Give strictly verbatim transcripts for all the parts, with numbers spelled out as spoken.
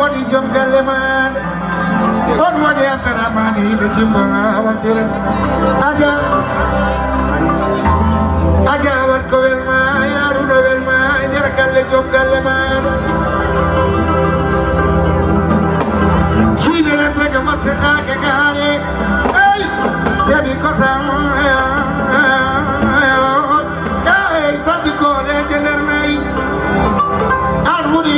Woni joom galle maaɗa. On woni Abdourahmane Hile Jumba Wasira. Aja. Aja wat ko welma, Haruna welma, e nder galle joom galle maaɗa. Cuyneren ɓe no mostetaake gaare. Hey! Sebi kosam. Ey, fadde kooleeje nder nayi. An woni,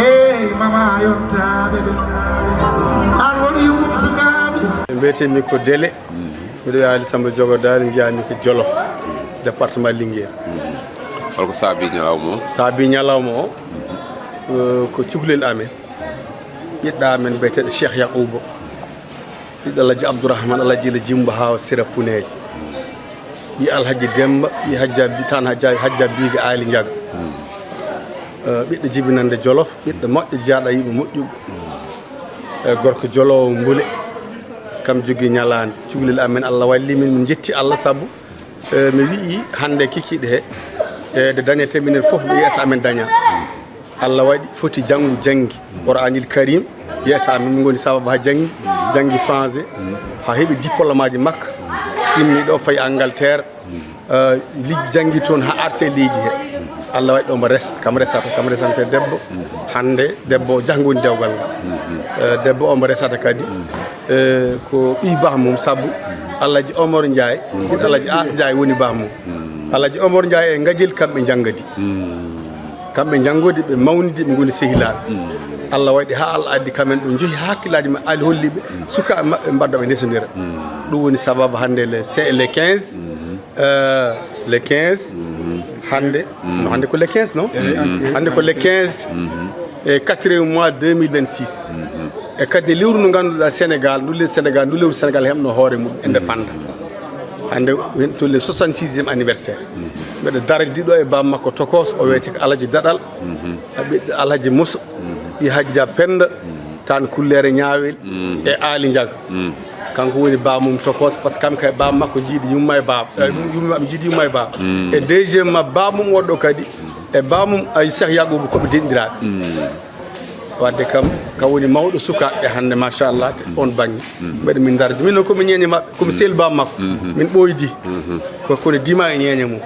ey, mama yottaaɓe ɓe. An woni yummum sukaaɓe. Mbiyetee-mi ko Dele. Miɗo wiya Ali Samba Jogo Daali, njiyaa-mi ko Jolof, département Linguère. Hol ko saabii ñalawma o? Saabii ñalawma o, eh, ko cukalel amen. Ɓiɗɗo amen biyeteeɗo Cheikh Yaquba. Ɓiɗɗo Alhaji Abdourahmane, Alhaji Ila Jimbo haa o Sira Puneeje. Ɓii Alhaji Demba, ɓii Hajja Bi-, Tan Hajja, Hajja Biiga Aali Njaga. Eh, ɓiɗɗo jibinannde Jolof, ɓiɗɗo moƴƴo, jeyaaɗo e yimɓe moƴƴuɓe. Eh, gorko joloowo mbule, kam jogii ñalaande. Cukalel amen, Allah walli min, min njetti Allah sabu, eh, mi wi'i hannde kikiiɗe he, eh, nde dañetee minen fof, mi yeeso amen daña. Allah waɗi foti janngu janngi Qur'aanil Karim, yeeso amen min ngoni sababu haa janngi, janngi français, haa heɓi diplôme aji makko, immi ɗo fayi Angleterre, eh, li-, janngi toon haa arte leydi he. Allah waɗi ɗo mbo resa, kam resata, kam resante debbo, hannde debbo o janngo woni dewgal ngal. Eh, debbo o mbo resata kadi, eh, ko ɓii bah mum sabu Alhaji Omar Ndiaye, ɓiɗɗo Alhaji As Ndiaye woni bah mum. Alhaji Omar Ndiaye e Ngajel kamɓe njanngadi. Kamɓe njanngodi, ɓe mawnidi, ɓe ngoni sehilaaɓe. Allah waɗi haa Allah addi kamen ɗo njehi haa hakkillaaji maɓɓe, Ali holli ɓe, sukaaɓe maɓɓe mbaɗa ɓe ndesondira. Ɗum woni sababu hannde le, se-, le quinze, euh, le quinze, hannde, no hannde ko le quinze, non? Hannde ko le quinze, e quatre mois deux mille vingt-six. E kadi lewru ndu ngannduɗaa Sénégal, ndu lewru Sénégal, ndu lewru Sénégal heɓno hoore mum, indépendant. Hannde, hen tolni soixante-sixième anniversaire. Mbeɗa dardi ɗo e baam makko tokos, o wiyetee ko Alhaji Daɗal, ɓiɗɗo Alhaji Moussa, ɓii Hajja Penda, tan Kullere Ñaawel, e Aali Njaga. Kanko woni baam mum tokos, par ce que kam kay baam makko jiidi yumma e baaba, eh, yumma am jiidi yumma e baaba. E deuxième ma baam mum woɗɗo kadi, e baam mum ay Cheikh Yaquba ko ɓe denɗiraaɓe. Wadde kam, kam woni mawɗo sukaaɓe hannde, machallah, te on baŋŋe. Mbeɗa min dardi. Min noon ko mi ñeeñe maɓɓe, ko mi sel baam makko. Min ɓooydi. Ko kono dima e ñeeñe mum.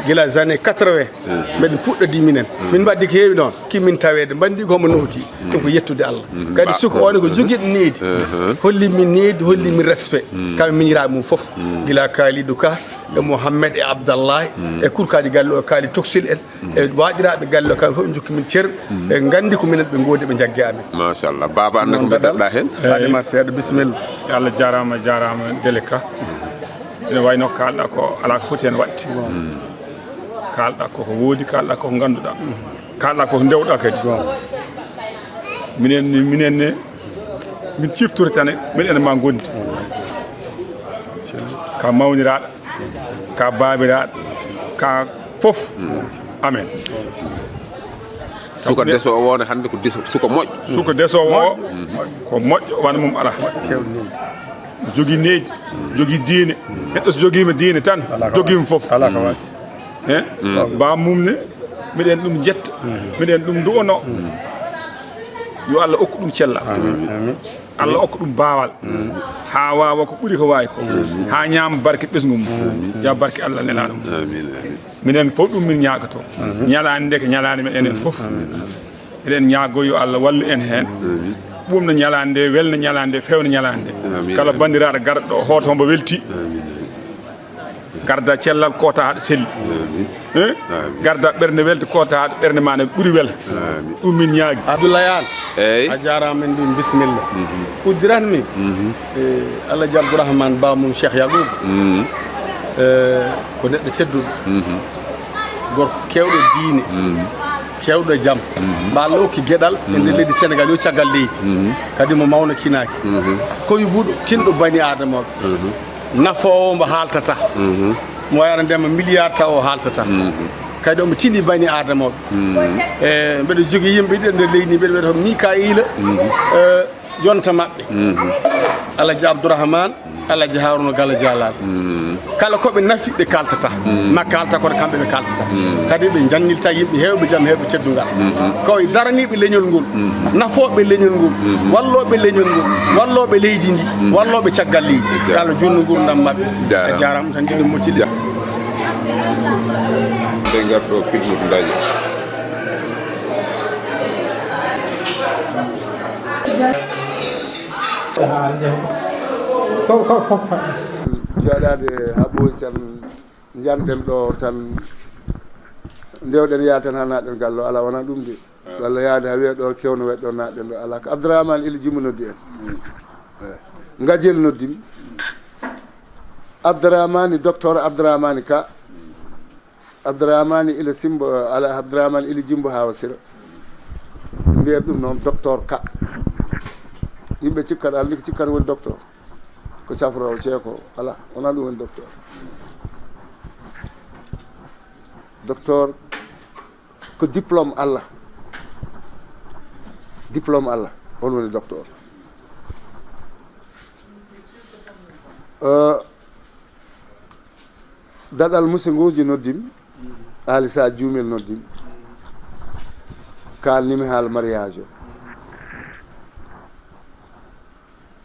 Gila les années quatre-vingts, mbeɗen puɗɗodi minen. Min mbaɗdi ko heewi noon. Kimmin taweede, mbaɗdi ko homo nowti. Ɗum ko yettude Allah. Kadi suka o ne ko jogiiɗo needi. Holli min needi, holli min respect. Kamɓe miñiraaɓe mum fof. Gila Kalidou Ka, e Mohammed, e Abdallahi, e kurkaaji galle o, Kali Toksil en. E waajiraaɓe galle o, kamɓe fof njokki min cer. Ɓe nganndi ko minen ɓe ngoodi, ɓe njaggi amen. Machallah. Baaba, an ne ko mbeddatɗaa heen? Faade ma seeɗa, bisimilla. Yo Allah jaaraama, jaaraama, Dele Ka. Ene wayno kaalɗa ko alaa ko foti heen waɗde. Kaalɗa koko woodi, kaalɗa koko ngannduɗaa. Kaalɗa koko ndewɗaa kadi. Minen, minen ne, min ciftori tan e, minen e ma ngondi. Ka mawniraaɗo, ka baabiraaɗo, ka fof. Amen. Suka desoowo o ne hannde ko deso-, suka moƴƴo. Suka desoowo o, ko moƴƴo, wano mum alaa. Jogii neydi, jogii diine. Neɗɗo so jogiima diine tan, jogiima fof. Alaa ko waasi. He? Baam mum ne, miɗen ɗum jetta, miɗen ɗum nduwonoo. Yo Allah okku ɗum cellal. Amin. Amin. Allah okka ɗum baawal. Haa waawa ko ɓuri ko waawi ko. Haa ñaama barke ɓesngu mum. Yo barke Allah nelaaɗo mum. Amin, amin. Minen fof ɗum min ñaagotoo. Ñalaande nde ko ñalaande men enen fof. Eɗen ñaagoo yo Allah wallu en heen. Ɓuuɓna ñalaande nde, welna ñalaande nde, feewna ñalaande nde. Amin. Kala banndiraaɗo garɗo ɗo, hoto mbo weltii. Amin. Garda cellal, koota haɗa selli. Amin. Eh? Amin. Garda ɓernde welde, koota haɗa ɓernde ma ne ɓuri wel. Amin. Ɗum min ñaagi. Abdoulaye Anne. Eey. A jaaraama, min mbi bisimilla. Uddiranmi, eh, Alhaji Abdourahmane Ba mum Cheikh Yagoub. Eh, ko neɗɗo tedduɗo. Gorko keewɗo diine, keewɗo jam. Mbo Allah okki geɗal e nder leydi Sénégal, yo caggal leydi. Kadi mo mawno kinaaki. Koybuɗo, tinɗo bani Aadama o. Nafoowo mo haaltata. Mo wayano ndema milliard taw o haaltata. Kadi omo tini bani Aadamaaɓe. E, mbeɗa jogii yimɓe ɗiɗo nder leydi ndi, mbeɗa wiyata ko Mika'iila, e, yonta maɓɓe. Alhaji Abdourahmane, Alhaji Haruna Gala Jalal. Kala ko ɓe nafi ɓe kaltata. Ma kalta kono kamɓe ɓe kaltata. Kadi ɓe jannginta yimɓe heewɓe jam, heewɓe teddungal. Ko e daraniiɓe leñol ngol, nafooɓe leñol ngol, wallooɓe leñol ngol, wallooɓe leydi ndi, wallooɓe caggal leydi. Yo Allah juutnu nguurndam maɓɓe. A jaaraama tan, jiɗmi moƴƴinde. Ɓe ngarto filmude ndaje. Ko, ko fof paɗɗo. Jooɗaade haa ɓooyi tan, njanɗen ɗo tan, ndewɗen yaha tan haa naatɗen gallo, alaa wonaa ɗum de. Walla yaade haa wiya ɗo kewno waɗi ɗo naatɗen ɗo, alaa. Ko Abdourahmane Ila Jimbo noddi en. Eh. Ngajel noddi mi. Abdourahmane, docteur Abdourahmane Ka. Abdourahmane Ila Simbo, ala Abdourahmane Ila Jimbo Hawa Sira. Mbiyen ɗum noon docteur Ka. Yimɓe cikkata, alaa ni ko cikkata woni docteur. Ko cafroowo ceeko, alaa, wonaa ɗum woni docteur. Docteur ko diplôme Allah. Diplôme Allah, on woni docteur. Eh, daɗal musidɗooji noddi mi, Alisa Juumel noddi mi. Kaalni mi haala mariage o.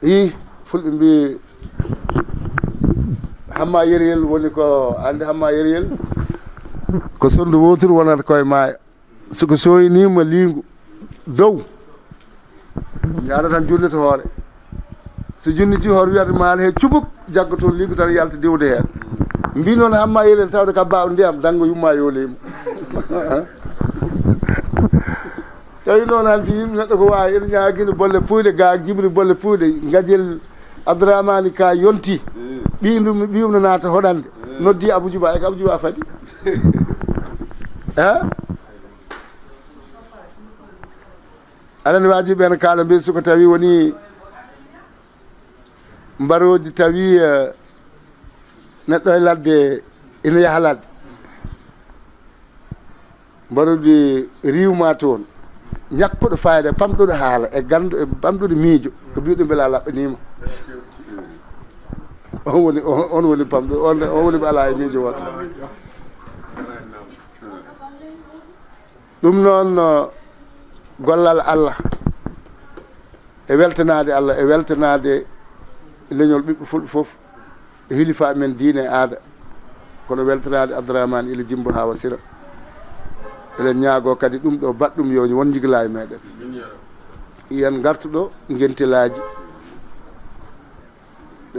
Ii, fulɓe mbii, hamma yeriyel woni ko, anndi hamma yeriyel? Ko sonndu wooturu wonata koye maayo. So ko sooyniima liingu dow, yaada tan junnito hoore. So junniti hoore, wiyata maana he cubuk, jagga toon liingu tan yalta diwde heen. Mbii noon hamma yeriyel tawde ka baaw ndiyam, danngo yumma yooleyma. Tawi noon hanti yimɓe neɗɗo ko waawi, ene ñaagino bolle puuyɗe, ga jibri bolle puuyɗe, ngajel Abdourahmane Ka yonti. Ɓiyum ɗum, ɓiyum no naata hoɗande. Noddi Abou Djouba, e ko Abou Djouba fadi? Eh? Aɗa anndi waajiɓe ene kaala mbi suka tawi woni mbaroodi tawi, eh, neɗɗo e ladde ina yaha ladde. Mbaroodi riiwma toon. Ñakkuɗo fayda, pamɗuɗo haala, e ganndo, e pamɗuɗo miijo. Ko mbiɗo mbela laɓɓaniima. On woni, on, on woni pamɗo, on, on woni ɓe alaa e miijo wooto. Ɗum noon, no gollal Allah e weltanaade Allah, e weltanaade leñol ɓiɓɓe fulɓe fof, e hilifaaɓe men diine e aada, kono weltanaade Abdourahmane Ila Jimbo Hawa Sira. Eɗen ñaagoo kadi ɗum ɗo baɗɗum yo won njiglaay meɗen. Yen ngartu ɗo ngentelaaji.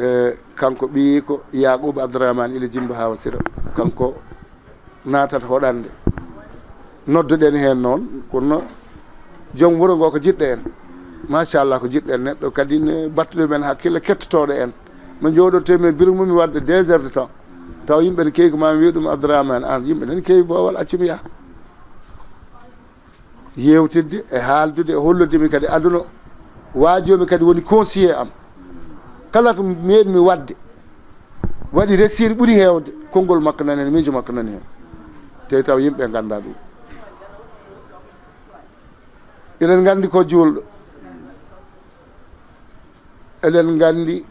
E kanko ɓiyiiko Yaaquuba Abdourahmane Ila Jimbo Hawa Sira, kanko naatat hoɗande. Nodduɗen heen noon, kono joom wuro ngo ko jiɗɗo en. Machallah, ko jiɗɗo en neɗɗo, kadi ne battuɗo men hakkille, kettotooɗo en. No njooɗortee men bureau mum mi waɗde deux heures de temps. Taw yimɓe ne keewi ko maa mi wiya ɗum, Abdourahmane, aan, yimɓe nene keewi boowal, accu mi yaha. Yeewtidde e haaldude e hollude mi kadi aduna. Waajoomi kadi woni conseiller am. Kala ko meeɗmi waɗde, waɗi resir ɓuri heewde, konngol makko nani heen, miijo makko nani heen. Tawi taw yimɓe nganndaa ɗum. Eɗen nganndi ko juulɗo. Eɗen nganndi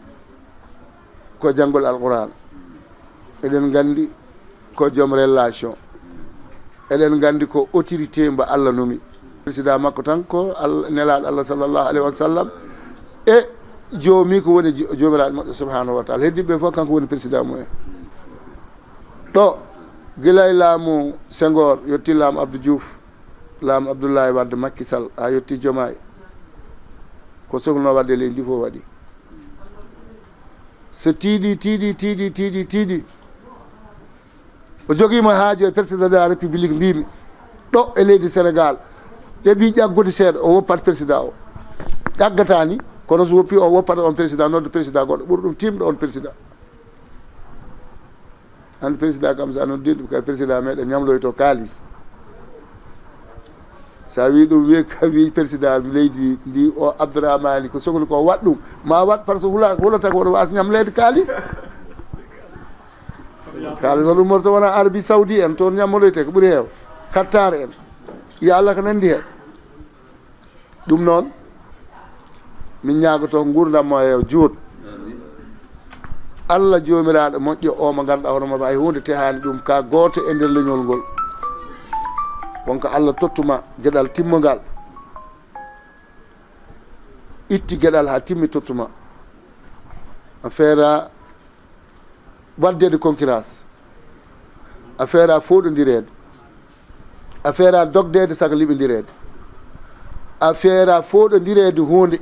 ko janngol Alquraan. Eɗen nganndi ko joom relation. Eɗen nganndi ko autorité mbo Allah nomi. Président makko tan ko Allah, nelaaɗo Allah sallallahu alayhi wa sallam e joomi ko woni jo-, joomiraaɗo maɓɓe subhanahu wa taala. Heddiiɓe fof kanko woni président mumen. Ɗo, gila e laamu Senghor, yotti laamu Abdou Diouf, laamu Abdoulaye Wade, Macky Sall, haa yotti Diomaye. Ko sohlunoo waɗde leydi ndi fof waɗi. So tiiɗi, tiiɗi, tiiɗi, tiiɗi, tiiɗi. O jogiima haaju e président de la République, mbiimi, ɗo e leydi Sénégal, ɗeɓii ƴaggude seeɗa, o woppat président o. Ƴaggataa ni, kono so woppii, o woppat on président, nodda président goɗɗo ɓuri ɗum tiimɗo on président. Hannde président kam, so a noddii ɗum, kay président meɗen ñamloyto kaalis. So a wii ɗum, wii ka wii président leydi ndi o Abdourahmane ko sohli ko waɗ ɗum, ma waɗ, par ce que hula-, hulata ko woto waas ñamleede kaalis. Kaalis hoɗum morto wona Arabie Saoudi en, toon ñammoloyte ko ɓuri heew. Qatar en. Yo Allah ko nanndi heen. Ɗum noon, min ñaagoto nguurndam ma yo juut. Allah joomiraaɗo moƴƴo o mo ngannduɗaa hono mo hay huunde tehaani ɗum ka gooto e nder leñol ngol. Wonko Allah tottuma geɗal timmungal. Itti geɗal haa timmi tottuma. A feera waddeede concurrence. A feera fooɗondireede. A feera dogdeede saka liɓindireede. A feera fooɗondireede huunde.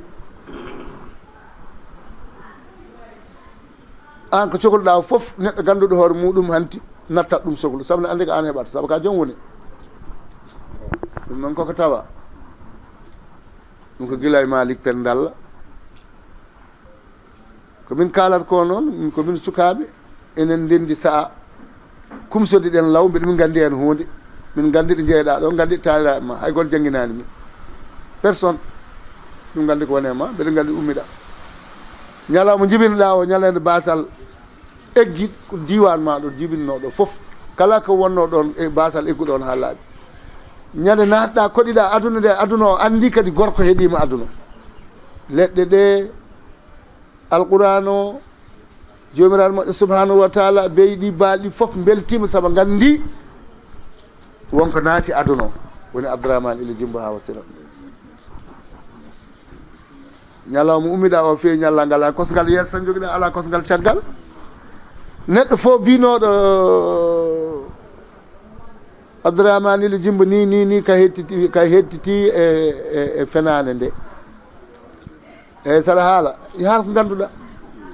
Aan ko cohluɗaa fof, neɗɗo gannduɗo hoore muɗum hanti nattat ɗum soklu, sabu ne anndi ko aan heɓata, sabu ka joom woni. Ɗum noon koko tawa. Ɗum ko gila e Malik Penda Dalla. Ko min kaalat ko noon, min ko min sukaaɓe, enen ndenndi sa'a, kumsodiɗen law, mbeɗa min nganndi heen huunde, min nganndi ɗo njeyɗaa ɗo, nganndi ɗo taaniraaɓe ma, hay gooto jannginaani min. Personne. Min nganndi ko woni e ma, mbeɗa nganndi ummiɗaa. Ñalawma njibinoɗaa o, ñalande baasal eggi ko diiwaan ma ɗo jibinno ɗo fof. Kala ko wonno ɗoon e baasal egguɗo on haa laaɓi. Ñande naatɗaa, koɗiɗaa aduna nde, aduna o anndi kadi gorko heɗiima aduna. Leɗɗe ɗe, Alquraan o, Joomiraaɗo moƴƴo subhanahu wa taala, beyi ɗi baalɗi fof mbeltiima sabu nganndi wonko naati aduna o. Woni Abdourahmane Ila Jimbo haa wasira. Ñalawma ummiɗaa o feewi ñallal ngal, a kosngal yeeso tan njogiɗaa, alaa kosngal caggal. Neɗɗo fof biynooɗo Abdourahmane Ila Jimbo ni, ni, ni ka hettiti, ka hettiti e, e, e fenaande nde. Eeyi, saɗa haala, yo haal ko ngannduɗaa.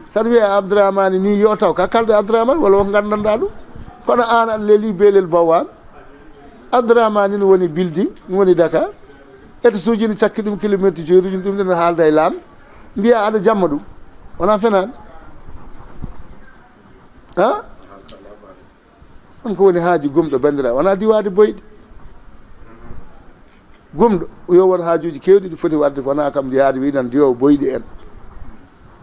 Saɗa wiya Abdourahmane ni, yo taw ka kalɗo Abdourahmane, walla wonko nganndanɗaa ɗum. Kono aan aɗa leli beelel bawwaan. Abdourahmane ni woni building, ni woni Dakar. Étage uji ni cakki ɗum kilomètre joyi, ɗum ɗum ɗon haalda e laam. Mbiya aɗa jamma ɗum. Wonaa fenaande. Ha? Ɗum ko woni haaju gomɗo, banndiraaɓe, wonaa diwaade boyɗi. Gomɗo, yo won haajuuji keewɗi ɗi foti waɗde, wonaa kam yaade wi nan diwoowo boyɗi en.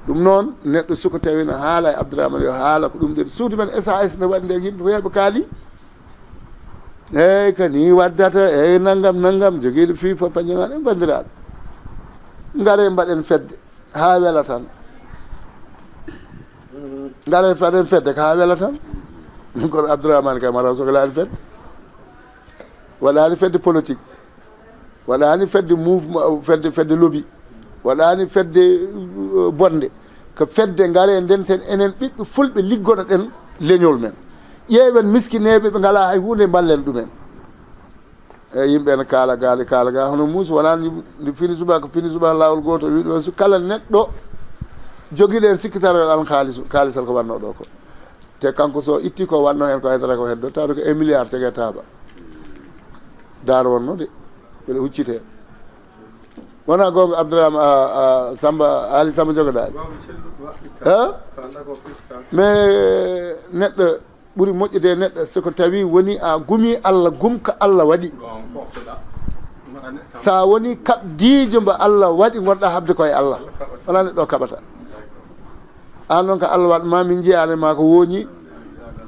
Ɗum noon, neɗɗo suko tawi no haala e Abdourahmane, yo haala ko ɗum ɗo suudu men S A S ne waɗi nde yimɓe ko heɓe kaali. Eeyi, ko nii waɗdata, eeyi, nanngam, nanngam, jogiiɗo fii pañe maa ɗen, banndiraaɓe. Ngaree mbaɗen fedde. Haa wela tan. Ngara faden fedde ka haa wela tan. Kono Abdourahmane kay mataw soklaani fedde. Waɗaani fedde politique. Waɗaani fedde mouvement, fedde, fedde lobby. Waɗaani fedde, uh, bonde. Ko fedde ngare ndenten enen ɓiɓɓe fulɓe liggoɗoɗen leñol men. Ƴeewen miskineeɓe ɓe ngalaa hay huunde, mballen ɗumen. E yimɓe ene kaala gaali, kaala ga hono muusi, wonaa ndi, ndi fini subaka, fini subaka laawol gootol. Wiɗo su kala neɗɗo jogiiɗo en sikkital an kaalis, kaalisal ko wannoo ɗo ko. Te kanko so itti ko wannoo heen ko haydara ko heddo, tawa ko un milliard tege taaba. Daar wonnoo de, mbeɗa huccitee. Wonaa goonga Abdourahmane, a, a, Samba, Ali Samba Jogodaali? He? Mais neɗɗo ɓuri moƴƴude e neɗɗo, so ko tawi woni a gumi Allah, gum ko Allah waɗi. Sa woni kaɓdiijo mbo Allah waɗi, ngonɗa haɓde ko e Allah. Wala neɗɗo kaɓata. An noon ko Allah waɗ ma, min jiyaani ma ko wooñi.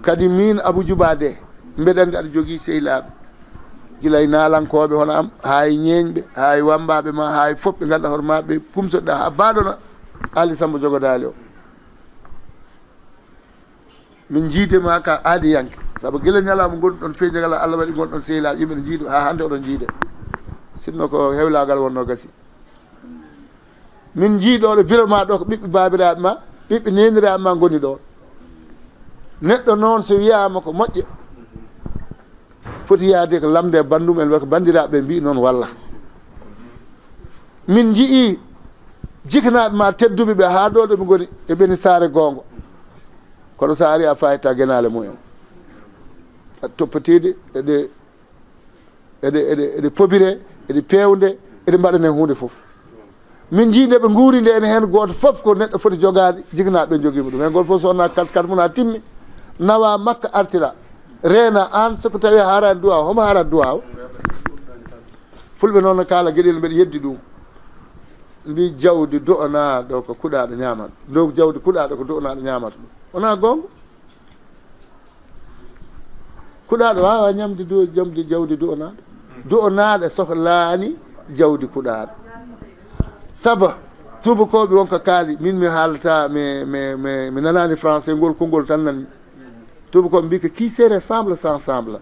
Kadi min Abou Djouba de, mbeɗa anndi aɗa jogii sehilaaɓe. Gila e naalankooɓe hono am, haa e ñeeñɓe, haa e wammbaaɓe ma, haa e fof ɓe ngannduɗaa hoore ma, ɓe kumsoɗaa haa mbaɗona Ali Samba Jogodaali o. Min njiide ma ka aadiyanke, sabu gila ñalawma ngonɗon feeñagal, Allah waɗi ngonɗon sehilaaɓe, yimɓe ne njiidu, haa hannde oɗon njiide. Sinno ko hewlaagal wonnoo gasi. Min njiiɗo ɗo biro ma ɗo ko ɓiɓɓe baabiraaɓe ma, ɓiɓɓe neeniraaɓe ma ngoni ɗo. Neɗɗo noon so wiyaama ko moƴƴe, foti yaade ko lamnde e banndum en, walla ko banndiraaɓe mbiyi noon walla. Min njiyii jikanaaɓe ma tedduɓe ɓe haa ɗo ɗo ɓe ngoni, e ɓeni saare goongo. Kono so ari a faayta genaale mumen. A toppitiiɗe e ɗe, eɗe, eɗe, eɗe pobire, eɗe peewnde, eɗe mbaɗane huunde fof. Min njii nde ɓe nguuri nde ene heen gooto fof ko neɗɗo foti jogaade, jikanaaɓe ɓe njogiima ɗum. Heen gooto fof so wonaa kat, kat mum a timmi, nawa makka artira. Reena aan so ko tawi haaraani duwaaw, homo haarata duwaaw? Fulɓe noon no kaala geɗel mbeɗa yeddi ɗum. Mbi jawdi do'anaaɗo ko kuɗaaɗo ñaamata. Dow jawdi kuɗaaɗo ko do'anaaɗo ñaamata ɗum. Wonaa goonga? Kuɗaaɗo waawaa ñamde do-, ñamde jawdi do'onaaɗo. Do'onaaɗo sohlaani jawdi kuɗaaɗo. Saba, tuubakooɓe won ko kaali, min mi haalata, mi, mi, mi, mi nanaani français, ngol konngol tan nani. Tuubakooɓe mbii ko qui se ressemble s'ensemble.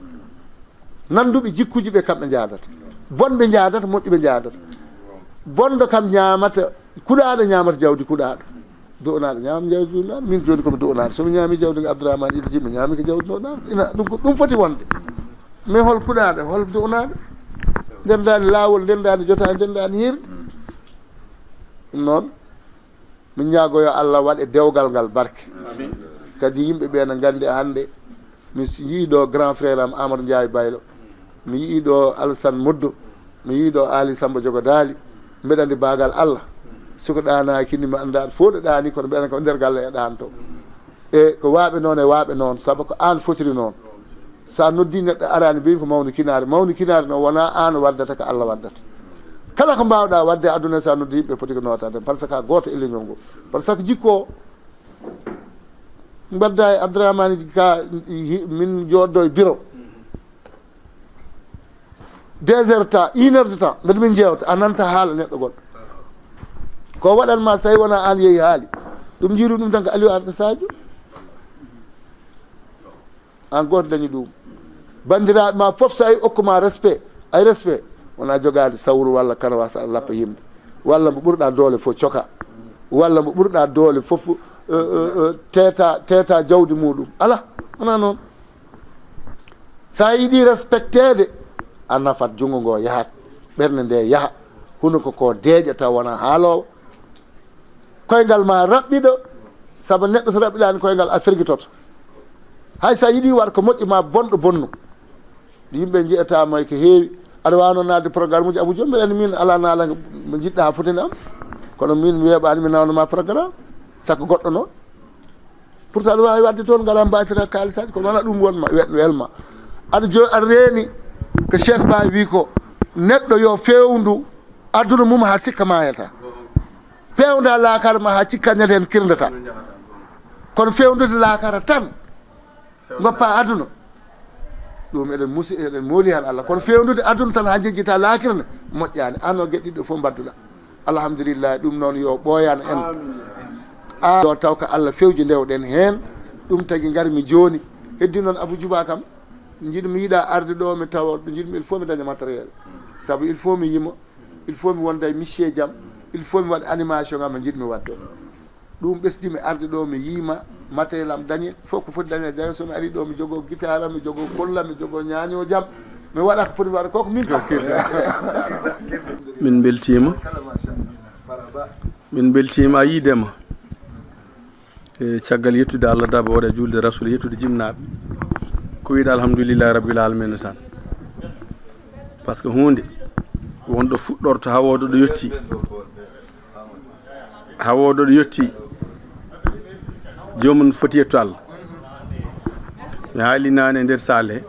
Nannduɓe jikkuuji ɓe kamɓe njaadata. Bonɓe njaadata, moƴƴuɓe njaadata. Bonɗo kam ñaamata, kuɗaaɗo ñaamata jawdi kuɗaaɗo. Do'onaaɗo ñaama jawdi do'onaaɗo. Min jooni ko mi do'onaaɗo. So mi ñaami jawdi Abdourahmane Idi Jim, mi ñaami ko jawdi do'onaaɗo. Ina, ɗum ko, ɗum foti wonde. Mais hol kuɗaaɗo, hol do'onaaɗo? Ndenndaani laawol, ndenndaani jotaay, ndenndaani hiirde. Ɗum noon, min ñaago yo Allah waɗe dewgal ngal barke. Kadi yimɓe ɓe na nganndi hannde, mi s-, yii ɗo grand frère am Amadou Ndiaye Baylo, mi yii ɗo Alassane Moddo, mi yii ɗo Ali Samba Jogo Daali, mbeɗa anndi baagal Allah. Soko ɗaanaaki ni mi anndaa fof ɗo ɗaani, kono mbeɗa anndi ko nder galle e ɗaanto. E ko waaɓe noon e waaɓe noon, sabu ko aan fotiri noon. So a noddi neɗɗo araani, mbiyi ko mawni kinaari. Mawni kinaari noon wonaa aan waddata, ko Allah waddata. Kala ko mbaawɗaa waɗde aduna, so a noddi yimɓe poti ko nootaade, par ce que a gooto e leñol ngol. Par ce que jikku o, mbaɗda e Abdourahmane ka, hi-, min jooɗdo e bureau. Deux heures de temps, une heure de temps, mbeɗa min jeewta, a nanta haala neɗɗo goɗɗo. Ko waɗan ma, so tawi wonaa aan yehi haali. Ɗum njiiru ɗum tan ko Aliou Arta Sadio. Aan gooto dañi ɗum. Banndiraaɓe ma fof, so ay okku ma respect, ay respect, wonaa jogaade sawru walla karawaas aɗa lappa yimɓe. Walla mo ɓurɗaa doole fof coka. Walla mo ɓurɗaa doole fof, eh, eh, eh, teeta, teeta jawdi muɗum. Alaa, wonaa noon. So a yiɗi respecteede, a nafat, junngo ngo yahat, ɓernde nde yaha, hunuko ko deeƴa taw wonaa haaloowo. Koyngal ma raɓɓiɗo, sabu neɗɗo so raɓɓiɗaani koyngal, a fergitoto. Hay so a yiɗi waɗ ko moƴƴi ma bonɗo bonnu. Yimɓe njiyata ma ko heewi. Aɗa waawi noon naatde programme uji Abou Diom, mbeɗa anndi min alaa naala mo njiɗɗa haa fotani am. Kono min mi weeɓaani mi nawna ma programme. Sakko goɗɗo noon. Pourtant aɗa waawi waɗde toon, ngara mbaatira kaalisaaji, kono wonaa ɗum won ma, wel-, welma. Aɗa jo-, aɗa reeni ko Cheikh Ba wi ko, neɗɗo yo feewndu aduna mum haa sikka maayata. Peewnda laakara ma haa cikka ñande heen kirndata. Kono feewndude laakara tan, ngoppa aduna. Ɗum eɗen musi-, eɗen mooli heen Allah. Kono feewndude aduna tan haa njejjita laakira ne, moƴƴaani. Aan o geɗɗiɗo fof mbadduɗa. Alhamdulillahi, ɗum noon yo ɓooyan en. A, ɗo taw ko Allah fewji ndewɗen heen. Ɗum tagi ngarmi jooni. Heddi noon Abou Djouba kam, njiɗmi yiɗa arde ɗo, mi tawa, njiɗmi il faut mi daña matériel. Sabu il faut mi yima, il faut mi wonda e missier jam, il faut mi waɗa animation am, njiɗmi waɗde. Ɗum ɓesdi mi arde ɗo, mi yiima matériel am dañe, fof ko foti dañe, dañe. So mi ari ɗo, mi jogo guitare am, mi jogo kolla, mi jogo ñaaño jam, mi waɗa ko foti waɗa, koko min kam. Min mbeltiima. Min mbeltiima a yiidema. E caggal yettude Allah d'abord e juulde Rasul, yettude jinnaaɓe. Ko wiide alhamdulillahi rabbil alamina tan. Par ce que huunde wonɗo fuɗɗorto haa wooda ɗo yetti. Haa wooda ɗo yetti. Joomum foti yetto Allah. Mi haali naane e nder salle he.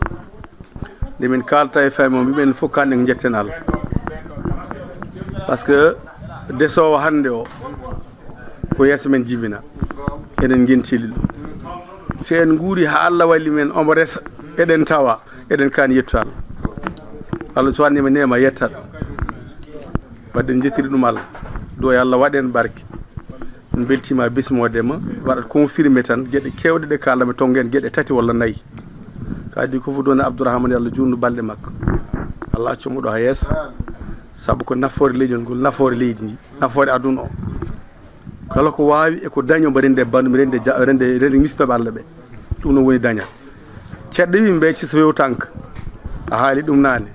Nde min kaalta e fay mo, mbiɗen fof kanɗen njetten Allah. Par ce que desoowo hannde o, ko yeeso men jibina. Eɗen ngentili ɗum. So en nguuri haa Allah walli men, omo resa, eɗen tawa, eɗen kaani yetto Allah. Allah so wannima neema, yetta ɗum. Wadde en njettiri ɗum Allah. Ɗo yo Allah waɗ en barke. En mbeltiima bismoode ma, waɗat confirmé tan, geɗe keewɗe ɗe kaalami toon, ngeen geɗe tati walla nayi. Kadi ko fof ɗon Abdourahmane, yo Allah juutnu balɗe makko. Allah accu mo ɗo haa yeeso. Sabu ko nafoore leñol ngol, nafoore leydi ndi, nafoore aduna o. Kala ko waawi e ko dañi omo renndi e banndum, renndi e ja-, renndi, renndi e mistooɓe Allah ɓe. Ɗum noon woni dañal. Ceɗɗo wi mbe cisa wew tanka. A haali ɗum naane.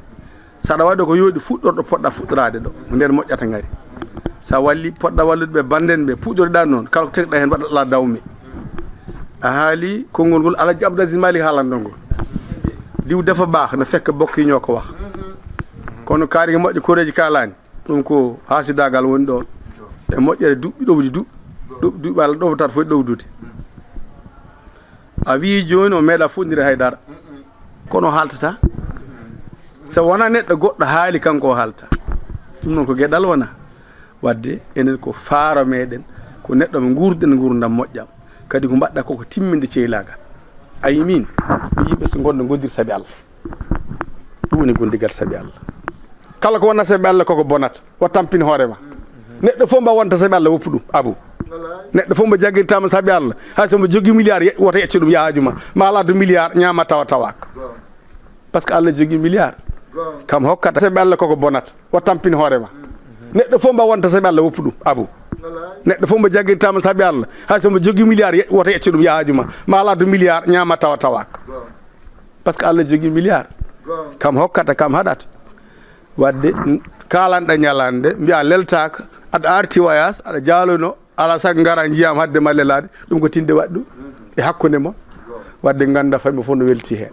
So aɗa waɗa ko yooɗi, fuɗɗor ɗo poɗɗa fuɗɗoraade ɗo, ko ndeen moƴƴata ngari. So a walli, poɗɗa wallude ɓe bannden ɓe, puɗɗoriɗaa noon, kala ko teskɗaa heen, mbaɗa alaa dawme. A haali konngol ngol, Alhaji Abdou Aziz Malick haalannoo ngol. Diw dafa baax, no fekk bokk yi ñoo ko wax. Kono kaari ko moƴƴo, koreeji kaalaani, ɗum ko haasidaagal woni ɗoon. E moƴƴere duuɓi ɗowdi du-, ɗo-, duuɓi Allah ɗowtata foti ɗowdude. A wii jooni o meeɗa fuɗndire hay dara. Kono o haaltata. So wonaa neɗɗo goɗɗo haali, kanko o haalta. Ɗum noon ko geɗal wonaa. Wadde enen ko faaro meɗen, ko neɗɗo mo nguurden nguurndam moƴƴam. Kadi ko mbaɗɗa ko, ko timminde ceylaagal. A yi min, ko yimɓe so ngonɗo gondir sabi Allah. Ɗum woni gondigal sabi Allah. Kala ko wona sabi Allah koko bonata, wa tampin hoore ma. Neɗɗo fof mba wonta sabi Allah woppu ɗum, abu. Neɗɗo fof mba jaggirtama sabi Allah, hay so mba jogui milliard, ye- woto yecco ɗum yahaaju ma. Ma ala addu milliard, ñaama tawa tawaka. Parce que Allah jogui milliard. Kam hokkata sabi Allah koko bonata, wa tampin hoore ma. Neɗɗo fof mba wonta sabi Allah woppu ɗum, abu. Neɗɗo fof mba jaggirtama sabi Allah, hay so mba jogui milliard, ye- woto yecco ɗum yahaaju ma. Ma ala addu milliard, ñaama tawa tawaka. Parce que Allah jogui milliard. Kam hokkata, kam haɗata. Wadde, n- kalanɗa ñalande, mbiya leltaka, aɗa arti voyage, aɗa jalono, ala sago ngara njiyam hadde ma lelade, ɗum ko tinde waɗi ɗum e hakkunde mon. Wadde ganda fami fof no welti hen.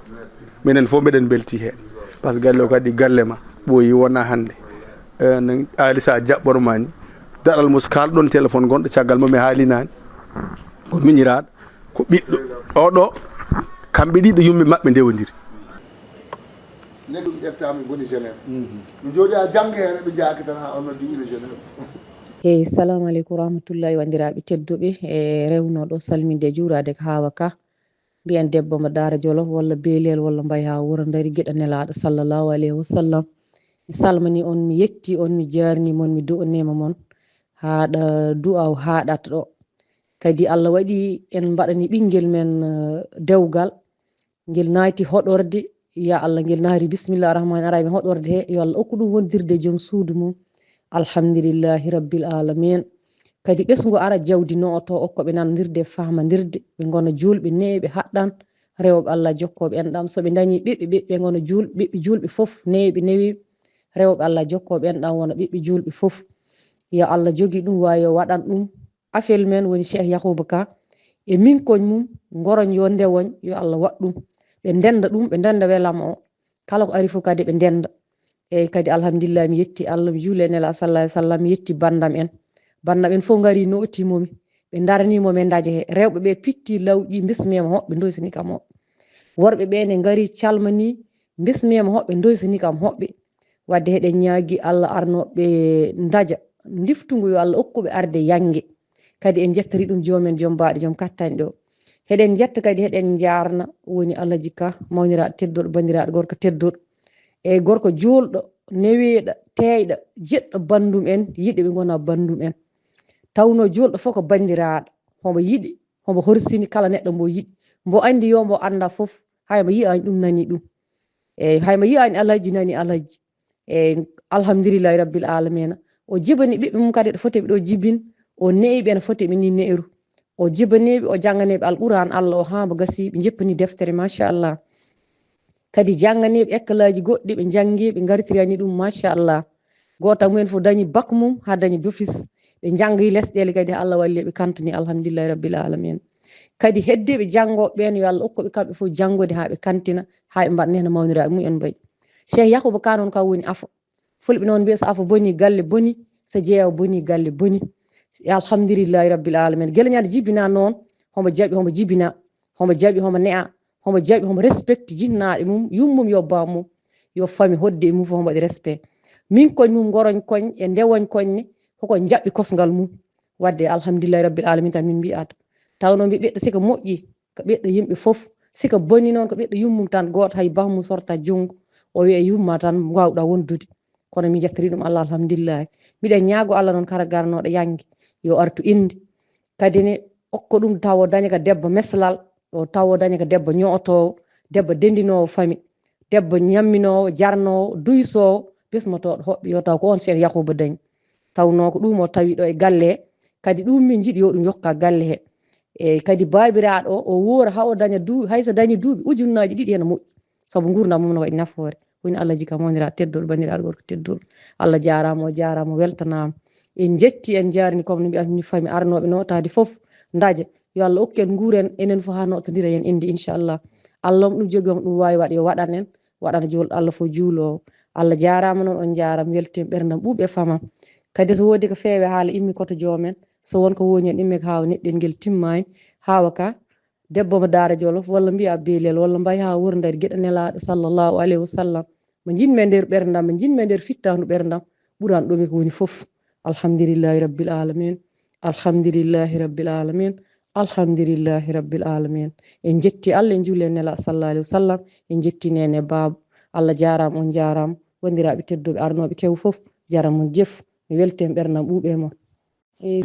Minen fof meɗen belti hen. Parce que galle o kadi galle ma, ɓooyi wona hande. Eh, no Alisa jaɓɓorma ni. Daɗal mus kalɗon téléphone gonɗo caggal mo mi haalinani. Ko miñiraɗo, ko ɓiɗɗo. Oɗo, kamɓe ɗiɗo yumɓe maɓɓe ndewodiri. Neɗɗo mi ƴettama mi goni Genève. Mi jooɗi ha jangge hen ɓe jaaki tan ha on noddi ina Genève. Eyyi, salamu aleykum wa rahmatullahi, wandiraɓe tedduɓe. E rewnoɗo salminde e juurade ko hawa ka. Mbiyen debbo mo Daara Jolof walla Beelel walla Mbay ha wuro Ndari, giɗo Nelaɗo sallallahu alayhi wa sallam. Mi salmini on, mi yetti on, mi jarni mon, mi du'anima mon. Haɗa du'a o haɗat ɗo. Kadi Allah waɗi en mbaɗani ɓinguel men, eh, dewgal. Ngel naati hoɗorde, ya Allah, ngel naati bismillah rahmani rahim hoɗorde he, yo Allah okku ɗum wondirde e joom suudu mum. Alhamdulillahi rabbil alamin. Kadi ɓesngu ara jawdi no o to okko ɓe nandirde, fahmandirde, ɓe ngona julɓe, neeɓe, haɗɗan, rewɓe Allah jokkooɓe enɗam. So ɓe dañi ɓiɓɓe, ɓiɓɓe ngona julɓe, ɓiɓɓe julɓe fof, neeɓe, newi, rewɓe Allah jokkooɓe enɗam wona ɓiɓɓe julɓe fof. Yo Allah jogi ɗum, wawi yo waɗan ɗum. Afel men woni Cheikh Yakuba Ka e min koñ mum, ngoroñ yo ndewoñ, yo Allah waɗ ɗum. Ɓe ndenda ɗum, ɓe ndenda welama o. Kala ko ari fof kadi ɓe ndenda. Eyyi, kadi alhamdulillah, mi yetti Allah, mi juuli e Nela sallallahu alaihi wasallam, mi yetti bandam en. Bandam en fof ngari notimomi. Ɓe darnimo men dañde he. Rewɓe ɓe pitti lawƴi, bismima hoɓɓe, doysini kam hoɓɓe. Worɓe ɓe ne ngari calmani, bismima hoɓɓe, doysini kam hoɓɓe. Wadde heɗen ñaagi Allah arnoɓe daña diftungu, yo Allah okkuɓe arde yange. Kadi en jettiri ɗum joom en, joom baaɗe, joom kattanɗe o. Heɗen jetta kadi, heɗen njarna woni Alhaji Ka, mawniraaɗo tedduɗo, banndiraaɗo gorko tedduɗo. E gorko juulɗo, newiiɗo, teeyɗo, jiɗɗo banndum en, yiɗi ɓe ngona banndum en. Tawno juulɗo fof ko banndiraaɗo, homo yiɗi, homo horsini kala neɗɗo mbo yiɗi. Mbo anndi yo mbo annda fof, hay mo yi'ani ɗum, nani ɗum. Eyyi, hay mo yi'ani Alhaji, nani Alhaji. Eyyi, alhamdulillahi rabbil alamina. O jibani ɓiɓɓe mum kadi ɗo foti ɓe ɗo jibin, o ne'i ɓe no foti ɓe ni ne'ru. O jibaniɓe, o janganiɓe Alquran Allah o haa mbo gasi ɓe jippani deftere, machallah. Kadi janganiɓe ekkalaaji goɗɗi, ɓe jangi, ɓe ngartirani ɗum, machallah. Gooto e mumen fof dañi bak mum haa dañi dofis. Ɓe jangi lesɗeele kadi, Allah walli ɓe kantini, alhamdulillahi rabbil alamin. Kadi heddiɓe janngooɓe ɓeen, yo Allah okku ɓe kamɓe fof janngude haa ɓe kantina, haa ɓe mbaɗa nehna mawniraaɓe mum en mbayi. Cheikh Yakuba Ka noon kam woni afo. Fulɓe noon mbiya, so afo boni, galle boni, so jeewa boni, galle boni. E alhamdulillahi rabbil alamin. Gila ñande jibina noon, homo jaɓi, homo jibina, homo jaɓi, homo ne'a, homo jaɓi, homo respecte jinnaaɗo mum, yummum yo bammum, yo fami hodde e mum fof, homo waɗi respect. Min koñ mum, ngoroñ koñ e ndewoñ koñ ne, hoko jaɓi kosngal mum. Wadde alhamdulillahi rabbil alamin tan min mbiyata. Tawno mbi ɓiɗɗo sika moƴƴi, ko ɓiɗɗo yimɓe fof. Sika boni noon, ko ɓiɗɗo yummum tan gooto, hay bammum sorta junngo, o wiya yumma tan wawɗa wondude. Kono mi jettiri ɗum Allah, alhamdulillahi. Miɗen ñaago Allah noon kala garnoɗo yange, yo artu inde. Kadi ne okko ɗum tawo daña ka debbo meslal, o tawo daña ka debbo ño'otowo, debbo dendinowo fami, debbo ñamminoowo, jarnoowo, duysowo, bismotooɗo hoɓɓe, yo taw ko on Cheikh Yakuba dañi. Tawno ko ɗum o tawi ɗo e galle he, kadi ɗum min jiɗi yo ɗum yokka galle he. E kadi baabiraaɗo o, o woora haa o daña du-, hay so dañi duuɓi ujunnaaji ɗiɗi ene moƴƴi. Sabu nguurndam mum no waɗi nafoore. Woni Alhaji Ka, mawniraaɗo tedduɗo, banndiraaɗo gorko tedduɗo. Allah jaaraama, o jaaraama, o weltanaama. En njetti, en njaarni, comme no mbi'atmi, fami arnooɓe nootaade fof, ndaje. Yo Allah okku en, nguuren enen fof haa nootondira en inde, inchallah. Allah on ɗum jogi, on ɗum waawi waɗ, yo waɗan en, waɗana juulɗo Allah fof juuloowo. Allah jaaraama noon, on njaaraama, weltu en ɓerndam ɓuuɓi e famam. Kadi so woodi ko feewi haala immi ko to joom en, so won ko woni en immi ko haawa neɗɗel ngel timmaani, haawa ka, debbo mo Daara Jolof, walla mbiya Beelel, walla mbayi haa wuro Ndari, giɗo Nelaaɗo sallallahu alayhi wa sallam. Mo njiɗmi e nder ɓerndam, mo njiɗmi e nder fittaandu ɓerndam, ɓuran ɗum e ko woni fof. Alhamdulillahi rabbil alamin. Alhamdulillahi rabbil alamin. Alhamdulillahi Rabbil Alamin. En jetti Allah, en juuli e Nela sallallahu alayhi wa sallam, en jetti Nene Baaba. Allah jaaraama, on jaaraama. Wondiraaɓe tedduɓe arnooɓe kew fof, jaraama on jef. Mi welti en ɓernam ɓuuɓe e mon. Eyyi.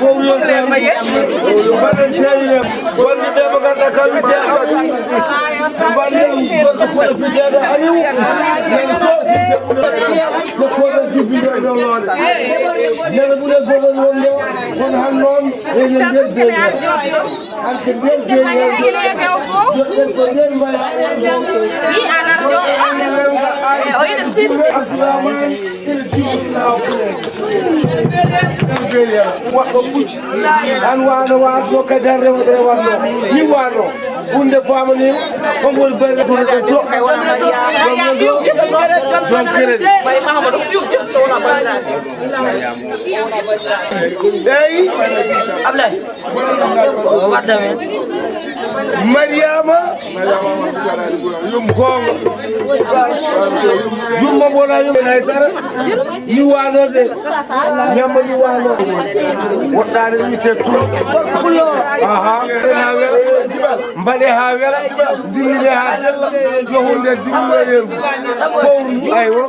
Fof yontaani. Mbaɗen seeɗa. Wonde ɓe mo ngannduɗaa kam wiyetee Abou. Mbaɗen gorko puɗɗo biyeteeɗo Aliou. Nana to jibde ɓuuɗe. Ko koɗo jibbiɗo e ɗo loore. Nana ɓuuɗe gogol wonde. Kono han noon, eɗen nder beeñe. Hanke nder beeñe. Joɗɗen ko nder mbaya. Abdourahmane. An wano wano kadi an rewa rewa no ni wano hunde famani ko ngol bere duro to don kere. Eyi Ablaye. Wadda men. Mariama. Goonga. Yumma wona yumma nay dara. Ni wano de. Ñamma ni wano. Woɗɗaade wiyete tum. Aha. Ena wela. Mbaɗe ha wela. Dillile ha della. Yo hunde dillo yeru. Fowru aywa.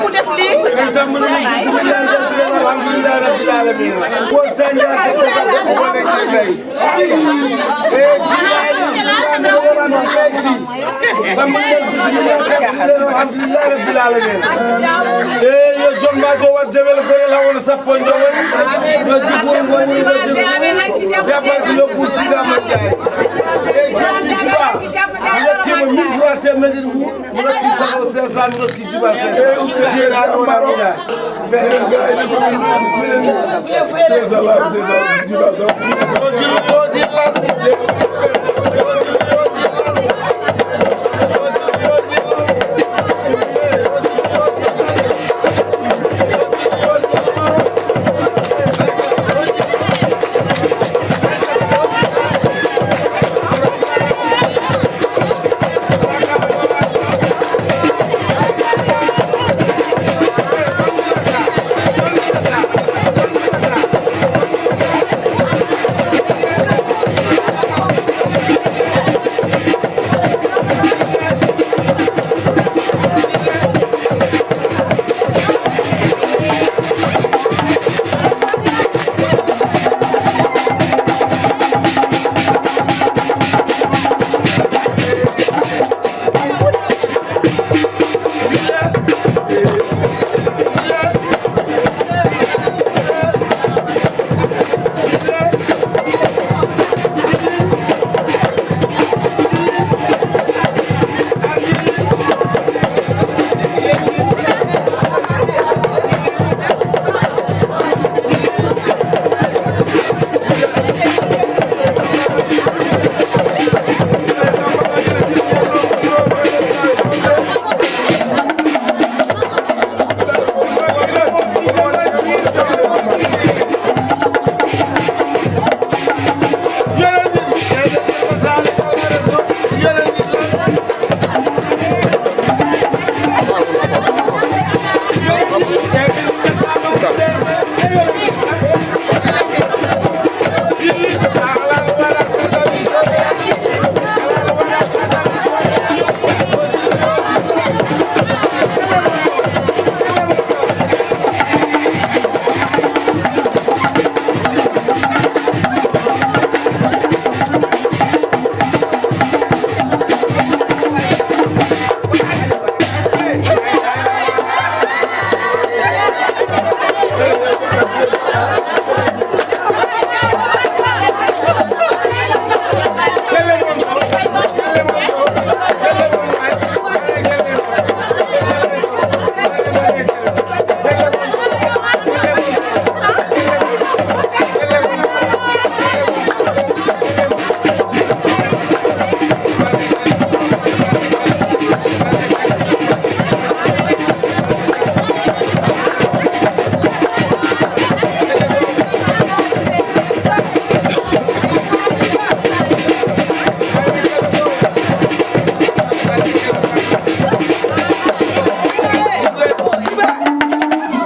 Ku def lii? Alhamdulillahi rabbil alamin. Ko tan da ko ko ko ko ko ko. Eh, Jilaani, Jilaani, Jilaani. Alhamdulillahi rabbil alamin. Eh, yo jom ma ko wadde wel gorel ha wona sappo njo woni. Yo jibbo woni, yo jibbo. Ya barki yo Bou Sidi Ahmed Ndiaye. Eh, jebbi Touba. Yettimo mille francs temedere ngu. Mo waddi sappo cinq cent, mi waddi Touba cinq cent. Jilaani wona wona.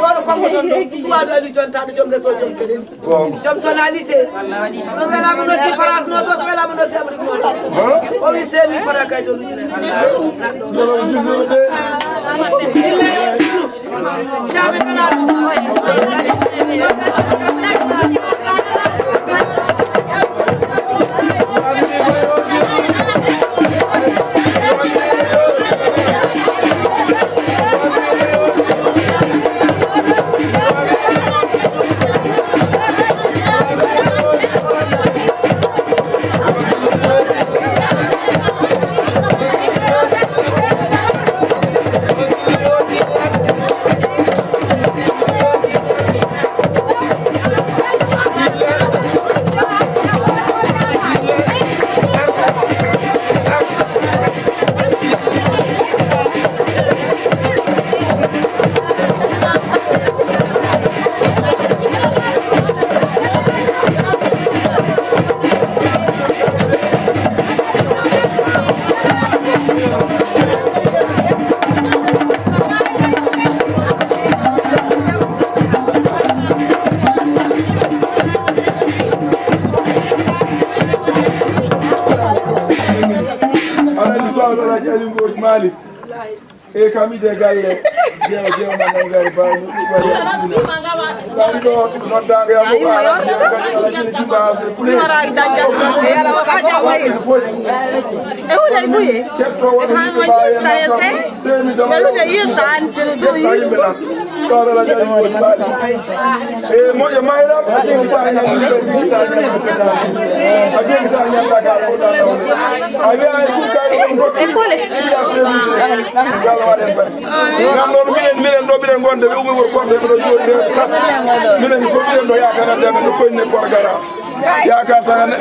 Oɗo konko toon ɗo, suwaadu Aliou Jonta, ɗo joom leso, joom kere. Jom tonalité. So welaama noddi France noto, so welaama noddi Amérique noto. O wi semi fara kay to lujine. Jaraama jisere de. Jaabe kala. Alhaji Sow, Alhaji Aliou Mbodj Malick. E kam ide galle, jeewa, jeewa ma nangari baani, ɗum waɗi. Ɗum ɗo noddaango yam ko ala jeewa kadi ala jini jumba ase kule. E wulay buye. Kesko woni yimɓe baaye. Semi dama. Yetta yimɓe nan. Soxna la jari ko baali. E moƴƴo mayra, a jeni ta ñande, a jeni ta ñande ka ko da. A wi ay ku kay ko ko. Iya semi. Yalla waɗen ɓe. Ngam ɗon minen, minen ɗo minen gonde, ɓe ummi wuro Korɗo, ɓe ɗo jooɗi nder kas. Minen fof minen ɗo yaakaar ande men ɗo koyne Korgara. Yaakaar tan ande.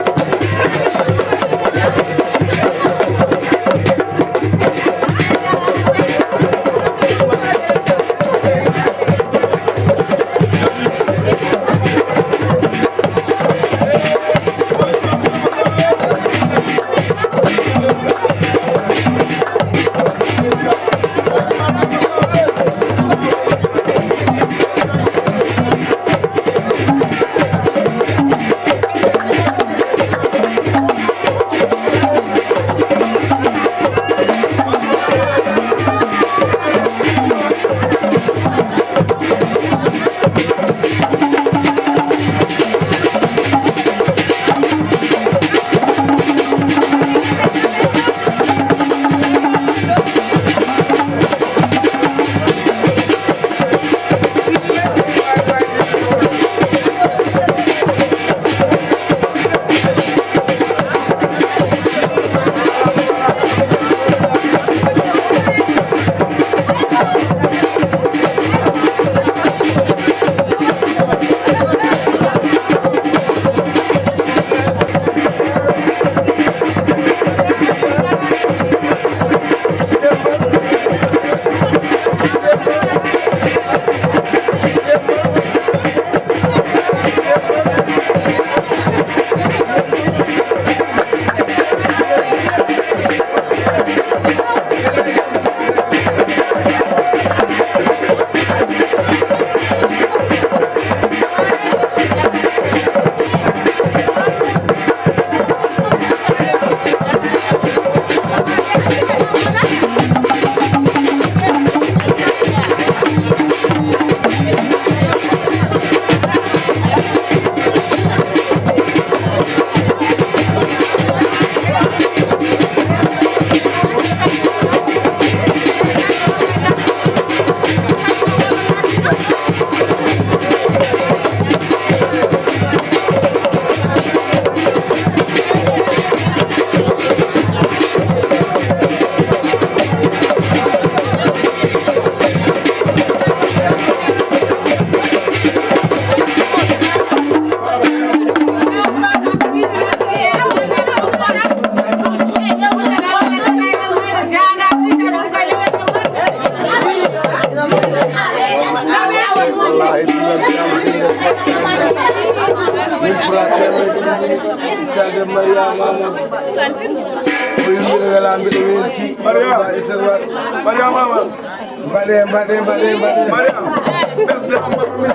Min fraternité, min taade Mariama Amadou. Ko yimɓe wela mbiɗo welti. Mariama. Mariama Amadou. Mbaɗe, mbaɗe, mbaɗe, mbaɗe. Mariama. Ɓesde Amadou min.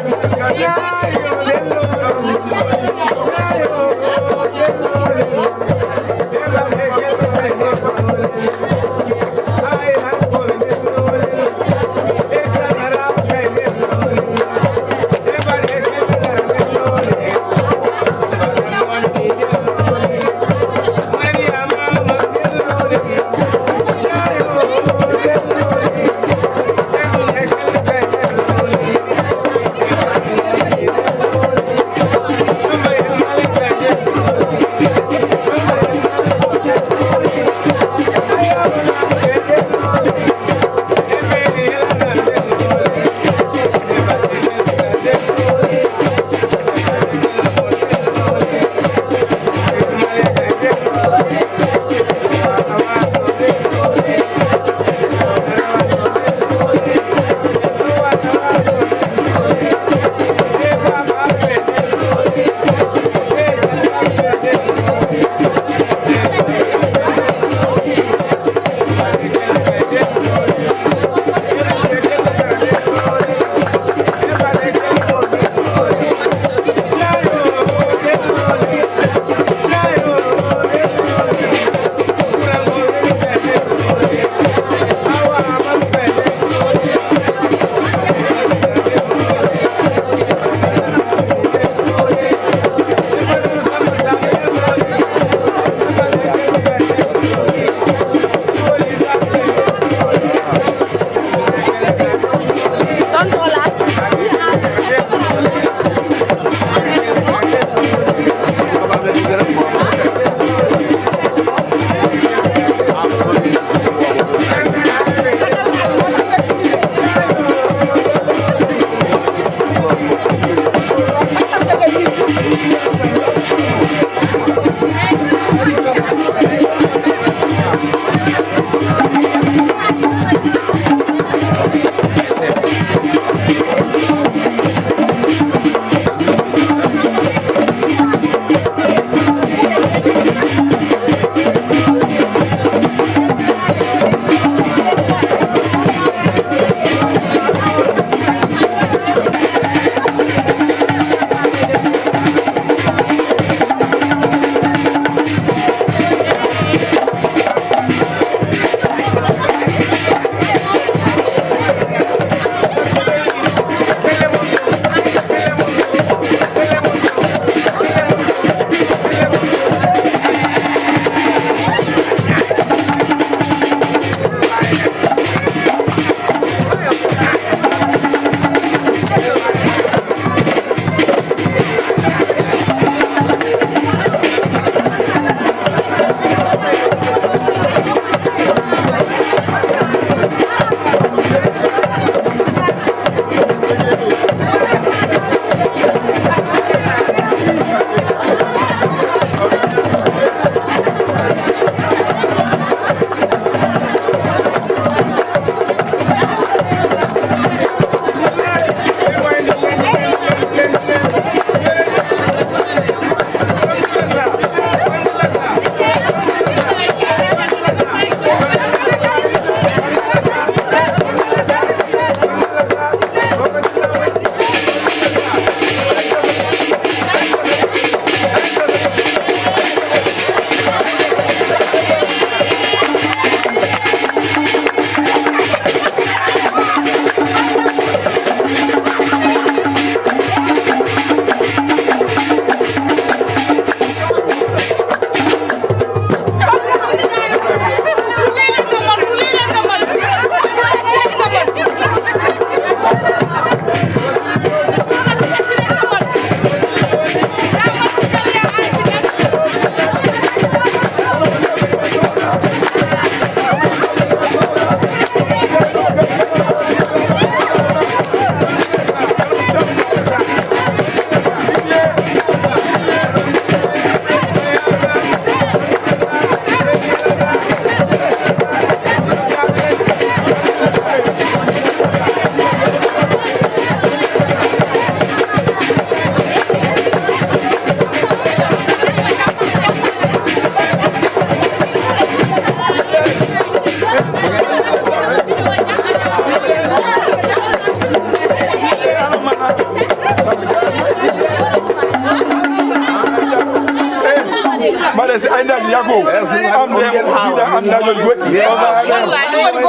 Ko am de, am de, am de, am de,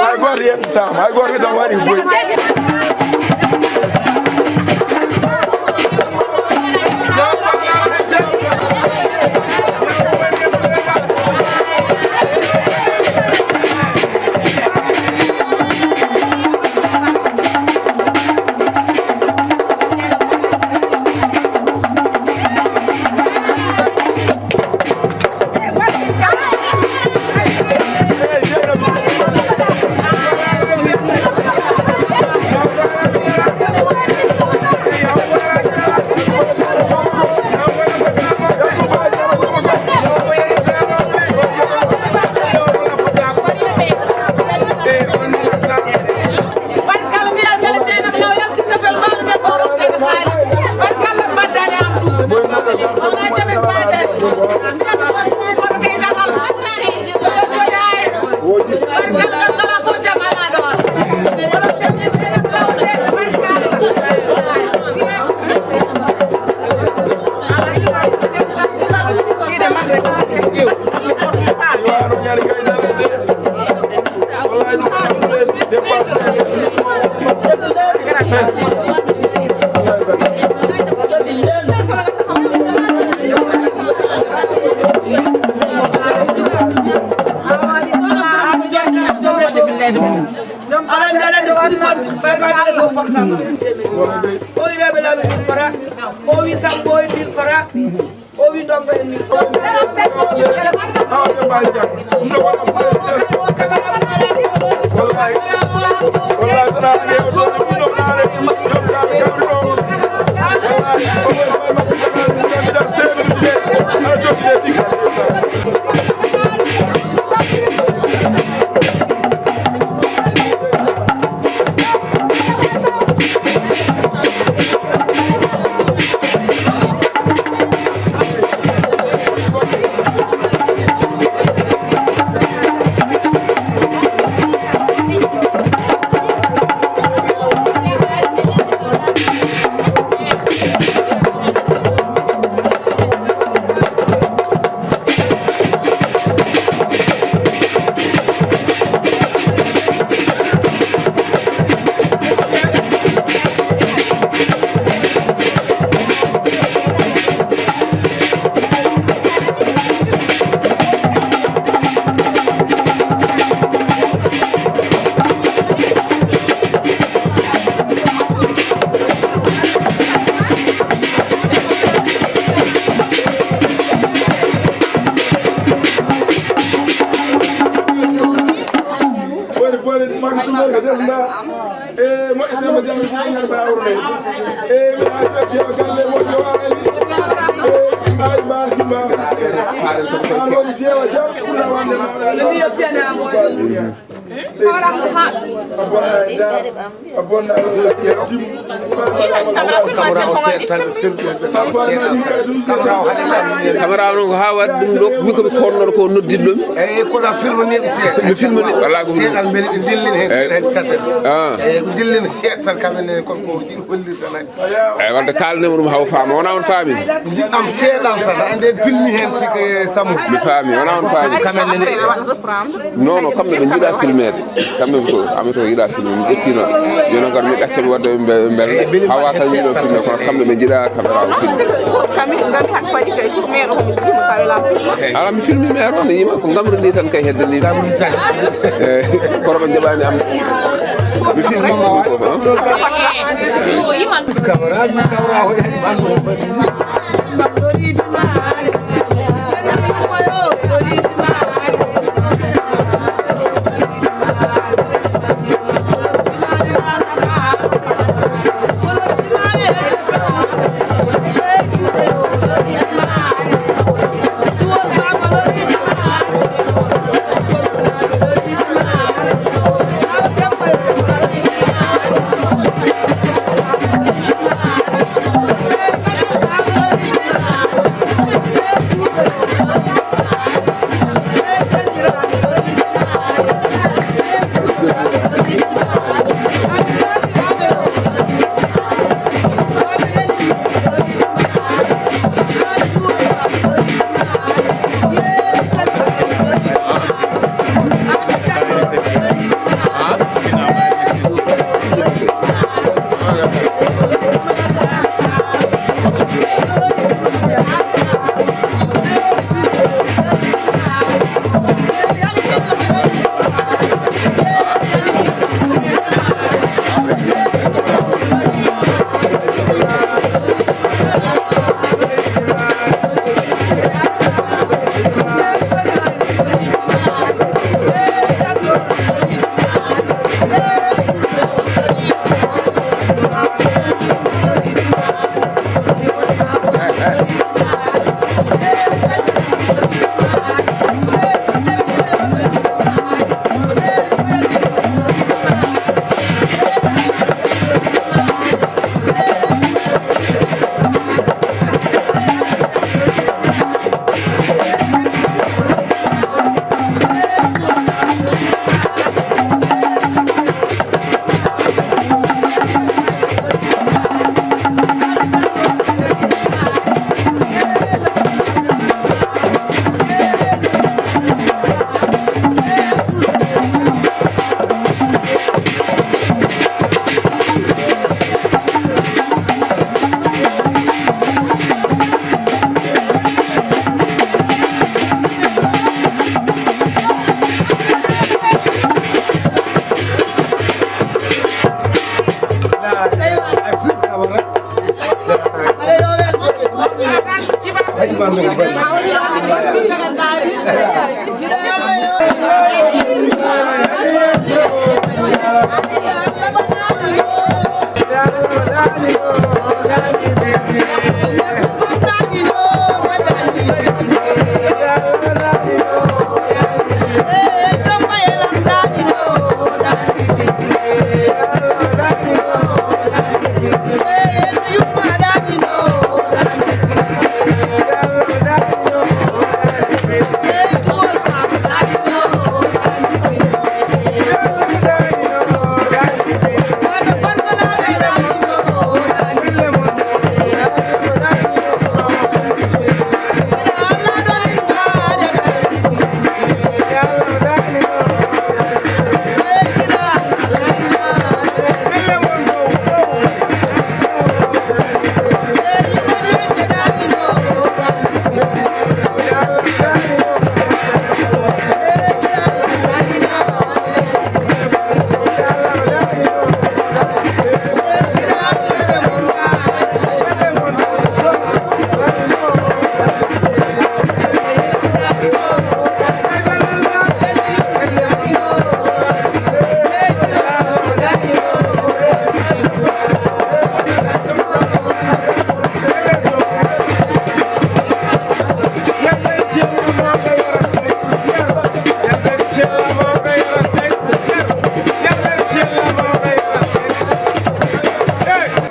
hay gooto yettataama, hay gooto tan waɗi goy. Aɗa anndi, aɗa anndi, woni mon, ɓay ko aɗa fof fof tan. O wireɓe laaɓi min fara, o wi Sambo e min fara, o wi Ndongo e min fara. Boni, boni, maki tunor ka desnda. E moƴƴe ɗe mo jami ko ñande awrude. E mi a to jewa galle mo jowali. E ay marji ma. An woni jewa jam kula wande ma. Seydi, a bonna e nda, a bonna e nda, yettim. Kamara o seeɗa tan, ɓe pelɓe, ɓe pelɓe seeɗa. Kamara o noon ko haa waɗi ɗum ɗo, wi ko ɓe koonnoɗo ko noddidɗo mi. Eyi, kono a filmaniiɓe seeɗa. Mi filmani, walla ko seeɗa, mbele ɓe ndillin heen, eyi, seeɗa heen kaset. Ah. Eyi, ndillin seeɗa tan, kamɓe ne, kon ko ɗiɗo hollirta lan. Eyi, wadde kaalnee mo ɗum haa o faama. Wonaa on faami? Jiɗɗam seeɗan tan, ande filmi heen sike Samu. Mi faami, wonaa on faami? Kamɓe ne. Non, non, kamɓe ɓe njiɗaa filmeede. Kamɓe ko, amen to yiɗaa filme, mi ƴettiino. Yo non, kadi mi ɗacca mi wadde ɓe mbe-, mbel. Eyi, ɓe hawa tan yiɗo filme, kono kamɓe ɓe njiɗaa kamera o filme. Siko, siko kami, ngami hak payi kay, siko mero ko mi jimo sa wela filme. Ala mi filmi mero, mi yima ko ngamru ndi tan kay hedde ndi. Ngamru tan. Eyi, kono ɓe jaɓani am. Mi filmi ko, ah. Kamera, kamera,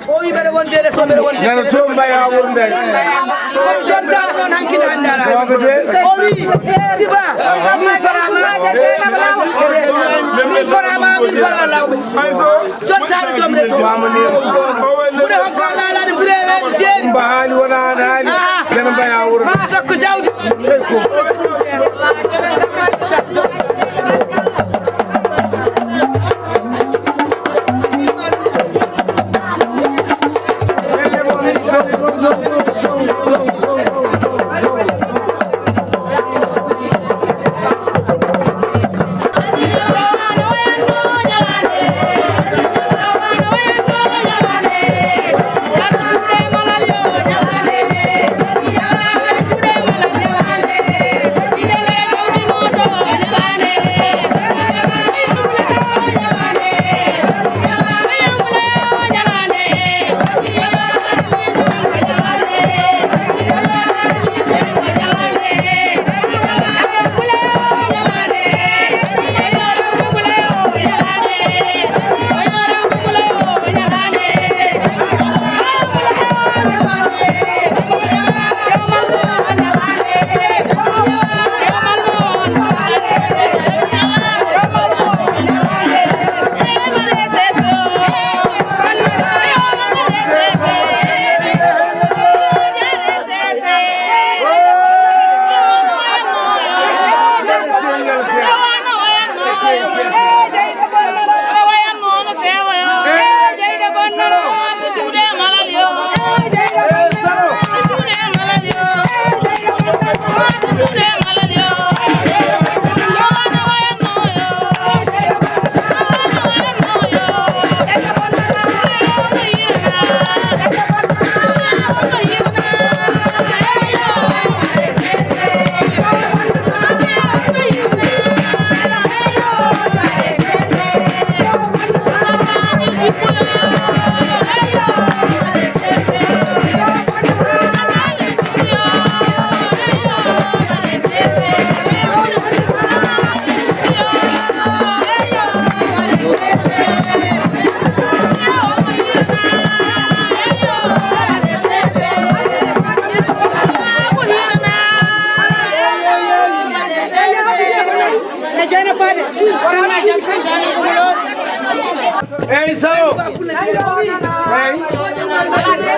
O wi mbeɗa wonde e soɓere wonde. Nana to mbaya wurnde. Kono jontaɗo noon hanki na anndara. Wonde de. O wi, Tiba, min farama. Min farama, min fara lawɓe. Jontaɗo joom reso. Ɓure hokka laalade, ɓure weeɓe jeeri. Mba haali wona an haali. Ah. Nana mbaya wurnde. Ma tokko jawdi. Sey ko. Eyyi, Salo. Eyyi.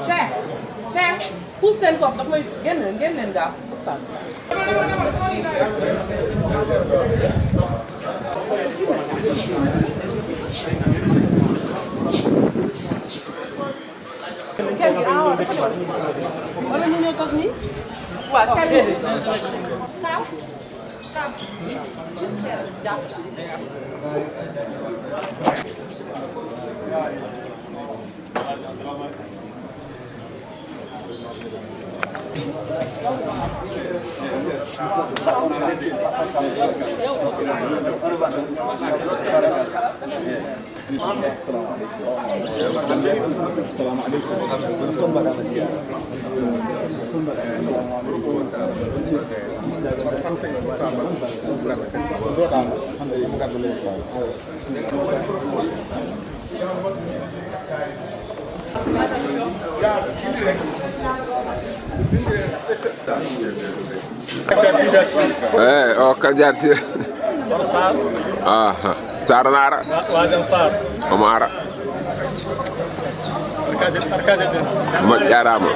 Cheikh, Cheikh, puus leen foofu, daf may génn leen, génn leen gaaw. Kenn gi, ah, waaw, dafa doon. Wala ñu ñëw toog nii? Waaw, kenn gi. Kaw. Kaw. Eh, o Kajar si. Aha. Sar nara. Omara. Mo jarama.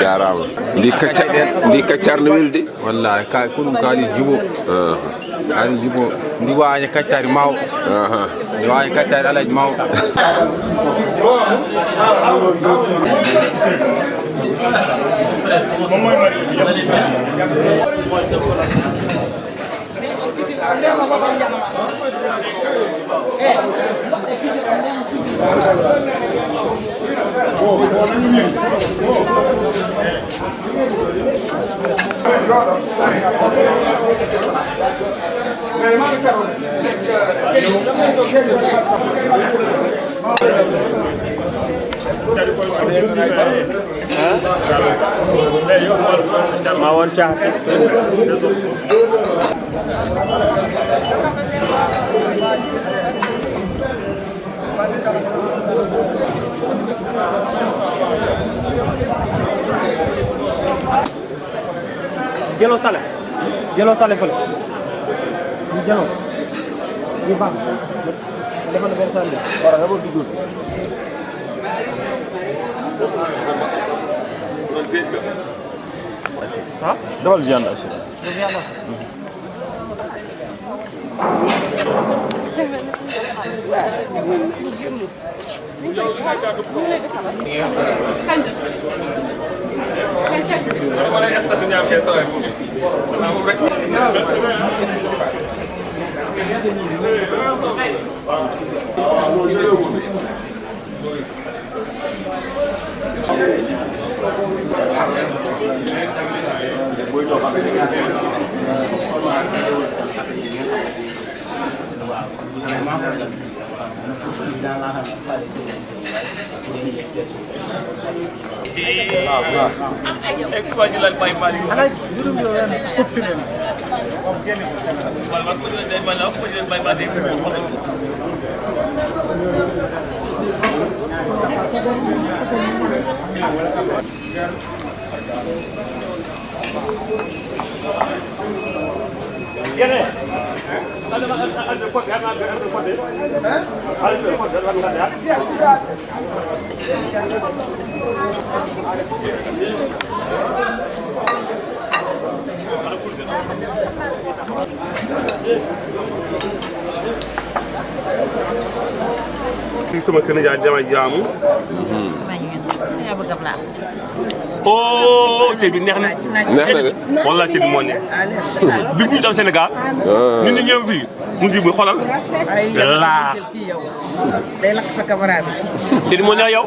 Jarama. Ndi kacar, ndi kacar no weldi. Wallahi, ka, ko ɗum kaali jibo. Aha. Kaali jibo. Ndi waña kaccari maw. Aha. Ndi waña kaccari alaji maw. Ma won caate. Jelo sale. Jelo sale fole. Jelo. Ni ba. Defal benn sandwich. Voilà, nga bëgg dugub. Ha? Defal viande hachée. Viande hachée. Fii sama kër nijaay, jàmm ak jàmm. Yaa bëgg a bla. Oh, ceeb bi neex na. Neex na de. Wallaahi, ceeb bi moo neex. Bi bu ñu am Sénégal, ñun ñu ñëw fii, mu ngi fi xoolal. Laa. Day lakk sa caméra bi. Ceeb bi moo neex yow.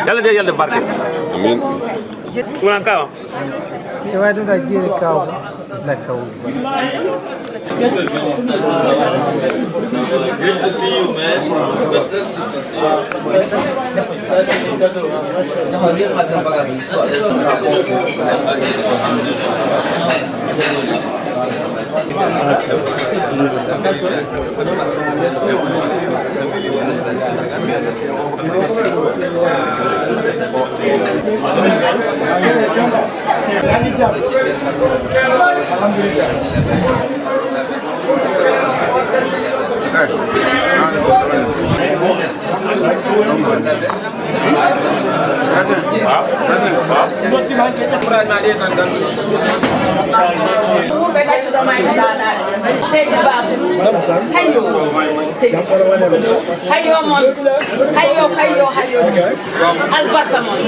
Yàlla de, Yàlla def barke. Amiin. Mu naan kaw. E waɗi ɗo jeeri kaw. Lakkaw. Good to see you, man. Seydi Babou. Hayyo. Hayyo mon. Hayyo, hayyo, hayyo. Albarka mon.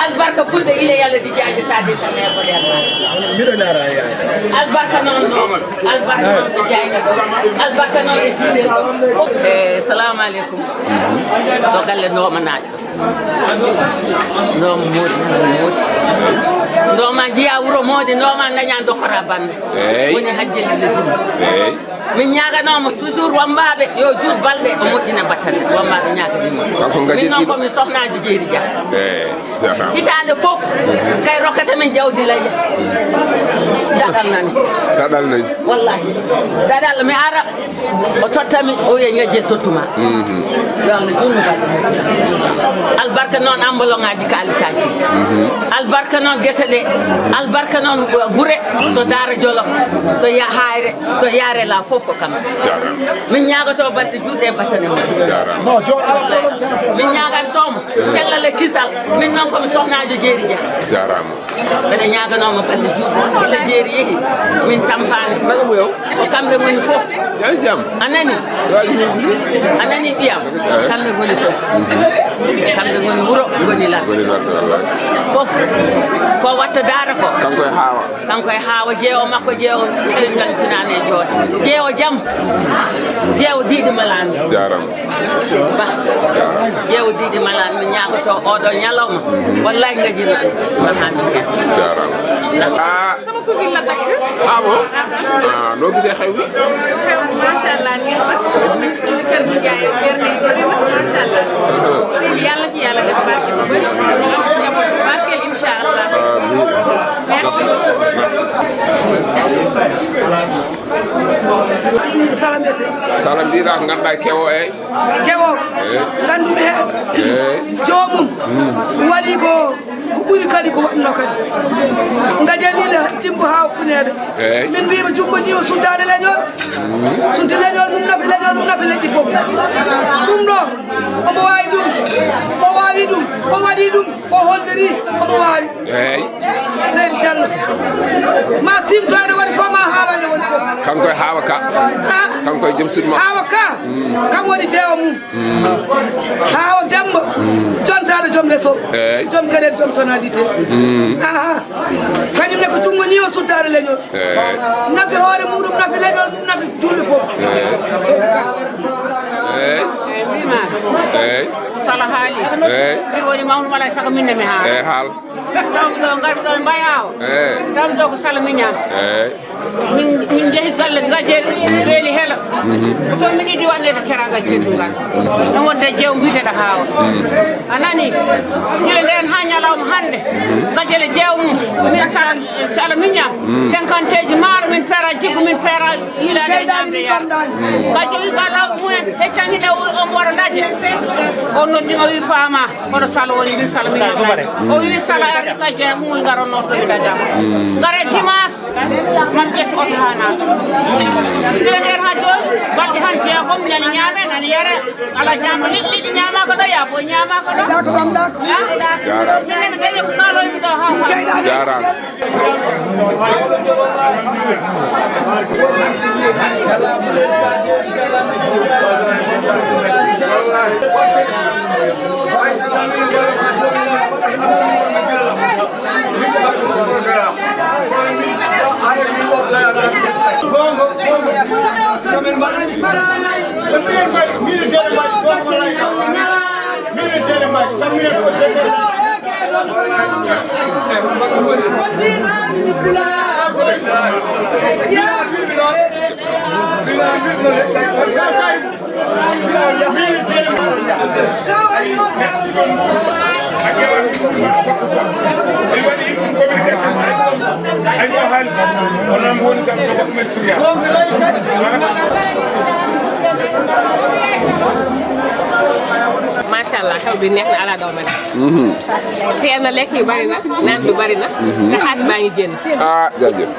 Albarka fulɓe ila yalla di jaaji sadi sa me ko der. Mbiɗo naara yaay. Albarka non non. Albarka non di jaaji. Albarka non e diine. Eh, salamu alaikum. To galle no manaaji. Ndooma moodi, ndooma moodi. Ndooma njiya wuro moodi, ndooma daña dokkora bande. Eey. Woni hajjeli le dum. Eey. Min ñaaganooma toujours wambaaɓe yo juut balɗe o moƴƴina battane. Wambaaɓe ñaaganiima. Kanko min noon ko min sohnaaji Jeeri Dia. Eey. Hitaande fof kay rokkata min jawdi layya. Daɗal nani. Daɗal nani. Wallahi. Daɗal mi ara. O tottami, o wiya ñejje tottuma. Yo Allah juutnu balɗe. Albarka noon ambaloŋaaji kaalisaaji. Albarka noon gese ɗe. Albarka noon gure to Daara Jolof, to Yahayre, to Yaare Laa fof ko kamɓe. Min ñaagoto balɗe juutɗe e battane mum. Min ñaagantoomo cellal e kisal. Min noon ko mi sohnaajo Jeeri Dia. Jaaraama. Mbeɗa ñaaganooma balɗe juutɗe, gila Jeeri yehi, min tampaani. Naga mo yow? Ko kamɓe ngoni fof. Yaa jam? A nani? Waaji min gisi. A nani ɓiyam? Eh. Kamɓe ngoni fof. Kamɓe ngoni wuro, ngoni ladde. Ngoni ladde, wallahi. Fof. Ko watta daara ko. Kanko e Haawa. Kanko e Haawa, jeewo makko, jeewo, jeewo ngal finane e jooɗo. Jeewo jam. Jeewo diidi malami. Jaaraama. Ba. Jeewo diidi malami, mi ñaagoto oɗo ñalawma. Wallahi ngajirɗo. Alhamdulillah. Jaaraama. Ah. Sama cousine la takk. Ah bon? Ah, noo gisee xew wi? Xew, machallah, neex na. Suñu kër nijaay, bernde yi bari na, machallah. Sëy bi, Yàlla ci Yàlla def barke bu bari. Am ci njaboot bu barkeel, inchallah. Amiin. Merci. Merci. Salam mbiyetee. Salam mbiɗa ko ngannduɗaa kewo, eyi. Kewo. Eyi. Nganndu-mi heen. Eyi. Joomum. Mm. Waɗi ko, ko ɓuri kadi ko waɗno kadi. Ngajani la timbo haa o funeeɓe. Eyi. Min mbiima junngo ñiiwa suddaade leñol. Mm. Suddi leñol mum nafi, leñol mum nafi leƴƴi fof. Ɗum ɗo, omo waawi ɗum. O waawi ɗum. O waɗi ɗum. O holliri omo waawi. Eeyi. Seydi Diallo. Ma simto ene waɗi fof, ma haala ene waɗi fof. Kanko e Haawa Ka. Ha? Kanko e joom suudu makko. Haawa Ka. Mm. Kam woni jeewo mum. Mm. Haawa Demba. Mm. Jontaaɗo joom reso. Eeyi. Joom caɗeele, joom tonalité. Mm. Aha. Kañum ne ko junngo ñiiwa suddaade leñol. Eeyi. Nafi hoore muɗum, nafi leñol mum, nafi julɓe fof. Eeyi. Eeyi. Eeyi, mbiima. Eeyi. Sala haali. Eeyi. Mbiɗo woni mawɗo, alaa e sago min ne mi haala. Eeyi, haal. Tawmi ɗo, ngarmi ɗo e Mbayawa. Eeyi. Tawmi ɗo ko Sala Miñam. Eeyi. Min, min njehi galle Ngajel, weeli hela. Mhm. Ko toon min iddi waɗneede teraanga teddungal. Min wonde jeewo mbiyeteeɗo Haawa. Mhm. A nani? Gila ndeen haa ñalawma hannde, Ngajel e jeewo mum. Min Sala, Sala Miñam. Mhm. Cinquante ji maaro, min peera jikku, min peera yiilaade e ñaamde yaade. Ka jogi ka law mumen, heccan hiɗa o, o mboɗo ndaje. O noddi ma, wi faama, kono Sala woni, min Sala Miñam. O wi Sala ari ka jeewo mum, ngaron noon to mi ndaja. Ngare dimanche. Mam ƴettu oto haa naata. Gila ndeen haa jooni, balɗe han jeegom, nani ñaame, nani yare. Alaa jam, liɗɗi, liɗɗi ñaamaaka ɗo, yaa boy ñaamaaka ɗo. Ɗaako ɗam, ɗaako. Ha? Min ne mi dañi ko kaaloymi ɗo haa haa. Jaaraama. Machallah, kaw bi neex na, ala doomam. Mhm. Teel na, lekk yu bari na, naan yu bari na. Mhm. Te xaalis baa ngi génn. Ah, jaajëf.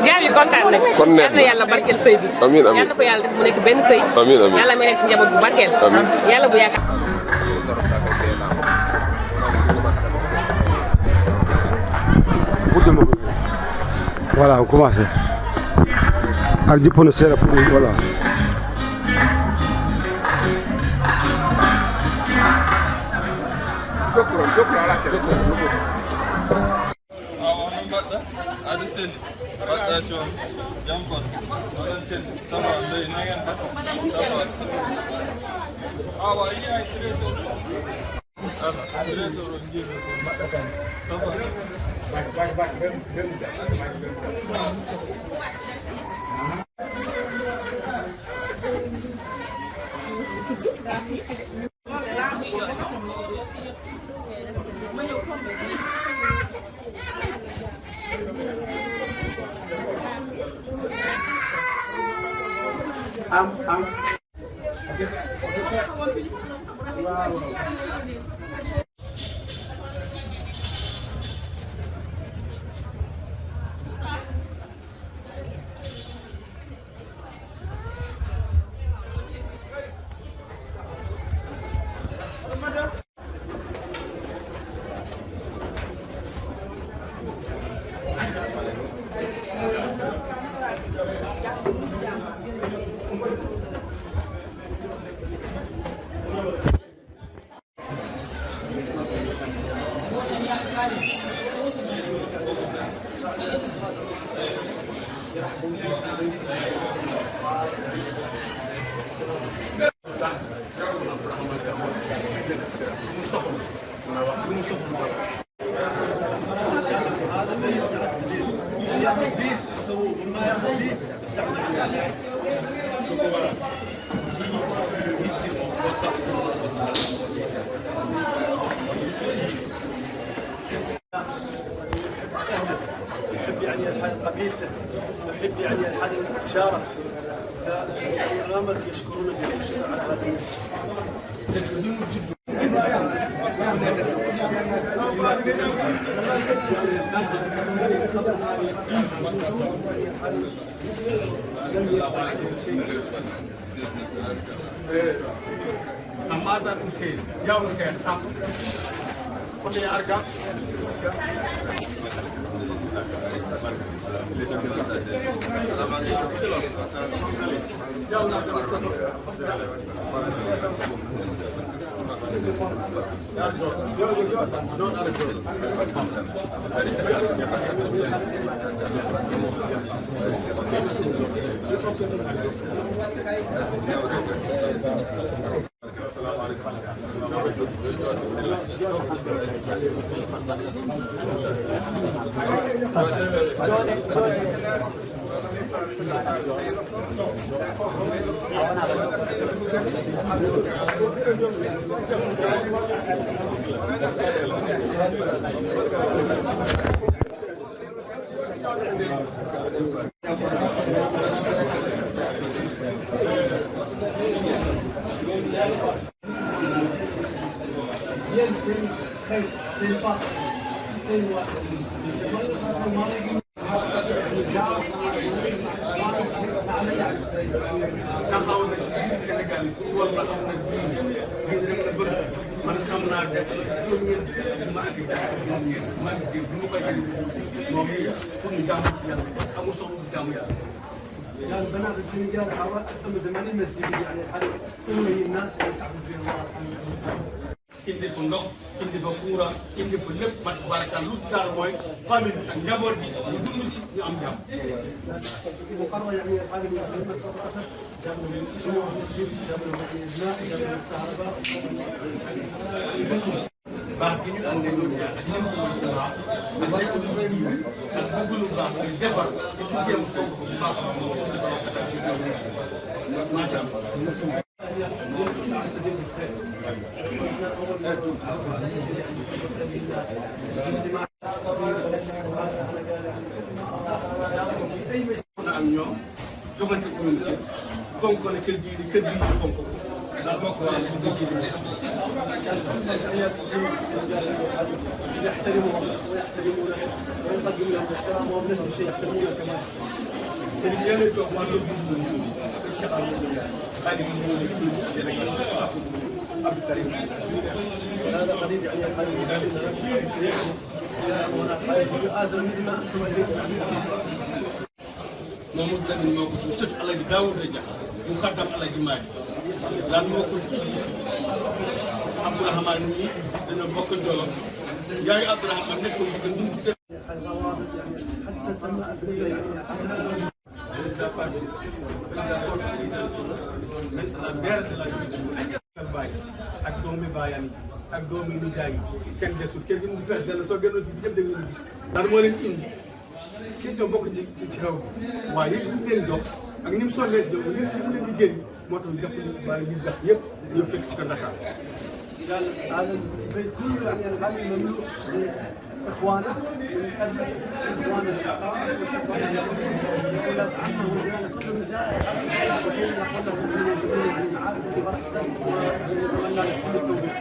Jaam yi kontaan nañ. Kon neex na. Yal na Yàlla barkeel sëy bi. Amiin, amiin. Yal na ko Yàlla def mu nekk benn sëy. Amiin, amiin. Yàlla may leen ci njaboot bu barkeel. Amiin. Yàlla bu yaakaar. Voilà, on commence. Ar jippono seeɗa pour, voilà. Awa, hono mbaɗɗa? Aɗa selli? Mbaɗɗa coono? Jam kon? Oɗon celli? Tawa ley, na ngeen def? Tawa. Awa, yi ay trésor. Ala, trésor on jiiɗo ko mbaɗɗa kan. Tawa. Am, am. يعني الحريم شارك، فالإمامك يشكرون جزيل الشكر على هذا. Samata ɗum sees, jawno seeɗa, sappo. Kono e arga. Taxaw na ci biir Sénégal pour walla am na diine, diine rek la bëgg. Man xam naa def juróom-ñeenti juma ak jàkka juróom-ñeent. Man de bu ma koy def moom pour ñu jaamu ci Yàlla, parce que amul solo bu jaamu Yàlla. يعني بنات السنغال حاول أكثر من ثمانين مسجد، يعني حريم أمي الناس اللي تعبد فيه الله الحمد لله. Indi fa ndox, indi fa courant, indi fa lépp, man tabaaraka lu taar mooy famille bi ak njaboot bi ñu dund si ñu am jàmm. وقرر يعني الحريم من الأسد، جابوا لهم شموع مسجد، جابوا لهم يعني الماء، جابوا لهم الكهرباء. Baax gi ñu am ne ñoom ñaar ak ñoom ñu ci baax ak lépp lu ñu dund ak bëgg lu baax ak defar di liggéeyam fonk bu baax. Macha Allah. Ak ñoom joxante ko ñun cër fonk ko ne kër gii di kër gii ñu fonk ko ndax bokk naa ci sa kii di يحترمهم ويحترمونه ويقدم لهم الاحترام وهم نفس الشيء يحترمونه كمان. Sëriñ yéen a toog waa Loum Diouf Loum Diouf ak Cheikh Amadou Ndiaye xaalis bi moo nekk fii ak délégation Abdou Karim هذا قريب يعني الحاج يقول لنا يا مولانا الحاج يقول آزم مثل ما أنتم أتيتم. Mamadou Lamine moo ko tudd sëtu Alaaji Daouda Dia bu xaddam Alaaji Malick lan moo ko tudd. Abdourahmane mi dañoo bokk Jolof yaayu Abdourahmane nekkoon ci kër gi. حتى سمى ابنيه يعني Baay ak doomi baayam yi ak doomi nijaay yi kenn desul kër gi mu ngi fees dell soo génnoon ci bi yëpp da ngeen gis lan moo leen indi. Question bokk ci ci ci xew bi waaye yëpp li mu leen jox ak ni mu sonnee ci ñoom li mu leen di jëriñ moo tax ñu jàpp ñu bàyyi li ñu jàpp yëpp ñëw fekk ci ko Ndakaar. قال هذا البيت كله يعني الغالي مملوء من اخوانه من قبل اخوانه الشقاء. بسم الله الرحمن الرحيم كل مساء وكيل يقول له من يجبون يعني معارف وبركه ويتمنى لكل التوفيق.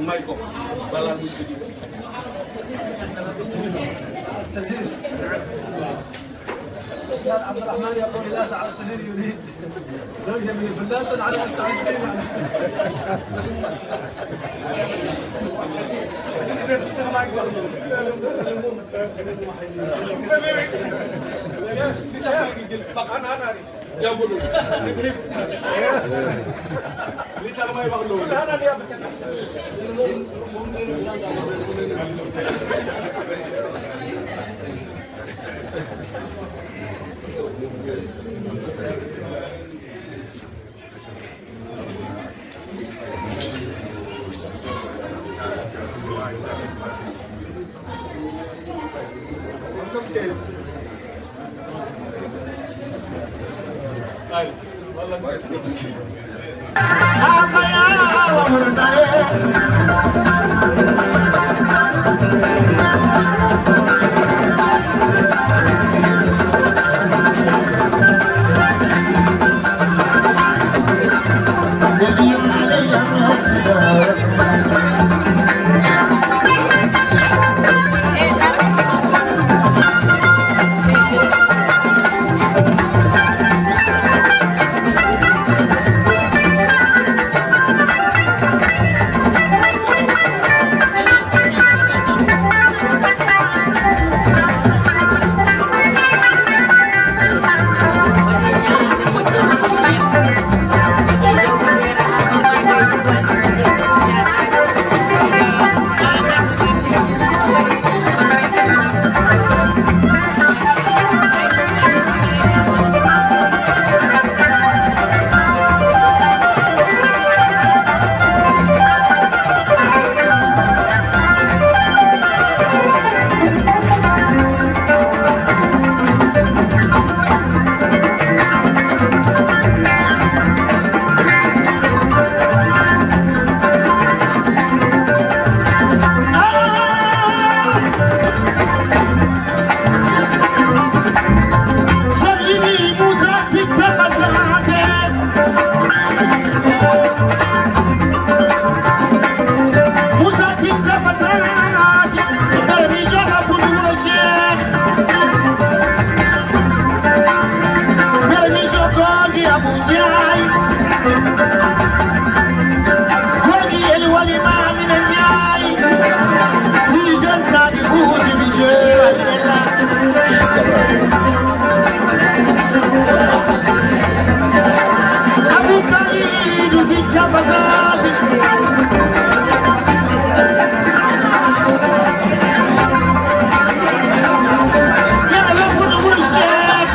May ko balaa muy jóge. عبد الرحمن يقول إذا سعى السفير يريد زوجة من الفلات على مستعدين. Yàggul. Li tax may wax loolu. Gorgui Eli Wali Mamina Ndiaye, Sidi Dione Sadi Bouti Bidjé, Abou Kalidou Zik Samba Zazi. Yàlla lamp na wul Cheikh.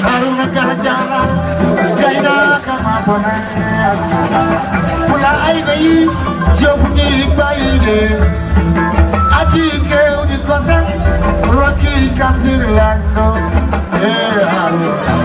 Haruna Kala Jara, gaynaka ma bona. Pula ay nayi, jofni bayde. Ati kewdi kosan, roki kanzir lando. Eh, Allah.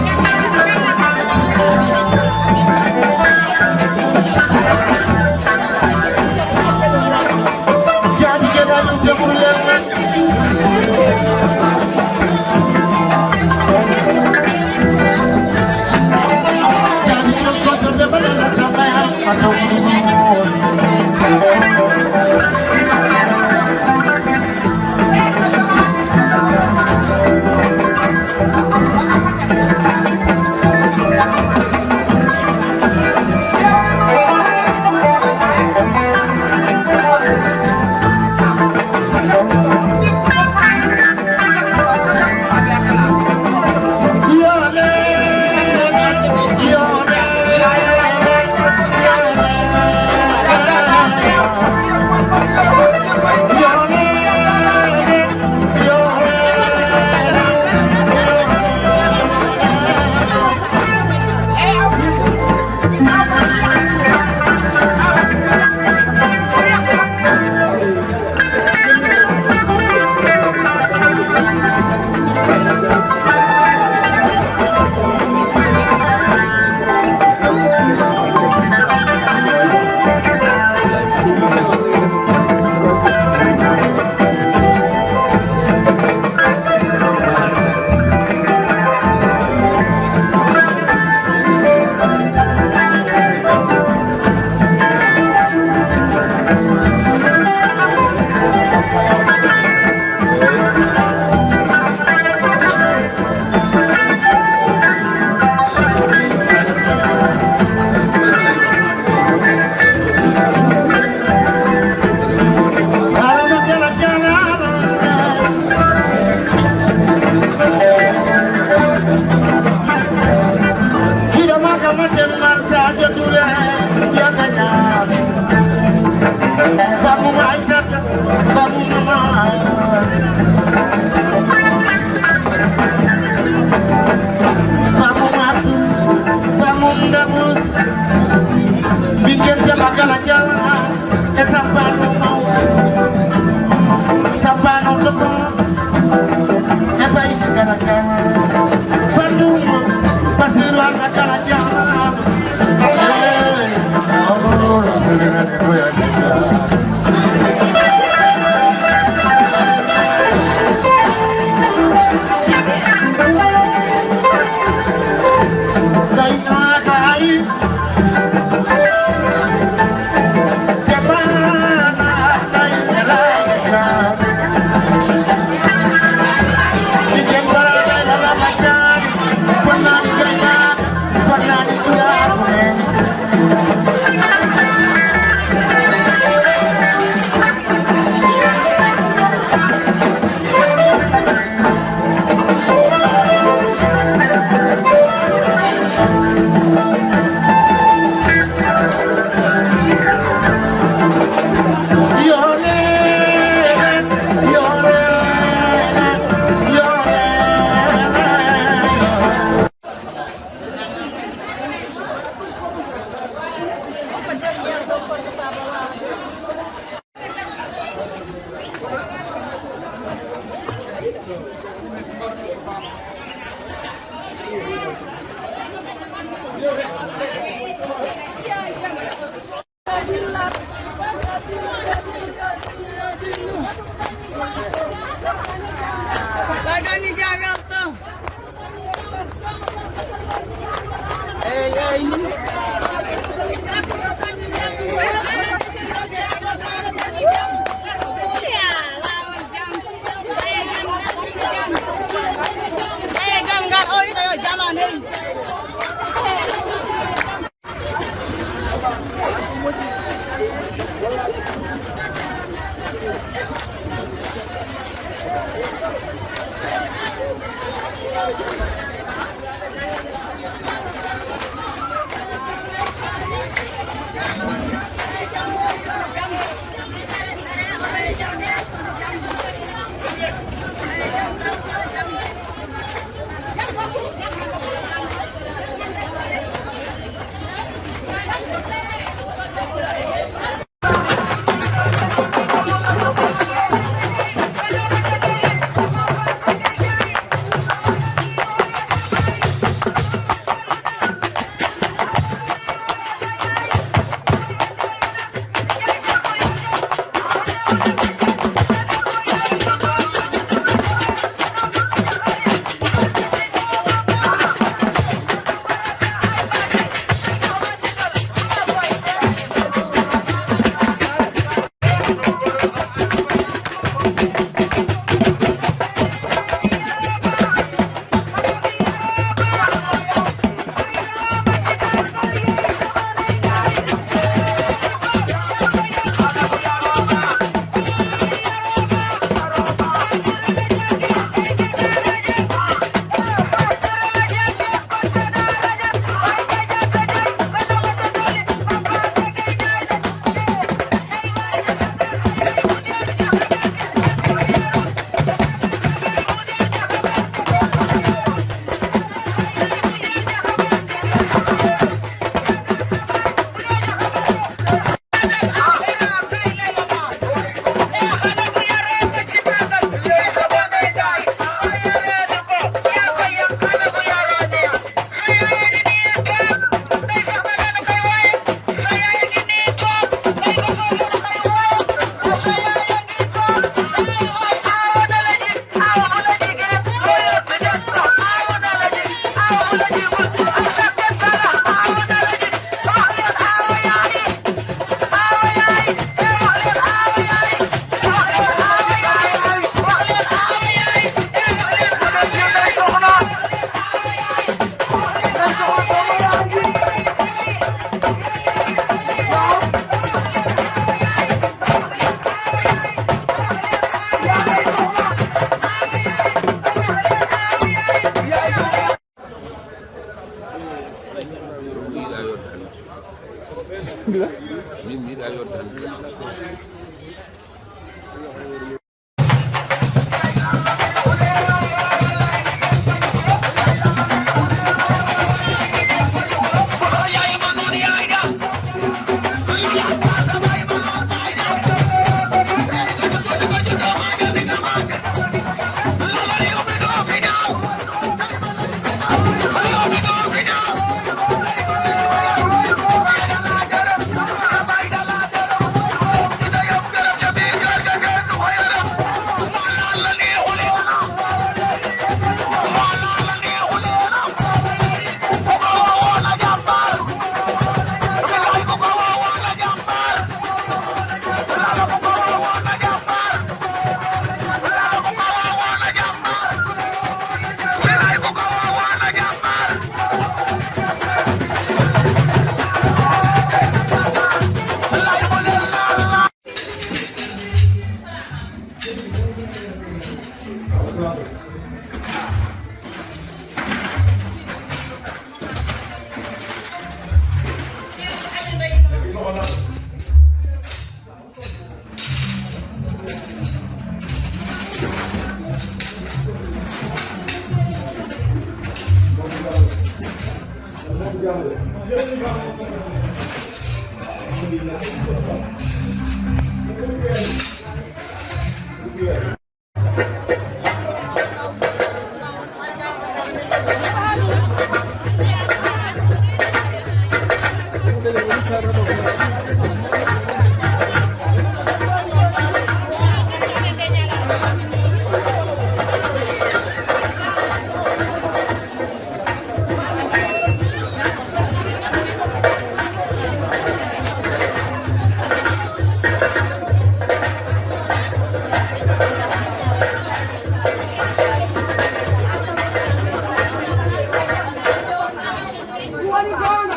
Woni gooŋga.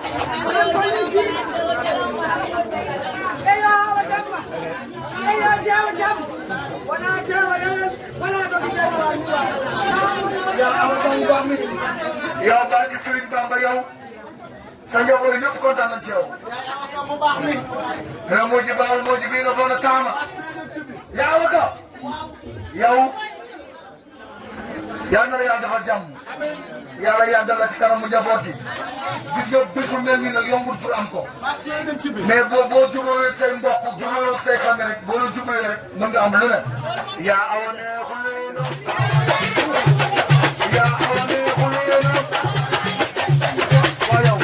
Eyo, awa jamma. Eyo, jeewa jam. Wona jeewa ɗen, wona dogi jeewa ni wa. Ya awa jam, baax mi. Yow, barke Serigne Bamba, yow. Sa njaboot yi ñëpp kontaan nañ ci yow. Yaa awa ka mu baax mi. Ren moo ji baax, moo ji bii nga bon a taama. Yaa awa ka. Yow. Yal na la Yàlla defal jàmm. Yàlla yàggal la ci kanamu njaboot gi. Gis nga, bés bu mel nii nag, yombul pour am ko. Mais boo, boo jubóowee ak say mbokk, jubóowee ak say famille rek, boo leen jubóowee rek, mën nga am lu ne. Yaa awa neexu leen. Yaa awa neexu leen. Waaw yow.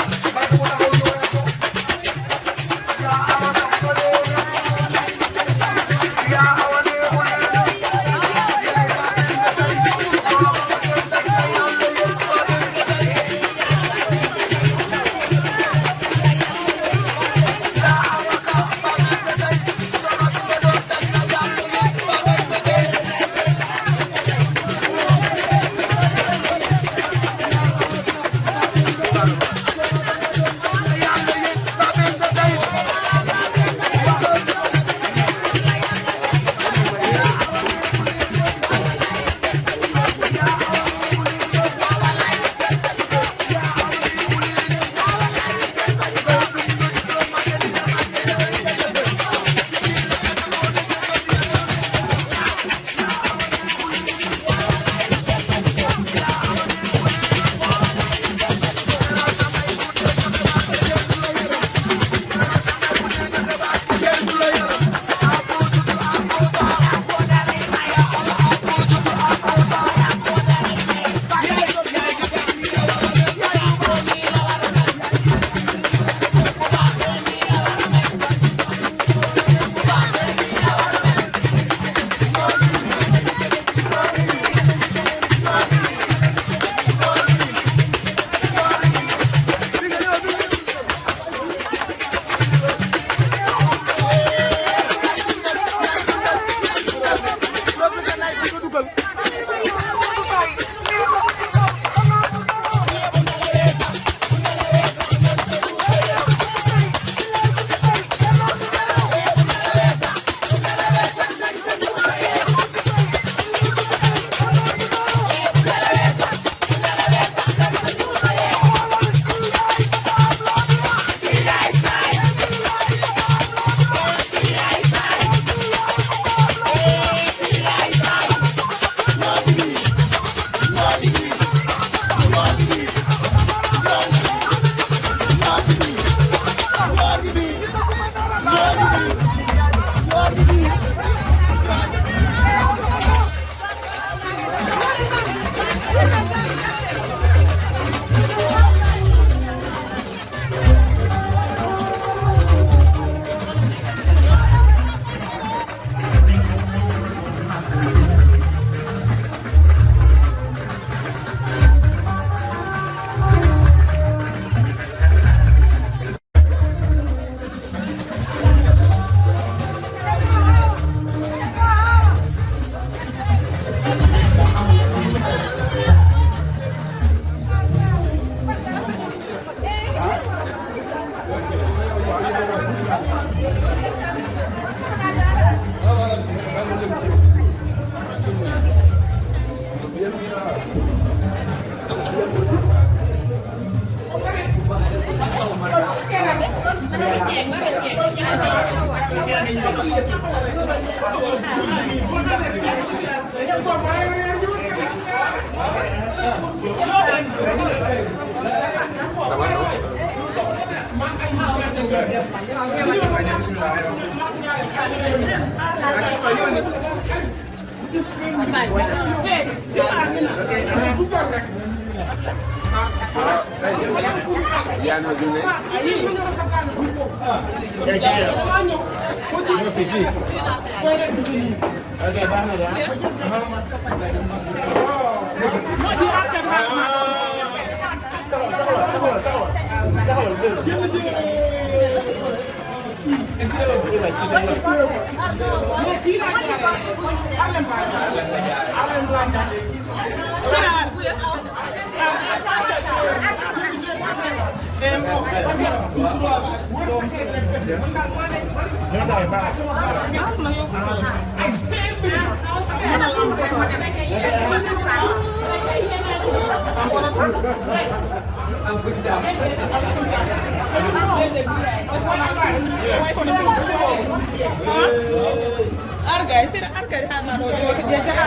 Argay, sira argay ha ma do joke je jaha.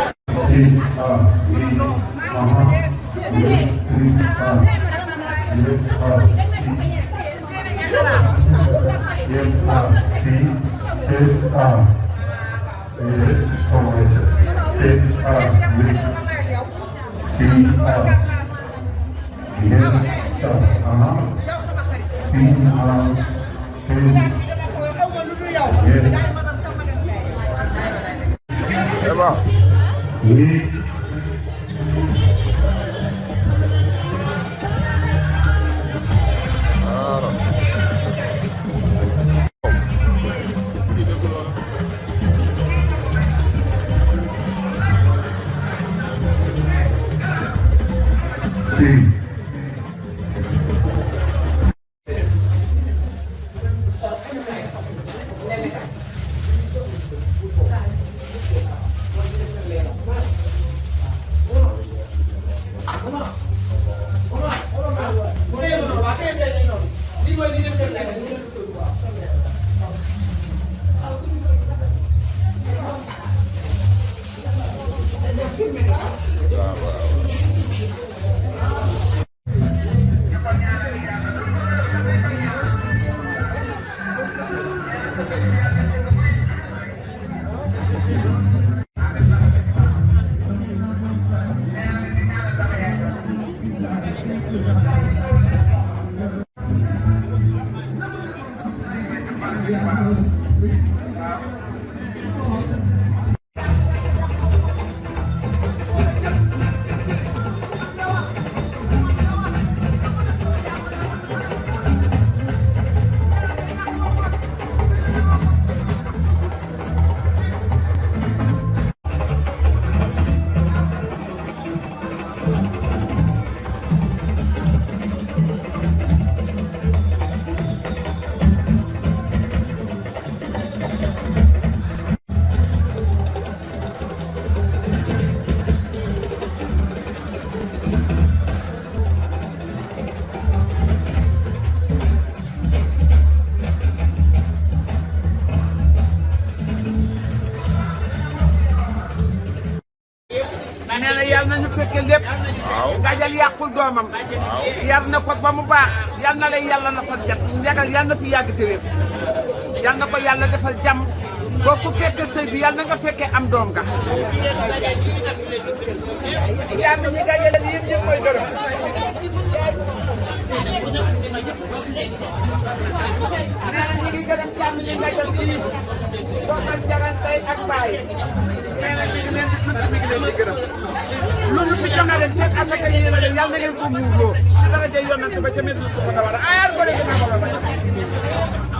Yes, ah, oui. Aha. Yes, yes, ah. Yes, ah, si. Yes, ah, si. Yes, ah. Eh, comment on dit ça? Yes, ah, oui. Si, ah. Yes, ah, aha. Si, ah. Yes. Yes. Eva. Oui. Claro. Sim. Nana yal nañu fekke lépp. Gajal yàqul doomam. Yar na ko ba mu baax. Yal na lay yàlla na fa jat njagal, yal na fi yàgg te wér. Yal na ko yàlla defal jàmm. Boo ko fekke sëy bi, yal na nga fekke am doom nga. Jàmm ñi gajal yëpp ñu ngi koy gërëm. Nee na ñu ngi gërëm jàmm ñi gajal bii. Bokkal njagan tey ak baay. Nee na mi ngi leen di sant, mi ngi leen di gërëm. Lu ñu fi joxe leen seen asaka yi la leen, yàlla na ngeen ko muurloo. Ci daraja Yonent ba ca Medina ko ko war a aar ko leen ko ko war a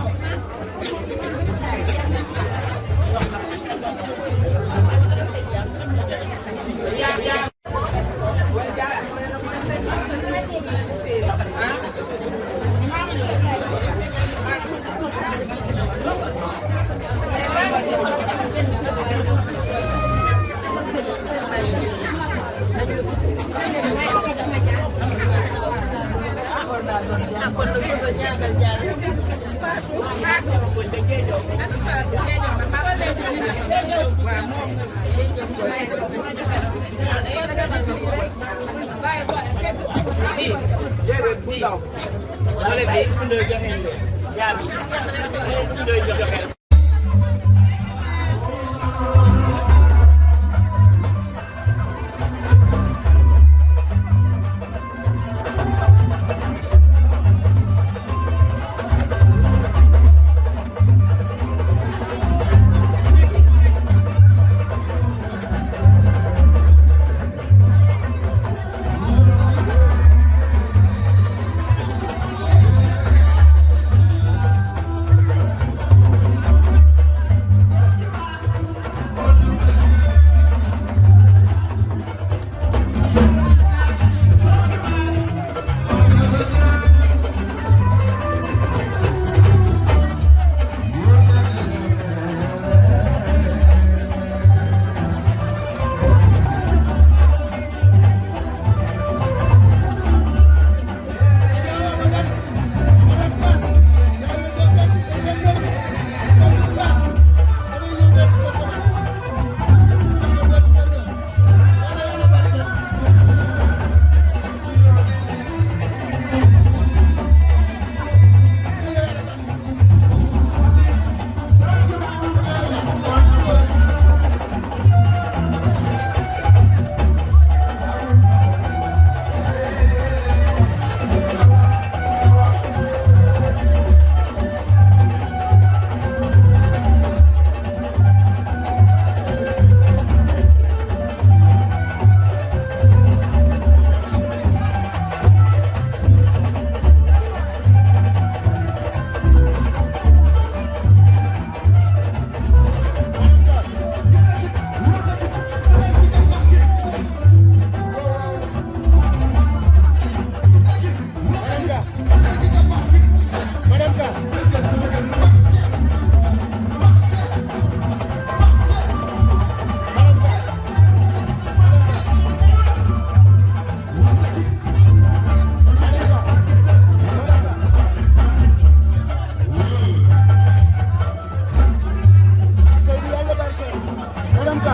Madame Ka.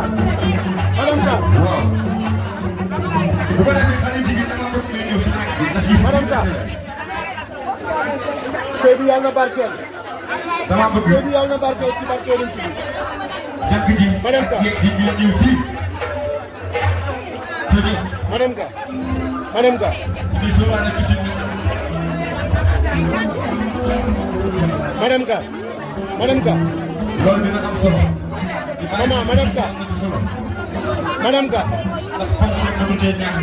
Madame Ka. Madame Ka. Seydi, Yàlla na barkeel. Dama bëgg. Seydi, Yàlla na barkeel ci barkeelu ci. Jàkk ji. Madame Ka. Yeeg ji ñu ñëw fii. Seydi. Madame Ka. Madame Ka. Di sóoraale ci suñu. Madame Ka. Madame Ka. Loolu dina am solo. Maman, Madame Ka. Am na ci solo. Madame Ka. Ndax xam si mënu cee ñàkk.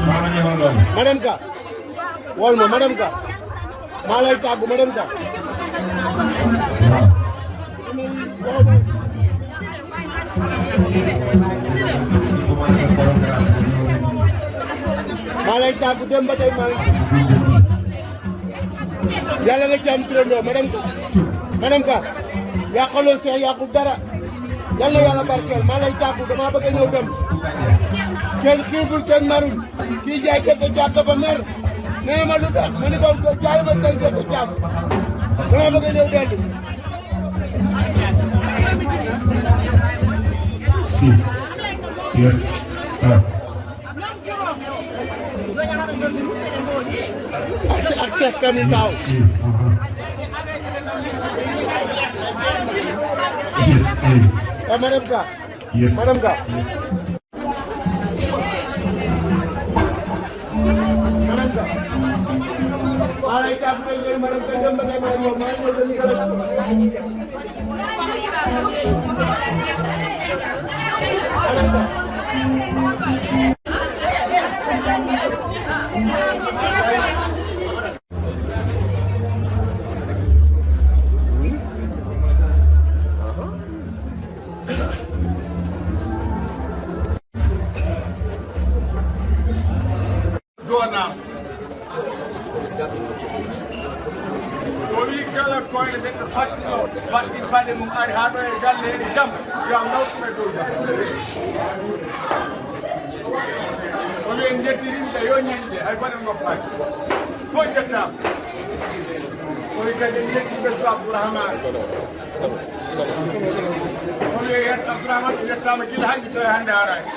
Maa ma ñëwal loolu. Madame Ka. Wol ma, Madame Ka. Maa lay tàggu, Madame Ka. Waaw. Maa lay tàggu, dem ba tey maa ngi. Yàlla nga ci am turandoo, Madame Ka. Madame Ka, yàqaloo Cheikh Yacouba dara. Yàlla, Yàlla barkeel. Maa lay tàggu, damaa bëgg a ñëw dem. Kenn xiiful, kenn marul. Kii jaay gerte caaf dafa mer. Nee ma lu tax, ma ni ko jaay ma tey gerte caaf. Damaa bëgg a ñëw dellu. Si. Yes. Ah. Ak, ak Cheikh Kamil Taw. Yes. Eh, Madame Ka. Yes. Madame Ka. Yes. Madame Ka. Maa lay tàggu, Madame Ka, dem ba tey, Madame Ka, maa ngi lay nuyu. Joonam. O wi kala koyɗe neɗɗo faɗɗino, faɗɗi paɗe mum, ari haa ɗo e galle, ene jam, yo am nawtu e dow jam. O wi en njettirii ɓe, yo ñiiɓe, hay gooto ngoppaani. Fof njettaama. O wi kadi en njettii ɓesngu Abdourahmane. Yettaama gila hannde tawi hannde haaraani.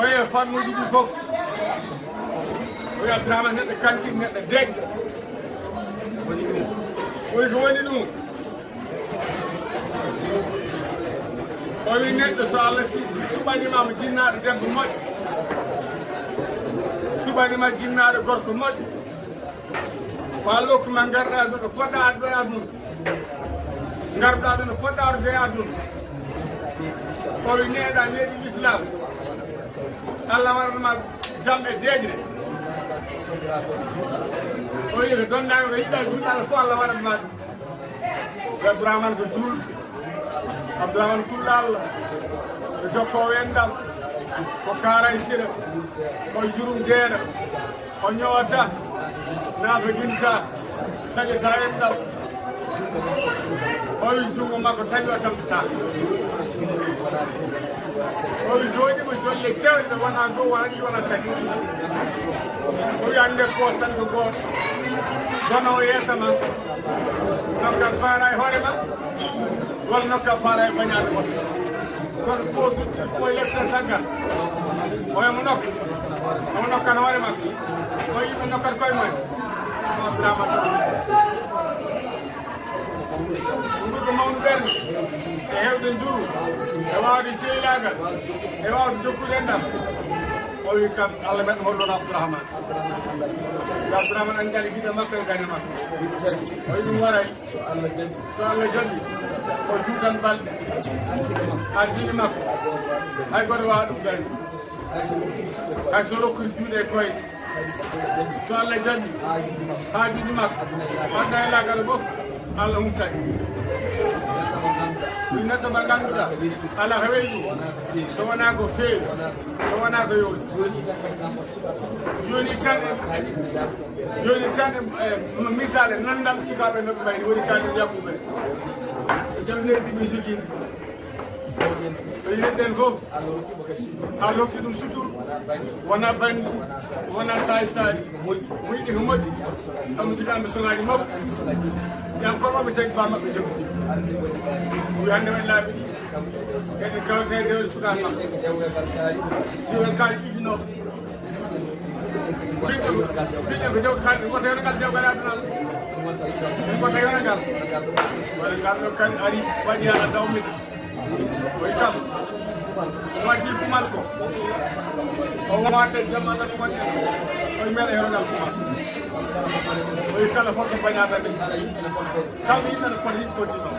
Oye fannuuji ɗi fof. Oye Abdourahmane neɗɗo kantin, neɗɗo deeƴɗo. Oye ko woni ɗum? O wi neɗɗo so Allah si suɓaniima mo jinnaaɗo debbo moƴƴo, suɓaniima jinnaaɗo gorko moƴƴo, Ko Allah hokki ma ngarɗaa ɗo ɗo poɗɗa addude aduna. Ngarɗaa ɗo no poɗɗa arde aduna. O wi neeɗa neeɗi l'islam. Allah waɗan ma jam e deeƴre. O wi ko donɗaa ko yiɗa juɗɗa fof Allah waɗan ma ɗum. Abdourahmane ko juulɗo. Abdourahmane kulla Allah. Ko jokkoowo enɗam. Ko kaara e sira. Ko jurum deena. O ñoota, naafijinta, taƴata enɗam. O wi junngo makko tawi o tamtata. O wi jooɗi mo jolle kewɗe wona dow wona ɗiɗi wona tati. O wi annde ko tan ko gooto. Wona o yeesa ma. Nokka baara e hoore ma. Walla nokka baara e bañaade won. Kono ko sutti ko e lepte taggal. Oya mo nokka. Mo nokkan hoore makko. O yimɓe nokkat koye mumen. Abdourahmane. Ɗum ko mawnu ɓernde. E heewde njuru. E waawde seylaagal. E waawde jokkude enɗam. O wi kam Allah men hollono Abdourahmane. Abdourahmane anndi giɗo makko e gane makko. O wi ɗum waray. So Allah jaɓi. So Allah jaɓi, o juutan balɗe. Arsini makko. Hay goto waawa ɗum gayni. Hay so rokkude juuɗe e koyɗe. So Allah jaɓi, haajuuji makko. Aduna e laakara fof, Allah humpay. Ɗum neɗɗo mo ngannduɗaa, alaa ko weeyi ɗum. So wonaa ko feewi, so wonaa ko yooɗi. Jooni tan, jooni tan, eh, misaale nanndal sukaaɓe no ɓe mbayri, woni kaaldi yakkuɓe. Ko jam leydi ɓe jogii. Ɓe yiɗen fof. Allah hokki ɗum sutur. Wona banndi, wona saay saay. Mo yiɗi ko moƴƴi. Kam jiɗaanɓe sogaaji makko. Jam ko maɓɓe sek ba maɓɓe jogiti. Wi hannde men laabi ɗi. Kadi kawte dewle sukaaɓe makko. Diwel kaali ɗiɗi noon. Ɓiɗɗo, ɓiɗɗo ko dewgal, wota yonagal dewgal aduna. Wota yonagal. Wala ngal ɗo kan ari, waɗi ala dawmi. O wi kam. O waɗi kumal ko. O waɗa jamma ɗo ko waɗi. O wi meɗa yonagal kumal. O wi kala fof so bañaɗa min. Kala yimɓe no poti, poti ɗo.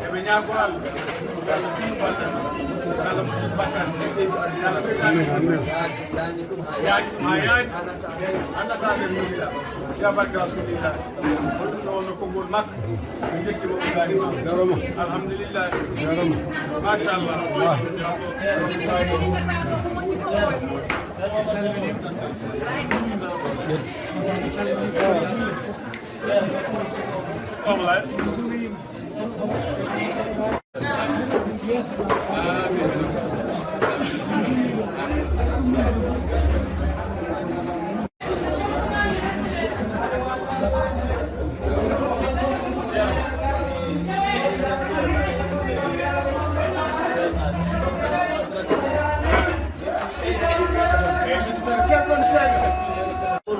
Eɓe ñaago Allah, yo Allah tinu balɗe, yo Allah moƴƴin battane, yo Allah ɓeydan. Yaaji ɗum haa yaaji, annata ɓe muñira, ya barke Rasulillah. Ko ɗum ɗo wonno konngol makko. Min njetti mo, min mbaɗi mo. Jarama. Alhamdulillah. Jarama. Machallah.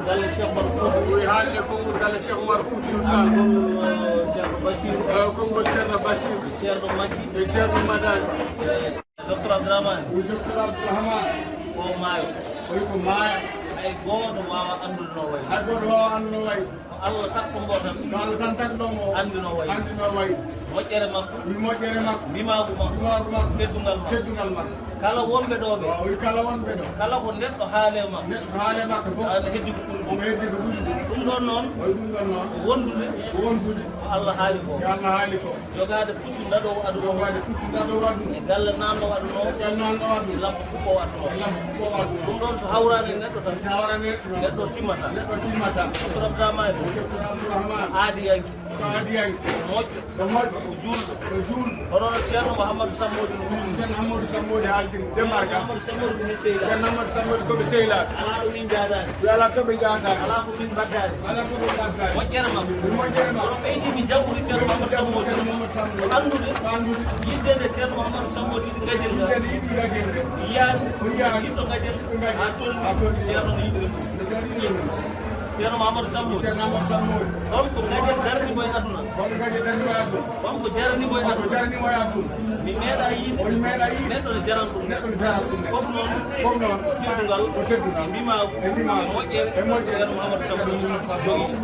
Galle Cheikh Oumar Fouti. Wi haalde konngol galle Cheikh Oumar Foutiyou Tall. Konngol, eh, Ceerno Bachir. Eh, konngol Ceerno Bachir. Ceerno Makki. E Ceerno Madani. Docteur Abdourahmane. Wi Docteur Abdourahmane. Ko maayo. Ko ko maayo. Hay gooto waawa anndude no wayi. Hay gooto waawa anndude no wayi. Ko Allah takko mbo tan. Ko Allah tan takko mbo. Anndi no wayi. Anndi no wayi. Moƴƴere makko. Wi moƴƴere makko. Ndimaagu makko. Ndimaagu makko. Teddungal makko. Teddungal makko. Kala wonɓe ɗo ɓe. Waaw, wi kala wonɓe ɗo. Kala ko neɗɗo haale ma. Neɗɗo ko haale makko fof. Ana heddi ko ɓuri ɗum. Omo heddi ko ɓuri ɗum. Ɗum ɗon noon. Wayi ɗum ɗon noon. Ko wondude. Ko wondude. Ko Allah haali ko. Ko Allah haali ko. Jogaade puccu ndaɗoowo aduna o. Jogaade puccu ndaɗoowo aduna. E galle naanno aduna o. E galle naanno aduna. E lampa fuɗɗoowo aduna o. E lampa fuɗɗoowo aduna. Ɗum ɗon so hawraani e neɗɗo tan. So hawraani e neɗɗo tan. Neɗɗo timmata. Neɗɗo timmata. Docteur Abdourahmane. Docteur Abdourahmane. Aadiyanke. Ko adiyanke. Moƴƴo. Ko moƴƴo. Ko juulɗo. Ko juulɗo. Hono no Ceerno Mouhamadou Samboodi no wiiri. Ceerno Mouhamadou Samboodi haaltiri. Demba ka. Ceerno Mouhamadou Samboodi ko mi sehilaaɗo. Ceerno Mouhamadou Samboodi ko mi sehilaaɗo. Alaa ɗo min njaadaani. Yo alaa to ɓe njaadaani. Alaa ko min mbaɗdaani. Alaa ko min mbaɗdaani. Moƴƴere makko. Moƴƴere makko. Kono ɓeydi mi jaɓɓude Ceerno Mouhamadou Samboodi. Ceerno Mouhamadou Samboodi. Ko anndude. Ko anndude. Yiɗde nde Ceerno Mouhamadou Samboodi yiɗi ngajel ngal. Yiɗde nde yiɗi ngajel ngal. Yiyaani. Yiyaani. Yiɗɗo ngajel. Ngajel. Haa tolni. Haa tolni. Ceerno no yiɗi ɗum. Ceerno Mahamadou Samboodi. Ceerno Mahamadou Samboodi. On ko ngajel darni mo e aduna. On ko ngajel darni mo e aduna. On ko jarani mo e aduna. On ko jarani mo e aduna. Mi meeɗa yiide. On meeɗa yiide. Neɗɗo ne jarani ɗum. Neɗɗo ne jarani ɗum. Fof noon. Fof noon. Teddungal. Ko teddungal. E ndimaagu. E ndimaagu. E moƴƴere. E moƴƴere. Ceerno Mahamadou Samboodi. Ceerno Mahamadou Samboodi.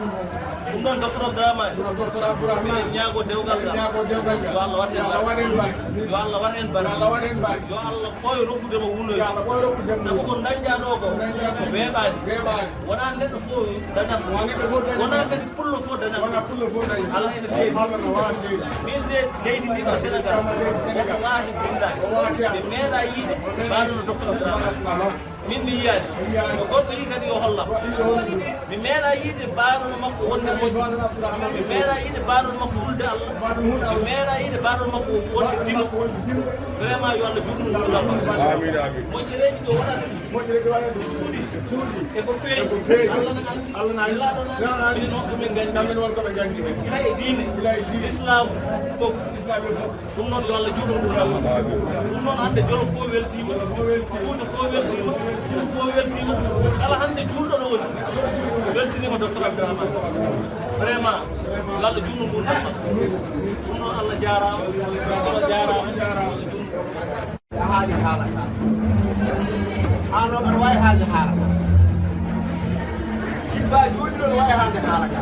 Ɗum noon, Docteur Abdourahmane. Ɗum noon, Docteur Abdourahmane. Eɗen ñaagoo dewgal ngal. Eɗen ñaagoo dewgal ngal. Yo Allah waɗ heen barke. Yo Allah waɗ heen barke. Yo Allah waɗ heen barke. Yo Allah ɓooy rokkude mo wuunoyde. Yo Allah ɓooy rokkude mo. Sabu ko dañɗaa ɗoo ko. Ko dañɗaa ko. Weeɓaani. Weeɓaani. Wonaa neɗɗo fof dañata. Wonaa neɗɗo fof dañata. Wonaa kadi pullo fof dañata. Wonaa pullo fof dañata. Allah ene seedi. Allah no waawi seedi. Min de leydi ndi ɗo Sénégal. Kama leydi Sénégal. Wallaahi billaahi. O waawata. Mi meeɗaa yiide mbaɗo no Docteur Abdourahmane. Aha. Min mi yiyaani. Mi yiyaani. So goɗɗo yii kadi yo hollam. Goɗɗo yii yo hollam. Mi meeɗaa yiide mbaɗo no makko wonde moƴƴo. Mbaɗo no Abdourahmane. Mi meeɗaa yiide mbaɗo no makko hulde Allah. Mbaɗo no hulde Allah. Mi meeɗaa yiide mbaɗo no makko wonde dima. Mbaɗo no makko wonde dima. Vraiment yo Allah juutnu ngurdam. Amiin, amiin. Moƴƴereeji ɗo waɗata. Moƴƴere ɗo waɗa ɗum. Suuɗi. Suuɗi. E ko feeñi. E ko feeñi. Allah na anndi. Allah na anndi. Nelaɗo na anndi. Nelaɗo na anndi. Minen noon ko ɓe nganndi. Gila e diine. Gila e diine. Islam fof. Islam fof. Ɗum noon yo Allah juutnu ɗum Allah. Ɗum noon hannde Jolof fof weltiima. Fof weltiima. Fuuta fof weltiima. Fuuta fof weltiima. Kala hannde juulɗo ɗo woni. Weltiniima Docteur Abdourahmane. Vraiment. Yo Allah juutnu ɗum Allah. Ɗum noon Allah jaaraama. Allah jaaraama. Allah juutnu. Haalde haala ka. Aan noon aɗa waawi haalde haala ka. Jibba jooɗi ɗo no waawi haalde haala ka.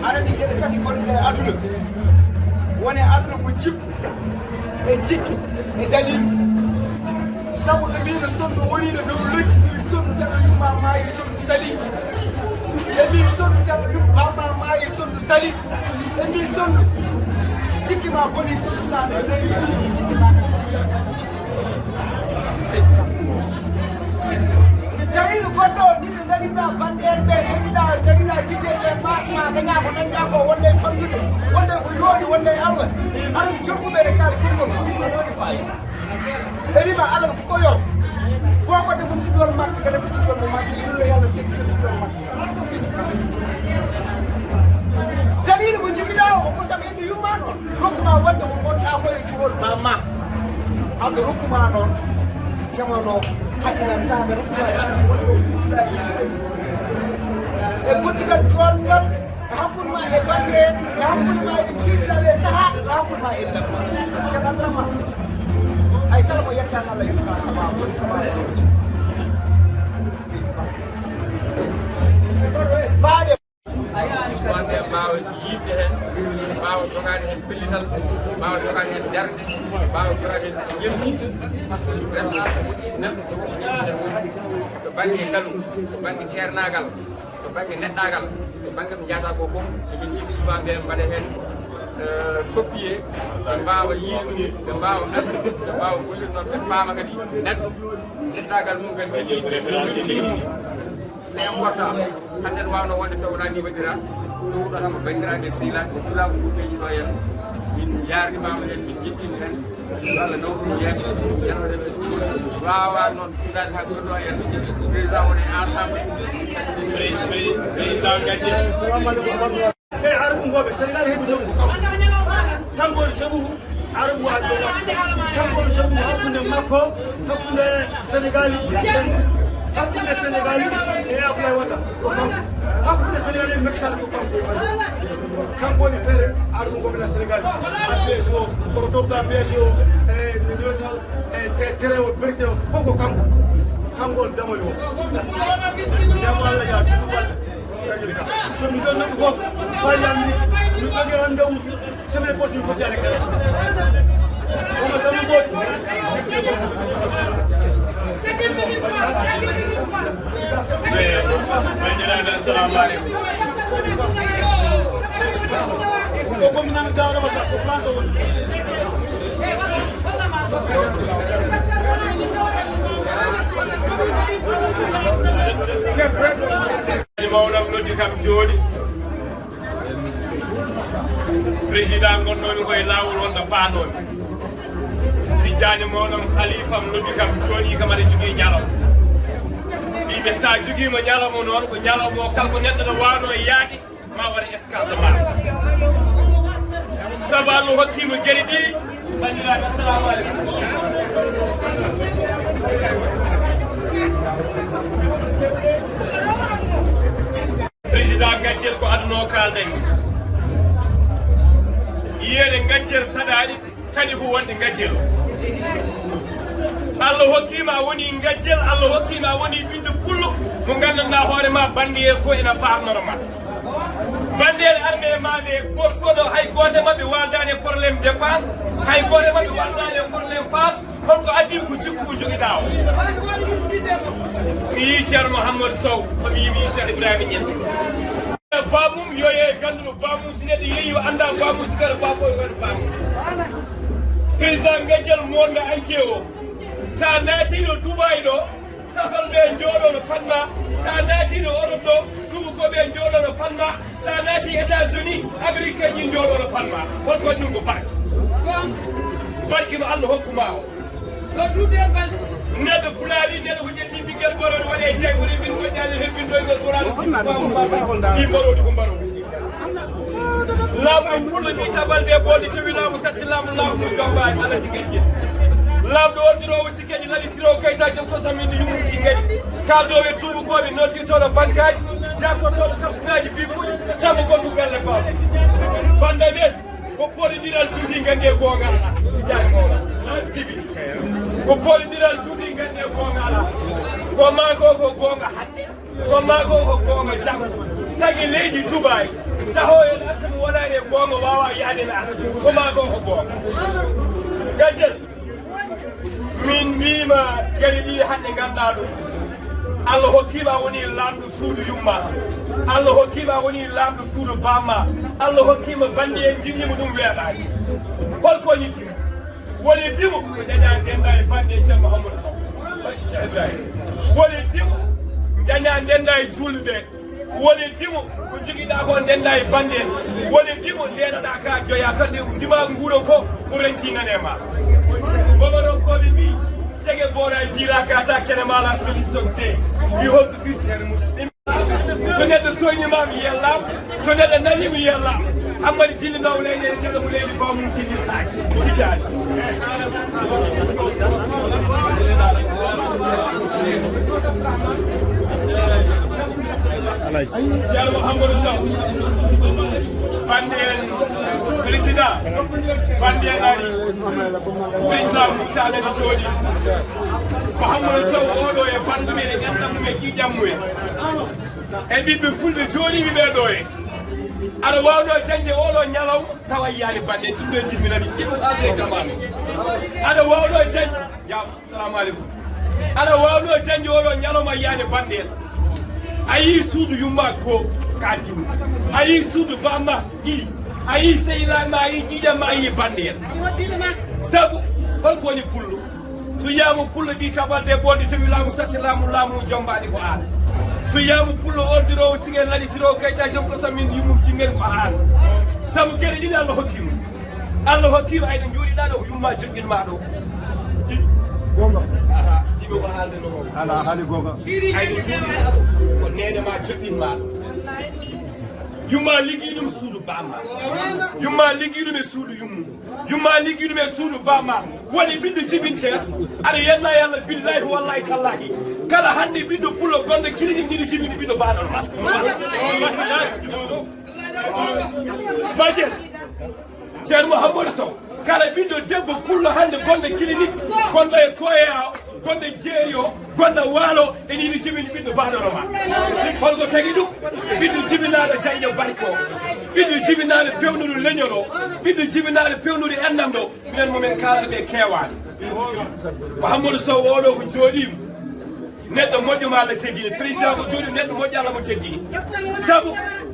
Aɗa anndi geɗe tati gonɗe e aduna. Woni aduna ko jikku, e jikke, e daliilu. Sabu ɓe mbiino sondu woniino dow lojji, ɓuri sondu tawa yumma maayi sondu. Sali. E min sondu jalla yum bamma maayi sondu sali. E min sondu. Jikki ma boni sondu sa ne rewi jikki ma kan jikki. Mi tawi no goɗɗo ni ɓe dañita banɗeer ɓe dañita dañita jidde ɓe mas ma daña ko daña ko wonde sondude wonde ko yoni wonde Allah. Aɗa joffuɓe e kala kurgol ko ɗum woni fayi. E wima Allah ko ko yor. Ko ko defum si ɗon makki kala ko si ɗon mo makki ɗum la yalla sekki si ɗon makki. Dalil mo jigida o ko sam en yumma non. Rokma wadde ko bonta ko e jugol bamma. Ado rokma non. Jamano hakkilan ta be rokma. E guddigal jonngal. Hakkunde ma e bannge, e hakkunde ma e jiidiɗaɓe e saha, e hakkunde ma e lamma. Ceerno Abdourahmane, hay kala ko yettama Allah yettama sama woni sama. Baade. Suɓaaɓe mbaawa yiɗde heen, mbaawa jogaade heen pellital, mbaawa jogaade heen darnde, mbaawa jogaade heen jemtinde, parce que responsable neɗɗo ko to bannge ngalu, to bannge ceernaagal. To bannge neɗɗaagal, to bannge ko njaataa ko fof, emin njiɗi suɓaaɓe ɓe mbaɗa heen, eh, copier, ɓe mbaawa yiide ɗum, ɓe mbaawa anndude, ɓe mbaawa gollirde noon, ɓe paama kadi neɗɗo, neɗɗaagal mum kadi, kadi c'est important. Hannde no waawno wonde taw wonaa ni waɗiraa, ɗum ɗo tan ko banndiraaɓe e sehilaaɓe, ko pulaagu ngu feeñi ɗo heen. Min njaarnimaama heen, min njettini heen. Yo Allah nawru ɗum yeeso, yalla waɗa ɓe waawaa noon fuɗaade haa ɗo ɗo en président woni ensemble. Président Gadji. Salamu aleykum warahmatullahi. Ɓe Arabu ngooɓe Sénégal heɓi ɗum ko kanko. Kanko woni jaɓugu Arabu waɗi ɗo. Kanko woni jaɓugu hakkunde makko, hakkunde Sénégal, hakkunde Sénégal e Abdoulaye Wade ko kanko. Hakkunde Sénégal e Macky Sall ko kanko. Kanko woni feere Arabu ngooɓe Sénégal. A P S O, kono topta P S O, e National, e te-, Tereo, Berteo, fof ko kanko. Kanko woni damoyo. Jam Allah yaa, ɗum waɗa. So mi ɗon neɗɗo fof, faylan mi, mi ɗon rendez-vous, semaine prochaine, mi foti arrêté. Omo sami goɗɗo. Assalamu aleykum. Ko ko mi nana gawɗo ma sa ko France o woni. Mawɗam noddi kam jooɗi. Président, ngonnoomi ko e laawol wonɗo paanoomi. Tijjaani mooɗon, haliifam noddi kam, jooɗii kam, aɗa jogii ñalawma. Mbiimi, so a jogiima ñalawma noon, ko ñalawma o kala ko neɗɗo no waawno e yaade, ma waɗe escale ma. Sabu Allah hokkiima gere ɗiɗi. Banndiraaɓe, assalamu aleykum. Président Gajel, ko aduna o kaalɗen. Yiyeede Gajel saɗaani, saɗi ko wonde Gajel. Allah hokkiima a woni Gajel, Allah hokkiima a woni ɓiɗɗo pullo mo nganndanɗaa hoore ma, banndiraaɓe fof ena paamnoro ma. Banndiraaɓe arɓe e ma ɓe, gooto fof ɗo, hay gooto e maɓɓe waaldaani e problème dépense, hay gooto e maɓɓe waaldaani e problème passe. Holko addi ko jikku ko jogiɗaa o? Mi yii Ceerno Mouhamadou Sow, ko mi yii, mi yii Ceerno Ibrahima Niass. Bamum yo e ganduɗo bamum, si neɗɗo yeeyi o annda bamum, si kala bafo yo waɗu bamum. Président Gajel monde entier o, sa naatiɗo Dubaï ɗo, safalɓe njooɗo no panma, sa naatiɗo Europe ɗo, tubakoɓe njooɗo no panma, sa naati États-Unis, Américain ji njooɗo no panma. Holko waɗi ɗum? Ko barke. Barke no Allah hokkuma o. Ɗo duuɓi e balɗe. Neɗɗo pulaari, neɗɗo ko ƴetti ɓinngel mborooɗi waɗi e jayɓude, min moƴƴaani hebbindoygol soraade ɗi mborooɗi ko mbarooɗi. Laamɗo pullo ɓi tabal de boolɗi tawi laamu satti laamu, laamu mum jombaani, Alhaji Gajel. Laamɗo ordiroowo sikkeeji lalitiroowo kayitaaji joom kosa min yummum ci ngari. Kaaldoowo e tuubakooɓe nootirtooɗo bankaaji, jakkotooɗo kapsunaaji bikuuji, tambo gonɗo galle baaba. Bannda men. Ko poɗondiral juuti nganndi e goonga Alaa. Tijjaani Mawla. Jibi. Ko poɗondiral juuti nganndi e goonga Alaa. Ko maa ko ko goonga hannde. Ko maa ko ko goonga janngo. Tagi leydi Dubaay. Taho en arta mo wonaani e goonga waawa yaade na arta. Ko maa ko ko goonga. Gajel. Min mbiima gari ɗi hannde nganndaa ɗum. Allah hokkiima a woni laamɗo suudu yumma. Allah hokkiima a woni laamɗo suudu bamma. Allah hokkiima bannde en njiɗiima ɗum weeɓaani. Holko woni dimo? Woni dimo ko jañaa ndenndaa e bannde Ceerno Mouhamadou Sow. Woni dimo jañaa ndenndaa e juulde. Woni dimo ko jogiɗaa ko ndenndaa e bannde en. Woni dimo ndenoɗaa ka joyaa kadi ndima nguuro ko ko rentinane ma. Boboronkooɓe mbi, cege boora e jiiraaka ta kene ma la solution te. Mi holko firti. So neɗɗo soyni ma mi yella, so neɗɗo nani mi yella. Ammadi dilli ndaw leydi en jalo mo leydi ba mum tigi. Tijjaani. Alhaji. Ceerno Mouhamadou Sow, bannde en président, bannde en ari, président Moussa nani jooɗi. Mouhamadou Sow oɗo e banndu men e enɗam mum e ƴiƴam mum en. E ɓiɓɓe fulɓe jooɗiiɓe ɓee ɗo en. Aɗa waawno jañde oɗo ñalawma tawa yiyaani bannde ɗum ɗo jimminani. Ɗum alde kamano. Aɗa waawno jañde. Yaw. Salamu aleykum. Aɗa waawno jañde oɗo ñalawma yiyaani bannde en. A yii suudu yumma ko ka dimo. A yii suudu bamma ɗi. A yii sehilaaɓe ma, a yii ƴiƴam ma, a yii bannde en. Sabu holko woni pullo? So yiyaama pullo ɓi tabal de boolɗi tawi laamu satti laamu, laamu jombaani ko aan. So yiyaama pullo ordiroowo sigen lalitiroowo kayitaaji joom kosa min yummum jingel ko aan. Sabu gere ɗiɗi Allah hokkiima. Allah hokkiima, ayno njooɗiɗaa ɗo ko yumma joɗɗin ma ɗo. Gonga. Aha, ɗiɗo ko haalde no. Ala haali gonga. Ayno njooɗiɗaa ɗo ko neene ma joɗɗin ma ɗo. Yumma liggii ɗum suudu bamma. Yumma liggii ɗum e suudu yummu. Yumma liggii ɗum e suudu bamma. Woni ɓiɗɗo jibinte. Aɗa yenna e Allah billahi wallahi tallahi. Kala hannde ɓiɗɗo pullo gonɗo clinique ni jibini ɓiɗɗo baɗono ma. Badiel. Ceerno Mouhamadou Sow, kala ɓiɗɗo debbo pullo hannde gonɗo clinique, gonɗo e Koya o, gonɗo Jeeri o, gonɗo Waalo, ene yiɗi jibinde ɓiɗɗo baɗono ma. Holko tagi ɗum? Ɓiɗɗo jibinaaɗo jañƴo barke o, ɓiɗɗo jibinaaɗo pewnuɗo leñol o, ɓiɗɗo jibinaaɗo pewnuɗo enɗam ɗo, minen momin kaalata ɓe keewaani. Mouhamadou Sow oɗo ko jooɗiima. Neɗɗo moƴƴo ma Allah teddini, président ko jooɗi, neɗɗo moƴƴo Allah mo teddini. Sabu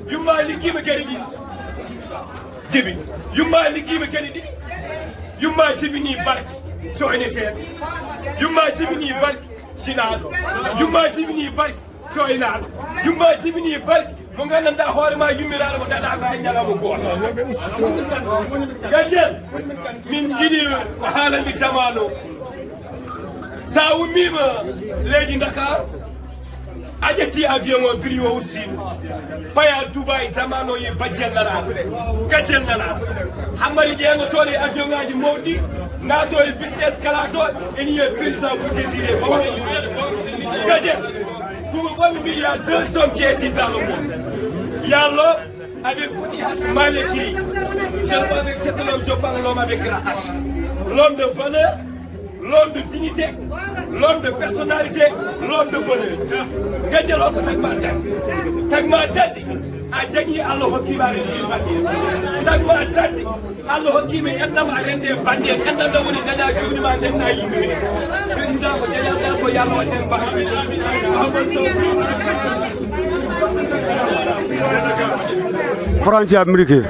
yumma liggiima gere ɗiɗi. Jibi. Yumma liggiima gere ɗiɗi. Yumma jibini barke coyneteeɗo. Yumma jibini barke sinaaɗo. Yumma jibini barke coynaaɗo. Yumma jibini barke Mo nganndanɗaa hoore ma yummiraaɗo mo daɗaaka e ñalawma gooto. Gajel, min njiɗi ko haalande jamaanu. So a ummiima leydi Ndakaaru, a ƴetti avion o, biri o ustiima. Paya Dubai, jamaanu o yi bajjel nanaaɗo, gajel nanaaɗo. Hammadi ƴeeŋotooɗo e avion ŋaaji mawɗi, naatoo e business kala to, ene yiya président ko désiré. Gajel, ko ko ɓoomi mbi, il y a deux hommes qui étaient dans le monde. Il y a l'homme avec petit H, Malekiri. Je le vois avec cet homme, je parle l'homme avec grand H. L'homme de valeur, l'homme de dignité, l'homme de personnalité, l'homme de bonheur. Gajel o ko tagma daddi. Tagma daddi. A jañi Allah hokkiima a renndi banndi. Tagma daddi. Allah hokkiima enɗam a renndi banndi. Enɗam ɗam woni daña cuuɗi ma ndenna yimɓe. Président ko jañal ɗan ko Yallah waɗ heen barke. France Amérique.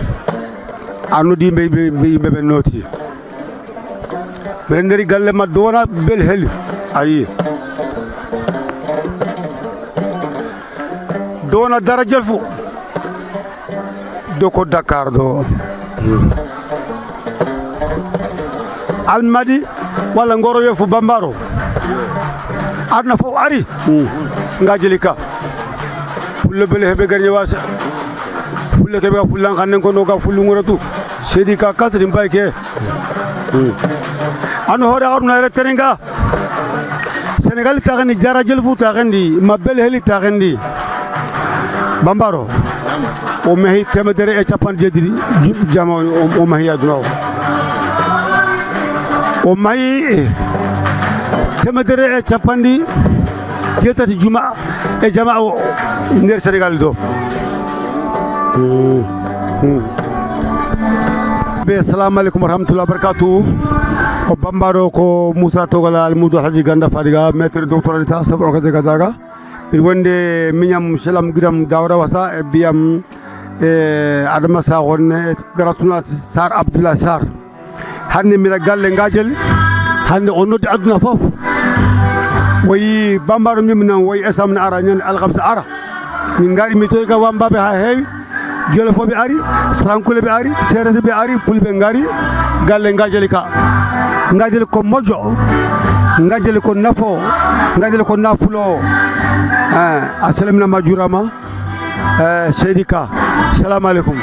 A noddi yimɓe, yimɓe, yimɓe ɓe nooti. Mbeɗa nder galle ma, doona bel heli. Ayi. Doona dara jelfu. Do ko Dakar do. Almadi walla Ngoro yo fu Bambaro. Aduna fof ari. Nga jeli ka. Pullo bele heɓe gari ñewasa. Fulle keɓe ka fullan kannen kono ka fullu ngoratu. Seydi ka kasri mbayke. Ano hoore Haruna ere terenga. Senegal taxandi, jara jel fu taxandi, ma bel heli taxandi. Bambaro. O mahi temedere e capanɗe jeeɗiɗi jama o, o mahi aduna o. O mahi, eh, temedere e capanɗe jeetati juma e jama o nder Senegal do. Hmm. Hmm. Be, assalamu alaikum warahmatullahi wabarakatuh. O Bambaro ko Musa Togala Almudo Haji Ganda Fadiga, maître doctorat d'État, chef orchestre Gajaga. Miɗo wonde miñam selam giɗam Daouda Wasa e biyam e Adama Sakho ne Garatuna Sar Abdoulaye Sar. Hannde mbiɗa galle Ngajel. Hannde o noddi aduna fof. O yi Bambaro mbimi nan o yi esam na ara ñande alkamsa ara. Min ngari mi toy ka wambaɓe ha heewi. Jolofoɓe ari, Sarankule ɓe ari, Serete ɓe ari, Pulɓe ngari galle Ngajel ka. Ngajel ko moƴƴo, Ngajel ko nafo, Ngajel ko nafulo. Eh, a salminama, juurama. Eh, Seydi Ka, salamu aleykum.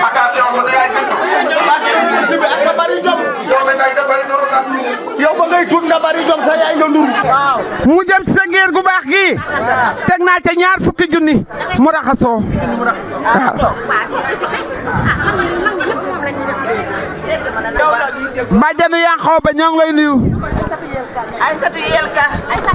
Attention, so yaay juddu. Yow ba ngay tuut nga bari jom sa yaay nga ndur. Mu jëm ci sa géer gu baax gi. Teg naa ca ñaar fukki junni mu raxasoo. Waaw. Bàjjanu Yankhoba, ñoo ngi lay nuyu. Aïssatou Yelka.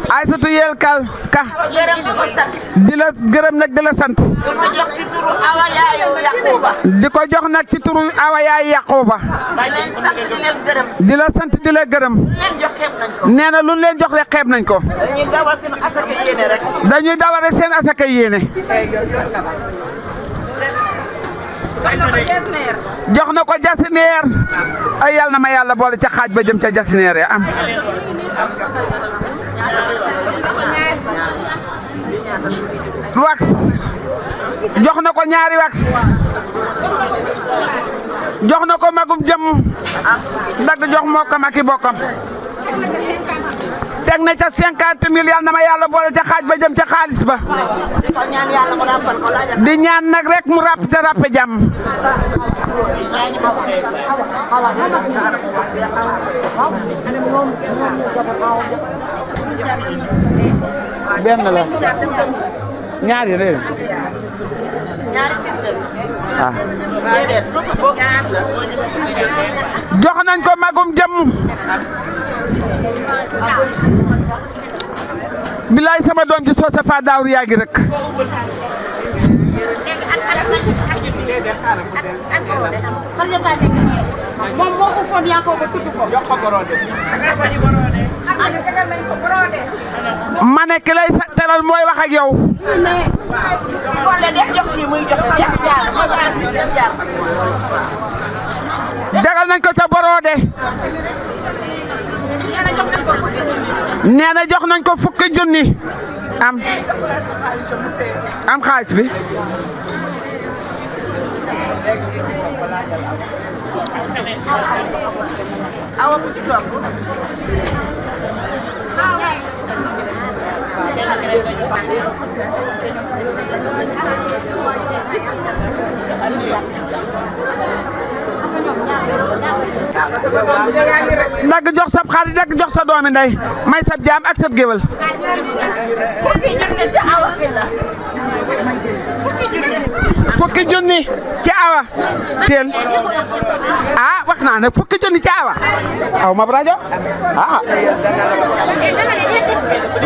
Aïssatou Yelka Ka. Gërëm di ko sant. Di la gërëm nag, di la sant. Di ko jox ci turu Awa Yaayu Yankhoba. Di ko jox nag ci turu Awa Yaayu Yankhoba. Di leen sant, di leen gërëm. Di la sant, di la gërëm. Leen jox xeeb nañ ko. Nee na lu leen jox rek xeeb nañ ko. Dañuy dawal seen asaka yéene rek. Dañuy dawal rek seen asaka yéene. Jox na ko jasineer. Ay, yal na ma Yàlla boole ca xaaj ba jëm ca jasineer ya am. Wax. Jox na ko ñaari wax. Jox na ko magum jëm. Dagg jox mbokkam ak i bokkam. Teg na ca cinquante mille, yal na ma Yàlla boole ca xaaj ba jëm ca xaalis ba. Di ñaan nag rek mu ràpp te ràppe jàmm. Benn la. Ñaari réew. Ah. Jox nañ ko magum jëm. Bilaay sama doom ji soo sa fa daawru yaa ngi rek. Moom moo ko foog yaa ko ba tudd ko. Jox ko borode. Ma ne ki lay sa teral mooy wax ak yow. Jagal nañ ko ca borode. Nee na jox nañ ko fukki junni. Am. Am xaalis bi. Awa, ku ci topp? Dagg jox sab xarit, dagg jox sa doomi ndey, may sab jaam ak sab géwél. Fukki junni ci Awa. Teel. Ah, wax naa ne fukki junni ci Awa. Aw ma rajo. Ah.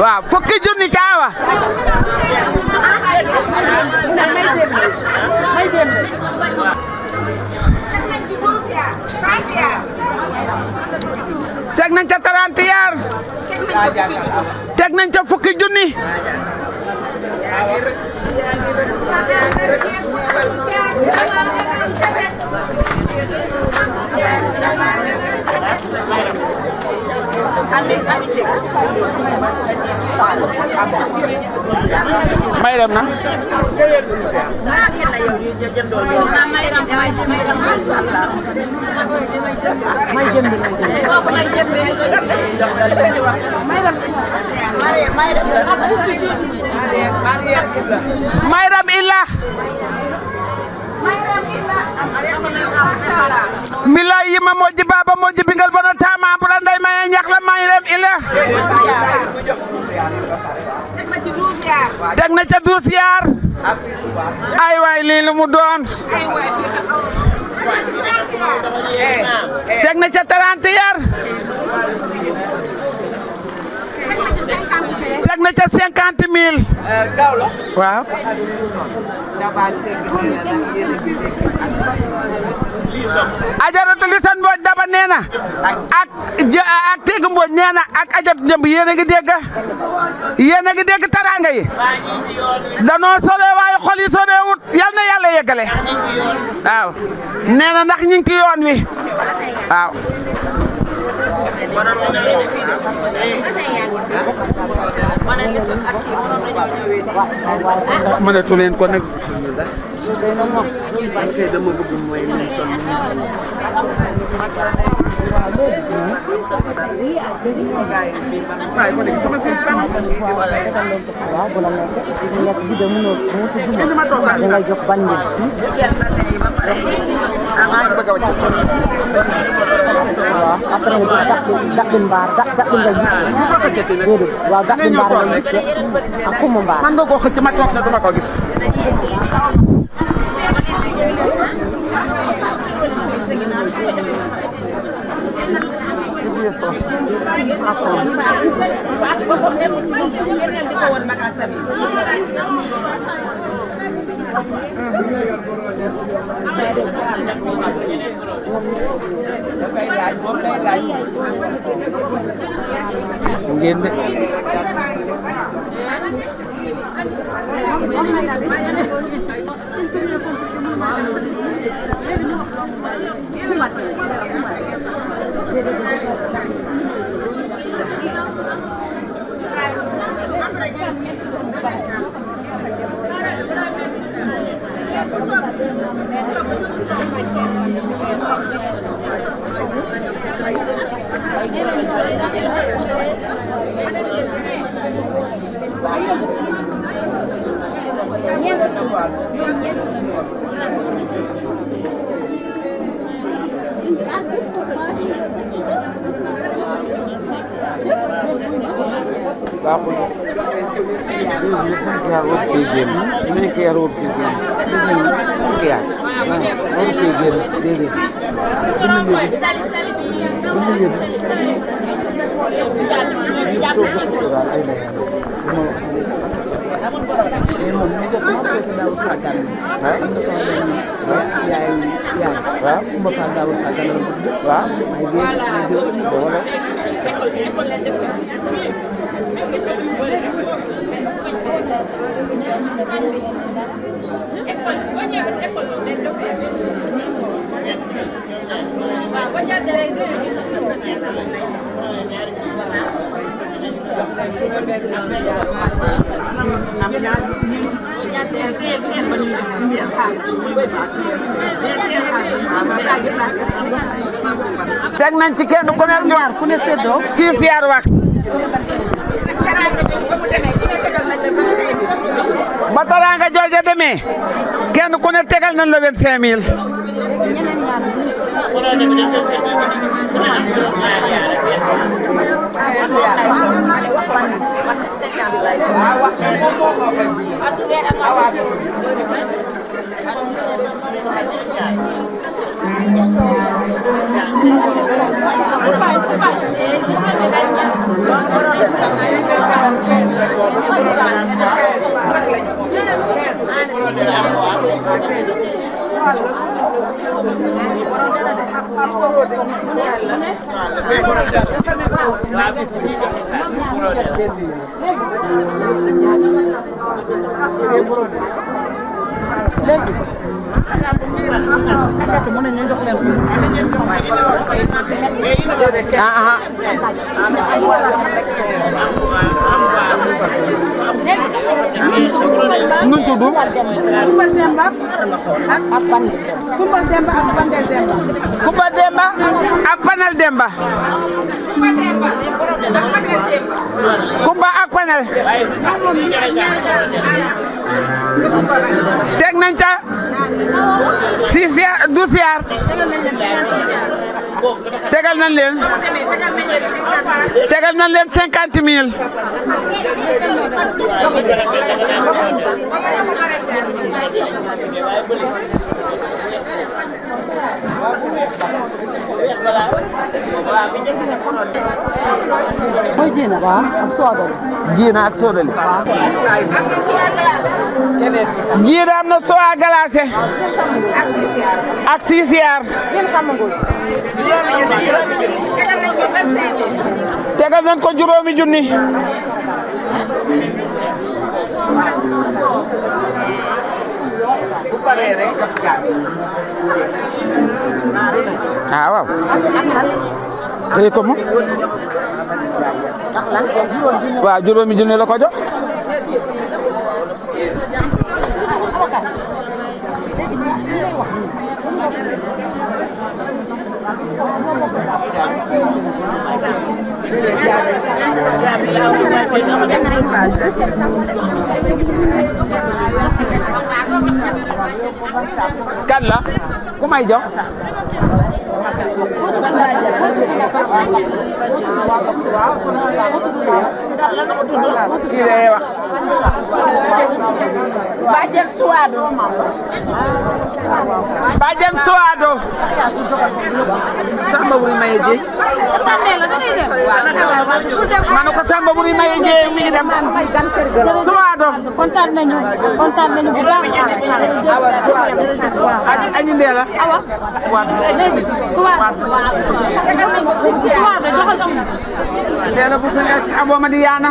Waaw, fukki junni ci Awa. Teg nañ ca trente yar. Teg nañ ca fukki junni. Mayram na. Mayram Illa. Bilaay yima moƴƴi, baaba moƴƴi, ɓinngel bonata ma, ɓura ndey ma e ñaxla, Mayram Illa. Teg na ca douze yar. Ay waay, lii lu mu doon? Teg na ca trente yar. Teg na ca cinquante mille. Waaw. Ajaratu Lisan Mbooj Daba nee na ak jë-, ak Teg Mbooj nee na ak Ajaratu Jëmb, yéen a ngi dégg, yéen a ngi dégg taraanga yi. Danoo sore waaye xol yi sorewut. Yal na Yàlla yeggale. Waaw. Nee na ndax ñu ngi ci yoon wi. Waaw. Mënatu leen ko nag. Man kay dama bëgg mooy li mu sol. Waaye ma ne sama sëñ bi. Waaw, bu la neexee, bu nekk bi de mënoo, mënoo ci duma. Da ngay jox bandi bi. Waaw, après nga gis gàtt, gàtt mbaar, gàtt, gàtt nga gis. Déedéet, waaw, gàtt mbaar nga gis ak xuma mbaar. Man nga koo xëcc, ma toog na duma ko gis. Ngeen de. Baaxul. Cinq heures war fee génn. Cinq heures war fee génn. Cinq heures. Waaw, war fee génn. Déedéet. Bu ñu yóbbu. Bu ñu yóbbu. Waaw, ay na yàlla. Mais moom ñu ko commencé ci daaw sàggan. Waaw. Am na sama benn yaay, yaay. Waaw. Kumba Fall daaw sàggan la ko tudd. Waaw. May dégg, may dégg. Dëgg la. Teg nañ ci kenn ku ne ñaar, ku ne séddoo. Six yar wax. Ba taraanga jooja demee, kenn ku ne tegal nañ la vingt-cinq mille. Léegi. Mu ne ñu jox leen ko. Ah, ah. Nu mu tudd? Kumba Demba ak, ak Kumba Demba ak Panel Demba. Kumba Demba ak Panel Demba. Kumba ak Panel. Teg nañ ca six yar, douze yar. Tegal nañ leen. Tegal nañ leen cinquante mille. Mooy Jiina, waaw, ak Soodali. Jiina ak Soodali. Jiina am na soie glacé ak sisiyaar. Tegal nañ ko juróomi junni. Ah, waaw. Tey ko moom. Waaw, juróomi junni la ko jox. Kan la? Ku may jox? Kii lay wax. Bàjjen Suwaado. Bàjjen Suwaado. Samba Wuri Maye Dieye. Ma ne ko Samba Wuri Maye Dieye mi ngi dem. Suwaado. Kontaan nañu, kontaan nañu bu baax. Aji, Aji Ndeela. Awa. Léegi, Suwaado. Suwaado, doxal fii. Ndeela bu fi nekk si Abo Madiana.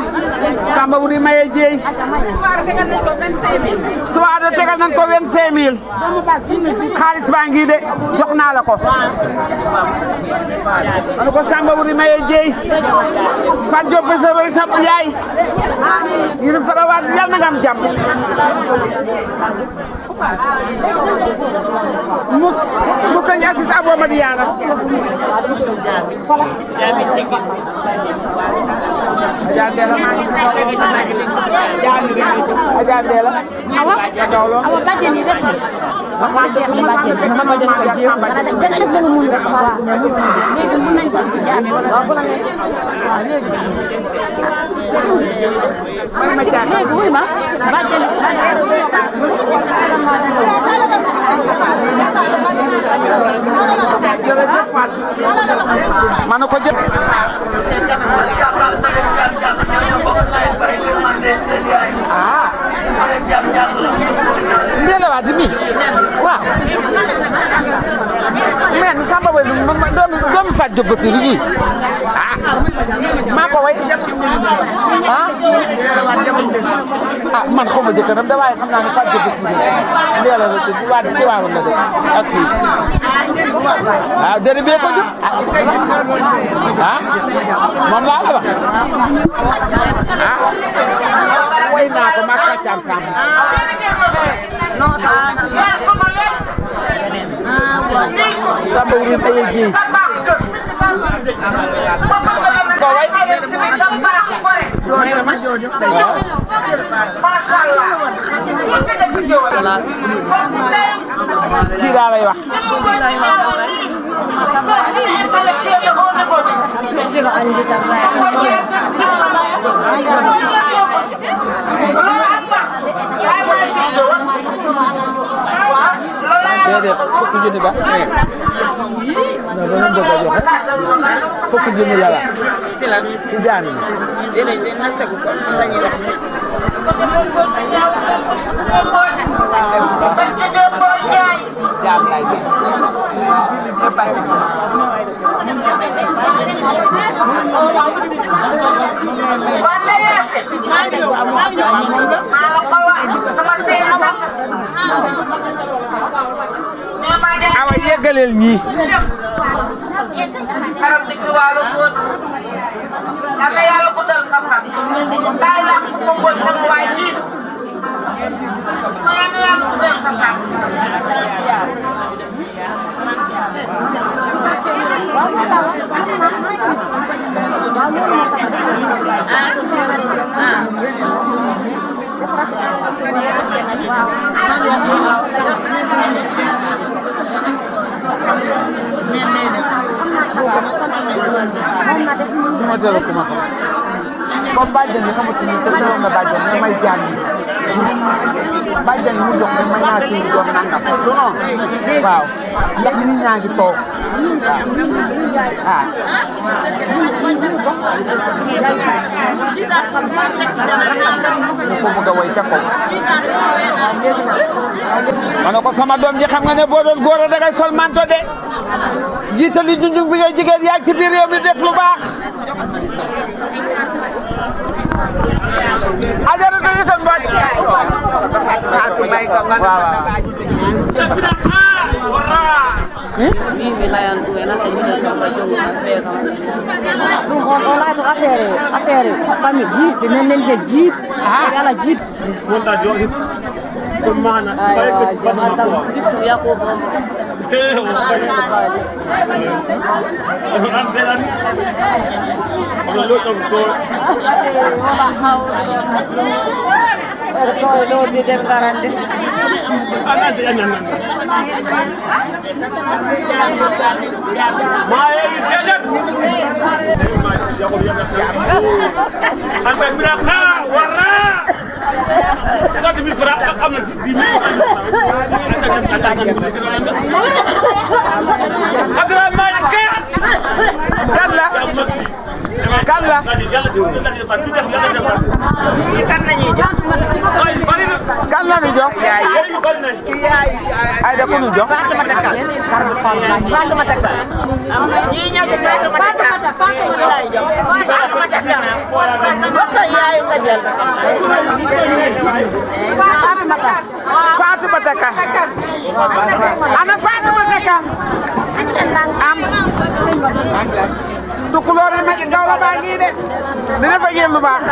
Samba Wuri Maye Dieye. Suwaado tegal nañ ko vingt-cinq mille. Xaalis baa ngi de, jox naa la ko. Ma ne ko Samba Wuri Maye Dieye. Fatou Diop sa roy sa yaay. Yéen farawaat, yal na nga am jàmm. Mu, mu sëñ Aziz Abo Madiana. Adja Ndella, maa ngi si kaw. Adja Ndella. Awa, awa, bàjjen yi des na. Bàjjen yi, bàjjen yi. Dana def, dana def lu mu mun rek. Waaw. Léegi mun nañ ko si jàmm. Waaw, bu la neexee. Waaw, léegi. Léegi, wuy ma. Bàjjen, bàjjen. Ma ne ko jë- Ah. Ndella Wade mi. Waaw. Men Samba Wade, ma, ma, doomi, doomi Fatou Diop Bassirou yi. Ah. Maa ko way. Ah. Ah, man xaw ma jëkkëram de, waaye xam naa ne Fatou Diop Bassirou. Ndella Wade, Wade ci waawoon la de. Ak fii. Ah, dere bee ko jur. Ah, moom laa la wax. Ah, woy naa ko ma Kàccaam Samb. Samba Wuri Maye Dieye. Ko woy. Kii laa lay wax. Déedéet, fukki junni ba. Eh. Non, dama bëgg a joxe. Fukki junni la la. Si lan? Ci jaani. Déedéet, dina segu ko. Lan la ñuy wax ni? Jaam lay def. Awa, yeggaleel ñii. Yal na Yàlla guddal sa fan. Bàyyi la ko ko ko sama waay ji. Yal na Yàlla guddal sa fan. Kuma tela kuma. Comme bàjjen yi xamatuñu te teewoon na bàjjen ne may jàng. Bàjjen mu jox ne may naa ci doon nangam. Du noonu? Waaw. Ndax nit ñaa ngi toog. Ah. Ko buga way cakko. Mano ko sama doom ji, xam nga ne boo doon góor a dangay sol manto de. Jiitali junjung bi ngay jigéen yaa ngi ci biir réew mi def lu baax. Ajaratu yi seen boj. Waaw, waaw. Ɗum on, o laato affaire, affaire famille, jiiɗɓe men, nen ɓe jiiɗ. Ɓe ala jiiɗ. Wonta jo hip. Ɗum mana. Aywa, jam, Adam, Adam, Adam. Eh, o. An belani. Ono lo ɗum ko. Wala hawla. Ɓeɗa koye ɗo mbiɗen garande. Ma heewi dedet. Anta mira ka warra. Soixante mille francs ak am na dix mille. Abdourahmane Ka. Kalla. Kalla. Kan la ñuy jox? Ay, da ku ñu jox? Fatoumata Ka. Fatoumata Ka. Fatoumata Ka. Fatoumata Ka. Fatoumata Ka. Ana Fatoumata Ka? Am. Tukulóor yi ma ci gawlo baa ngi de. Dina fa yéen lu baax.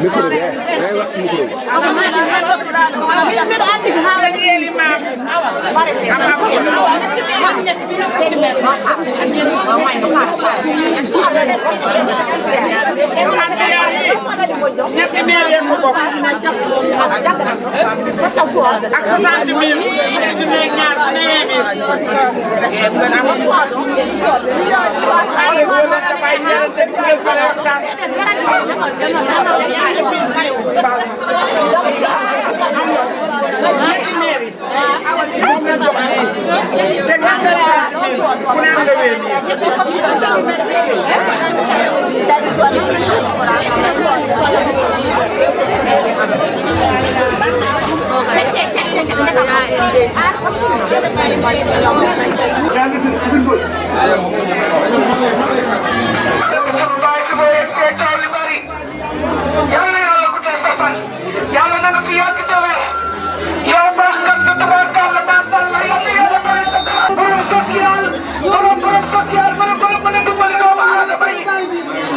Micro bi, eh, eh, waxtu micro bi. Ñetti million ko bokk. Ak soixante mille, ñetti million ñaar, téeméer. Xale boo leen dafay ñaar te du les valeurs. Yàlla na yàlla guddal sa fan. Yàlla na nga fi yàgg te wér. Yow baax kat nga, tubaarkàlla, macha Allah. Yàlla na yàlla bari sa dara. Borom social, borom, borom social, mën a, mën a, mën a dimbali doomu aadama yi.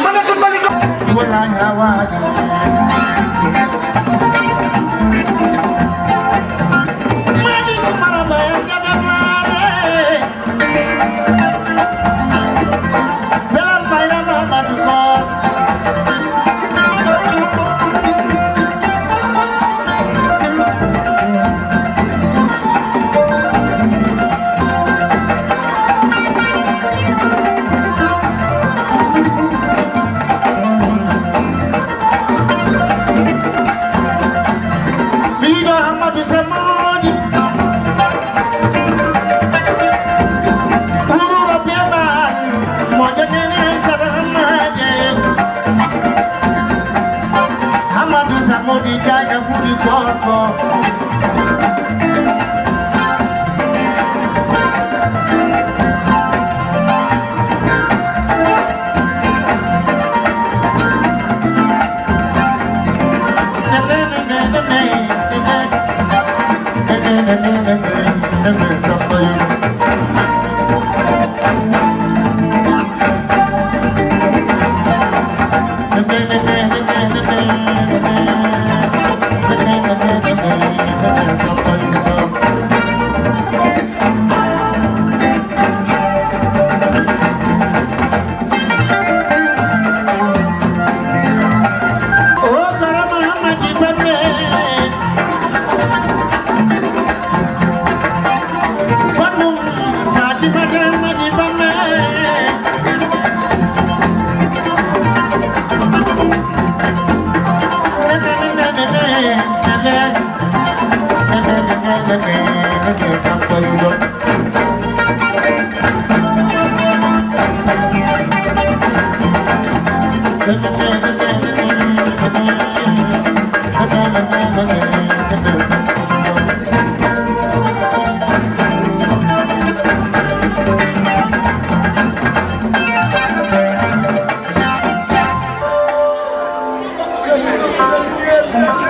Mën a dimbali doomu. Wallahi, hawa. Belal Mariama Madu Koor.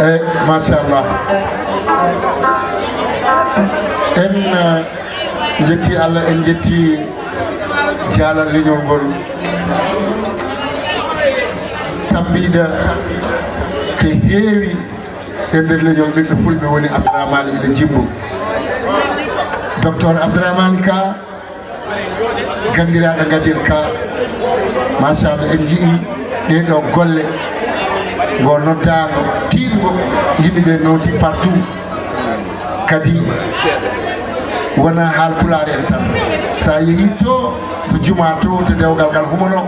Eyi, machallah. En, eh, njetti Allah, en njetti jaalal leñol ngol. Tambiiɗo ko heewi e nder leñol ɓiɓɓe fulɓe woni Abdourahmane Ila Jimbo. Docteur Abdourahmane Ka, ganndiraaɗo Gadiel Ka, machallah, en nji'i ɗee ɗoo golle, ngo noddaango tiiɗngo, yimɓe ɓe nooti partout. Kadi wonaa haal pulaar en tan. So a yehii to, to jumaa to, to dewgal ngal humonoo,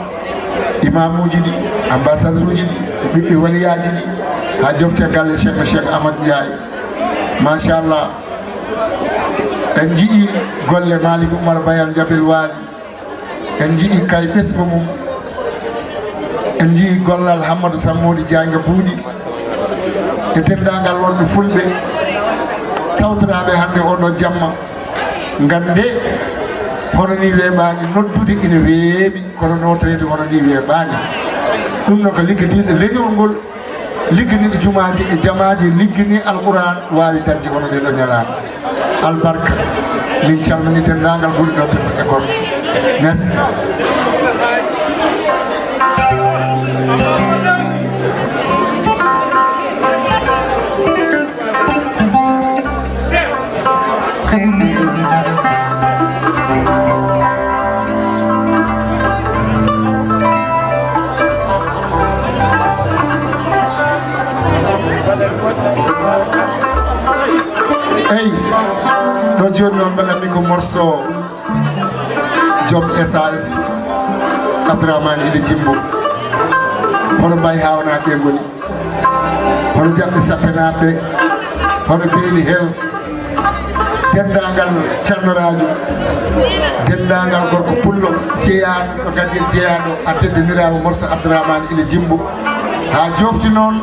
imaamuuji ɗi, ambassadeur uji ɗi, ɓiɓɓe waliyaaji ɗi, haa jofte galle Cheikh, Cheikh Amadou Ndiaye. Machallah. En nji'i golle Malick Oumar Bayal Jabel Waali. En nji'i kay ɓesngu mum. En nji'i gollal Hammadou Sammoudi Diagne Buuɗi e denndaangal worɓe fulɓe tawtoraaɓe hannde oo ɗoo jamma. Ngannde, hono nii weeɓaani noddude, ina weeɓi, kono nootoreede hono nii weeɓaani. Ɗum noon ko liggodiiɗo leñol ngol. Ligginiiɗo jumaaji e jamaaji, liggini Alquraan, waawi dañde hono ndee ɗoo ñalaaɗe. Albarka, min calminii denndaangal gulɗo debbo e gorko. Merci. Eyi, ɗo jooni noon mbaɗanmi ko morceau joom S A S, Abdourahmane Ila Jimbo. Hono Mbaye Haawna ɓe ngoni. Hono Jaɓɓe Sappenaaɓe, hono Beeli Hel, denndaangal Calnoraajo, denndaangal gorko pullo jeyaaɗo ɗo Gadiel jeyaaɗo, a teddiniraama morso Abdourahmane Ila Jimbo. Haa joofti noon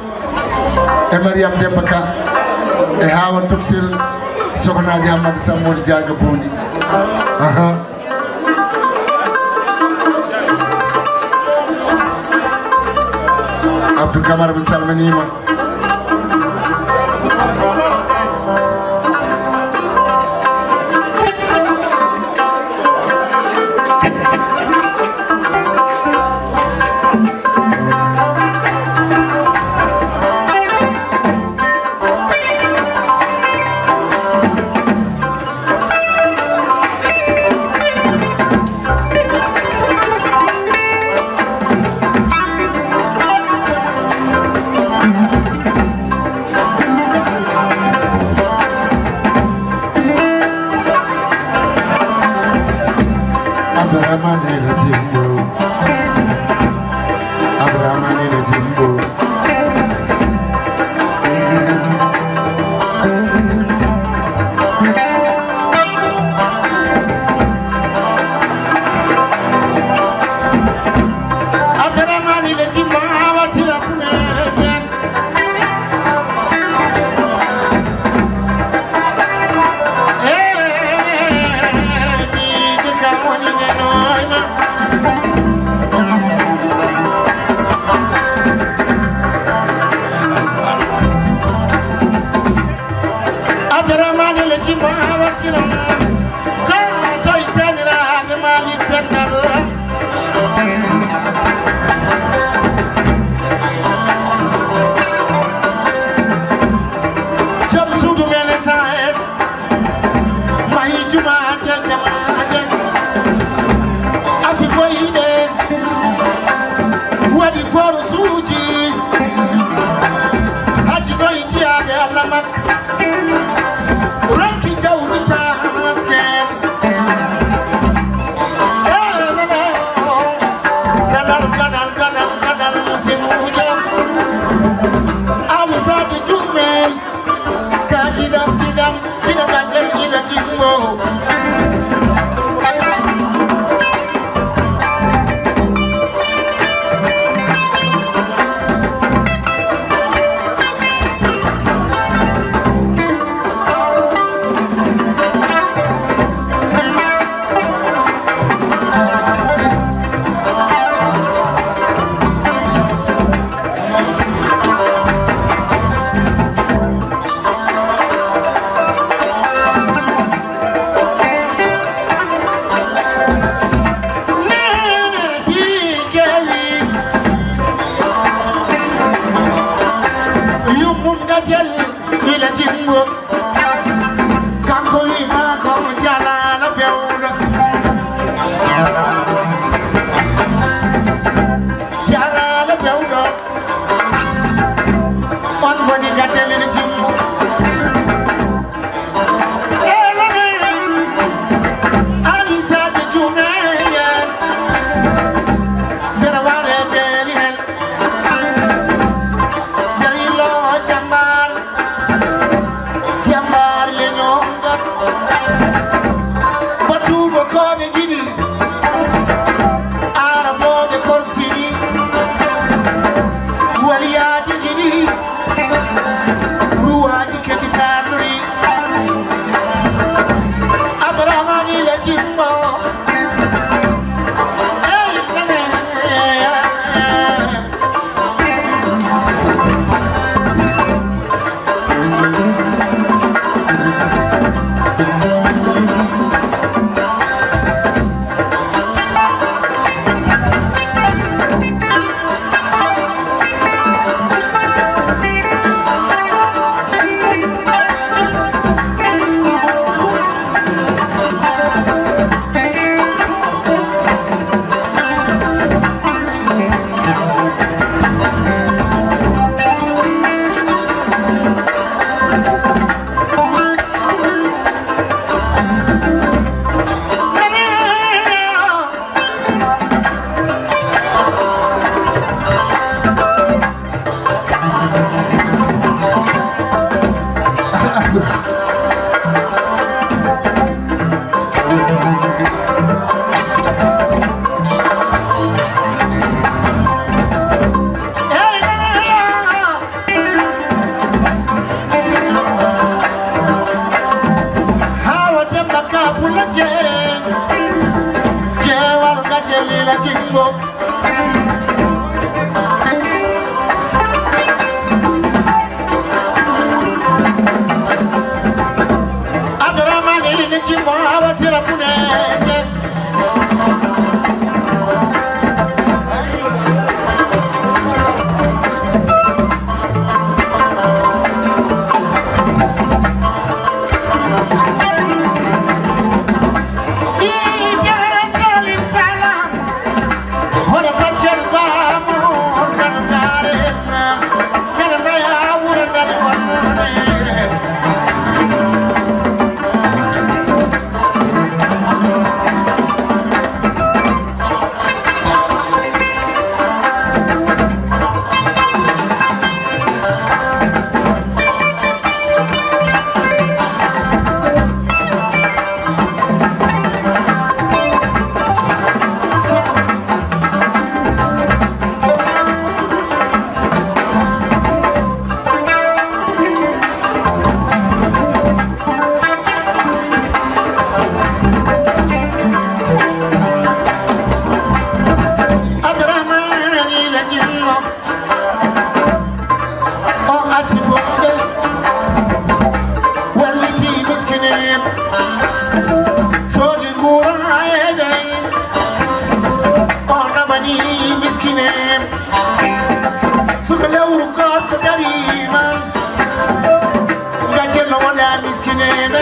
e Mariam Demba Ka, e Haawa Toksel, sokonaaji Hammadi Sammoodi Jaaga Buuɗi. Aha. Abdou Camara, mi salminiima. Abdourahmane Ila Jimbo. Abdourahmane Ila Jimbo. Abdourahmane Ila Jimbo, Awa Sira Puna Jen. Eh, ɓiyɗo kam woni nenoyma. Jalaale pewɗo, on woni ngatelen jimmo. Alisaaji jumeyel, mbeɗa waɗe beeli hel, mbeɗa yillo jambar. Jambaar leñol ngal, battuɓe ko ɓe njiɗi, Arabooɓe korsini, waliyaaji njiɗi, ruwaaji keɓi kaalori. Abdourahmane le Jimbo. Hawa Demba ka Pullo Jeere, jeewal Gacce Lila Jimbo. Abdourahmane ne Jimbo Awa Sira Kuneje. Abdourahmane Latinmo, o asibonde, walliti miskine, sodi courant e ɓe, o namani miskine. Suka lewru gorko darima, gajel no wona miskineɓe.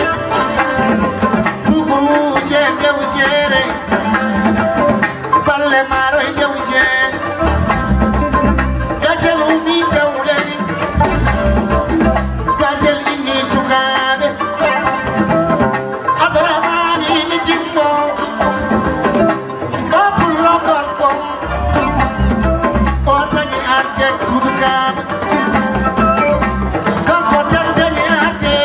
Sukuruuje e ndewjeere, balle maaro e ndewjeere. Gajel umi dewle, gajel inni sukaaɓe. Abdourahmane inni jimmo. O pullo gorko, o dañi arde suudu kaaba. Kanko tan dañi arde.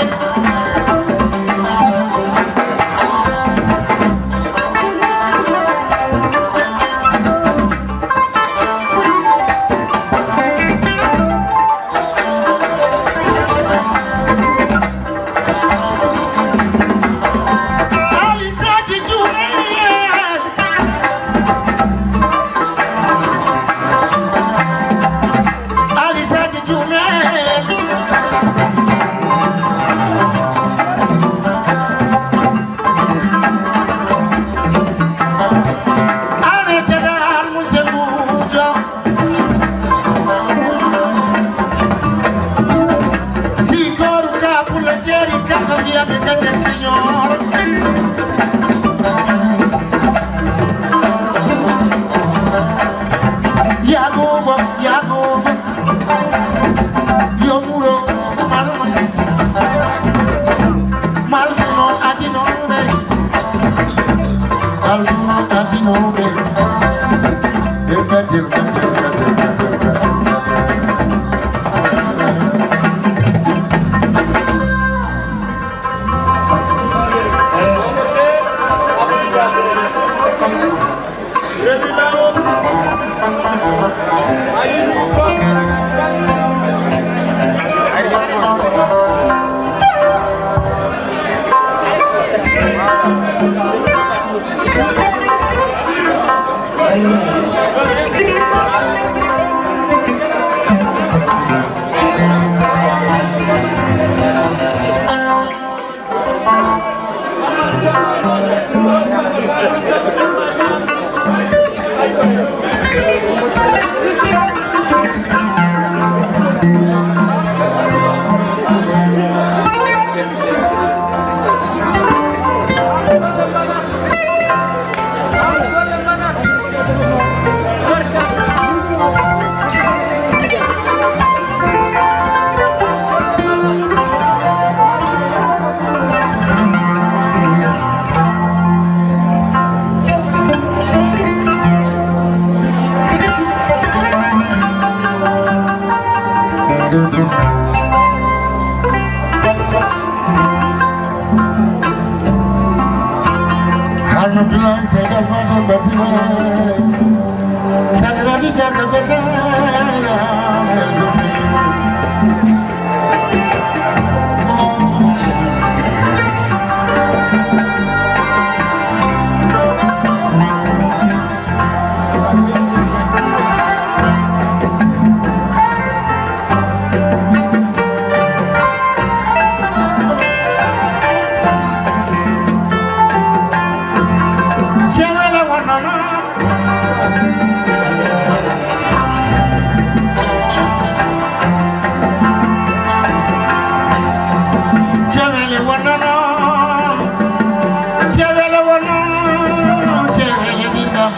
Alɗuno adinooɓe. Jirga, jirga, jirga, jirga, jirga, jirga. Alhamdulillah, Seydi Alfayda Basira. Taniraɓe Jarga Besala. Cewele wonnono. Cewele wonnono. Cewele wonnono. Cewele ɓiɗɗam.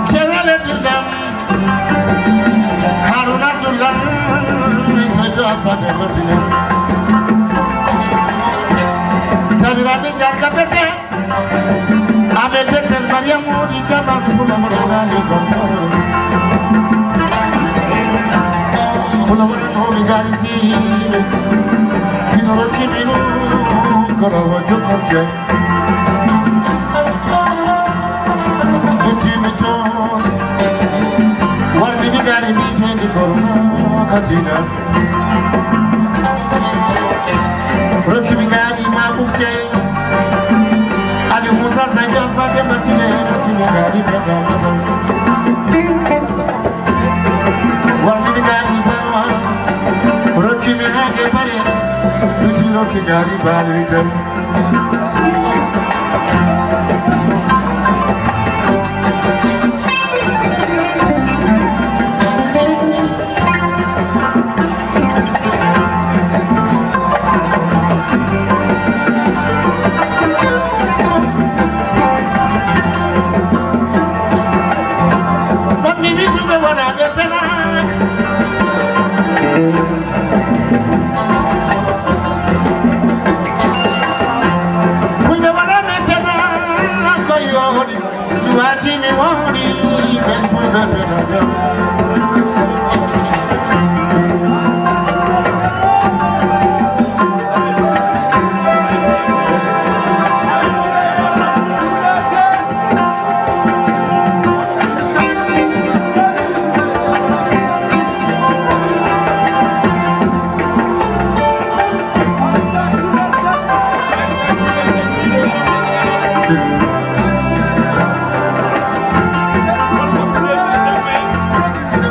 Cewele ɓiɗɗam. Haruna Abdullah, Seydi Abba Demba Sile. Taniraɓe Jarga Bese. Amen Besel Mariam Modi Jaman, Kuna Mona Gani Kontor. Kuna Mona Nomi Gari Si. Kino Roki Minu, Koro Wajo Konje. Butimi Ton. Warni mi gari mi tendi Korona Katina. Rokki mi gari ma bufte. Ali Musa Sajan Fate Basile, rokki mi gari baba mata. Warni mi gari bawa. Rokki mi hake bare. Duji rokki gari bale jam. Kono mi wi fulɓe wonaaɓe penaak. Fulɓe wonaaɓe penaak ko yooni. Mi waati mi woni ɓen fulɓe ɓe no jam.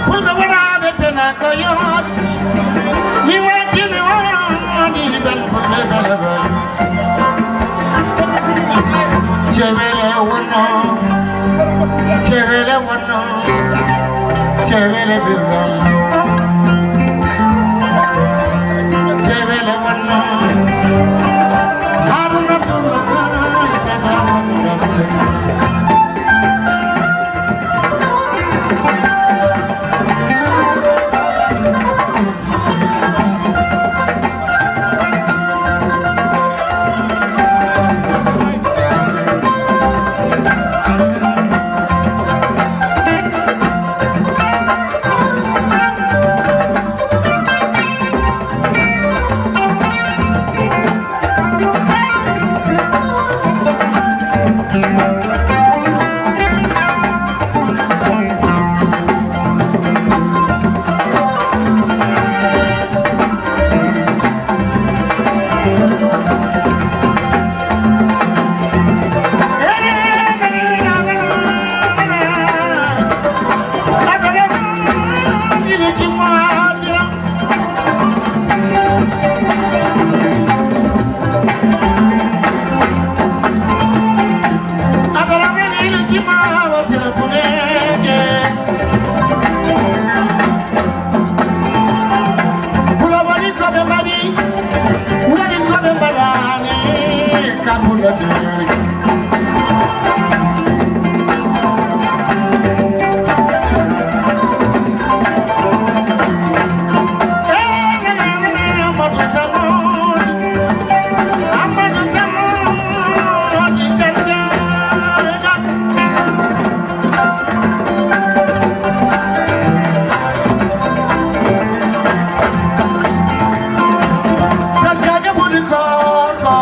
Fulɓe wonaaɓe pena ko yoon. Mi waati mi wondi ɓen fulɓe bele bele. Cewele wonno, cewele wonno, cewele birram. Cewele wonno. Haruna Abdullah, Seydi Abdullah. Buleeje. Pulo waɗi ko ɓe mbaɗi, waɗi ko ɓe mbaɗaani, ka Pulo jeeri. Amadou Samori, Amadou Samori, Tata. Tata, jaaja boni koor ko.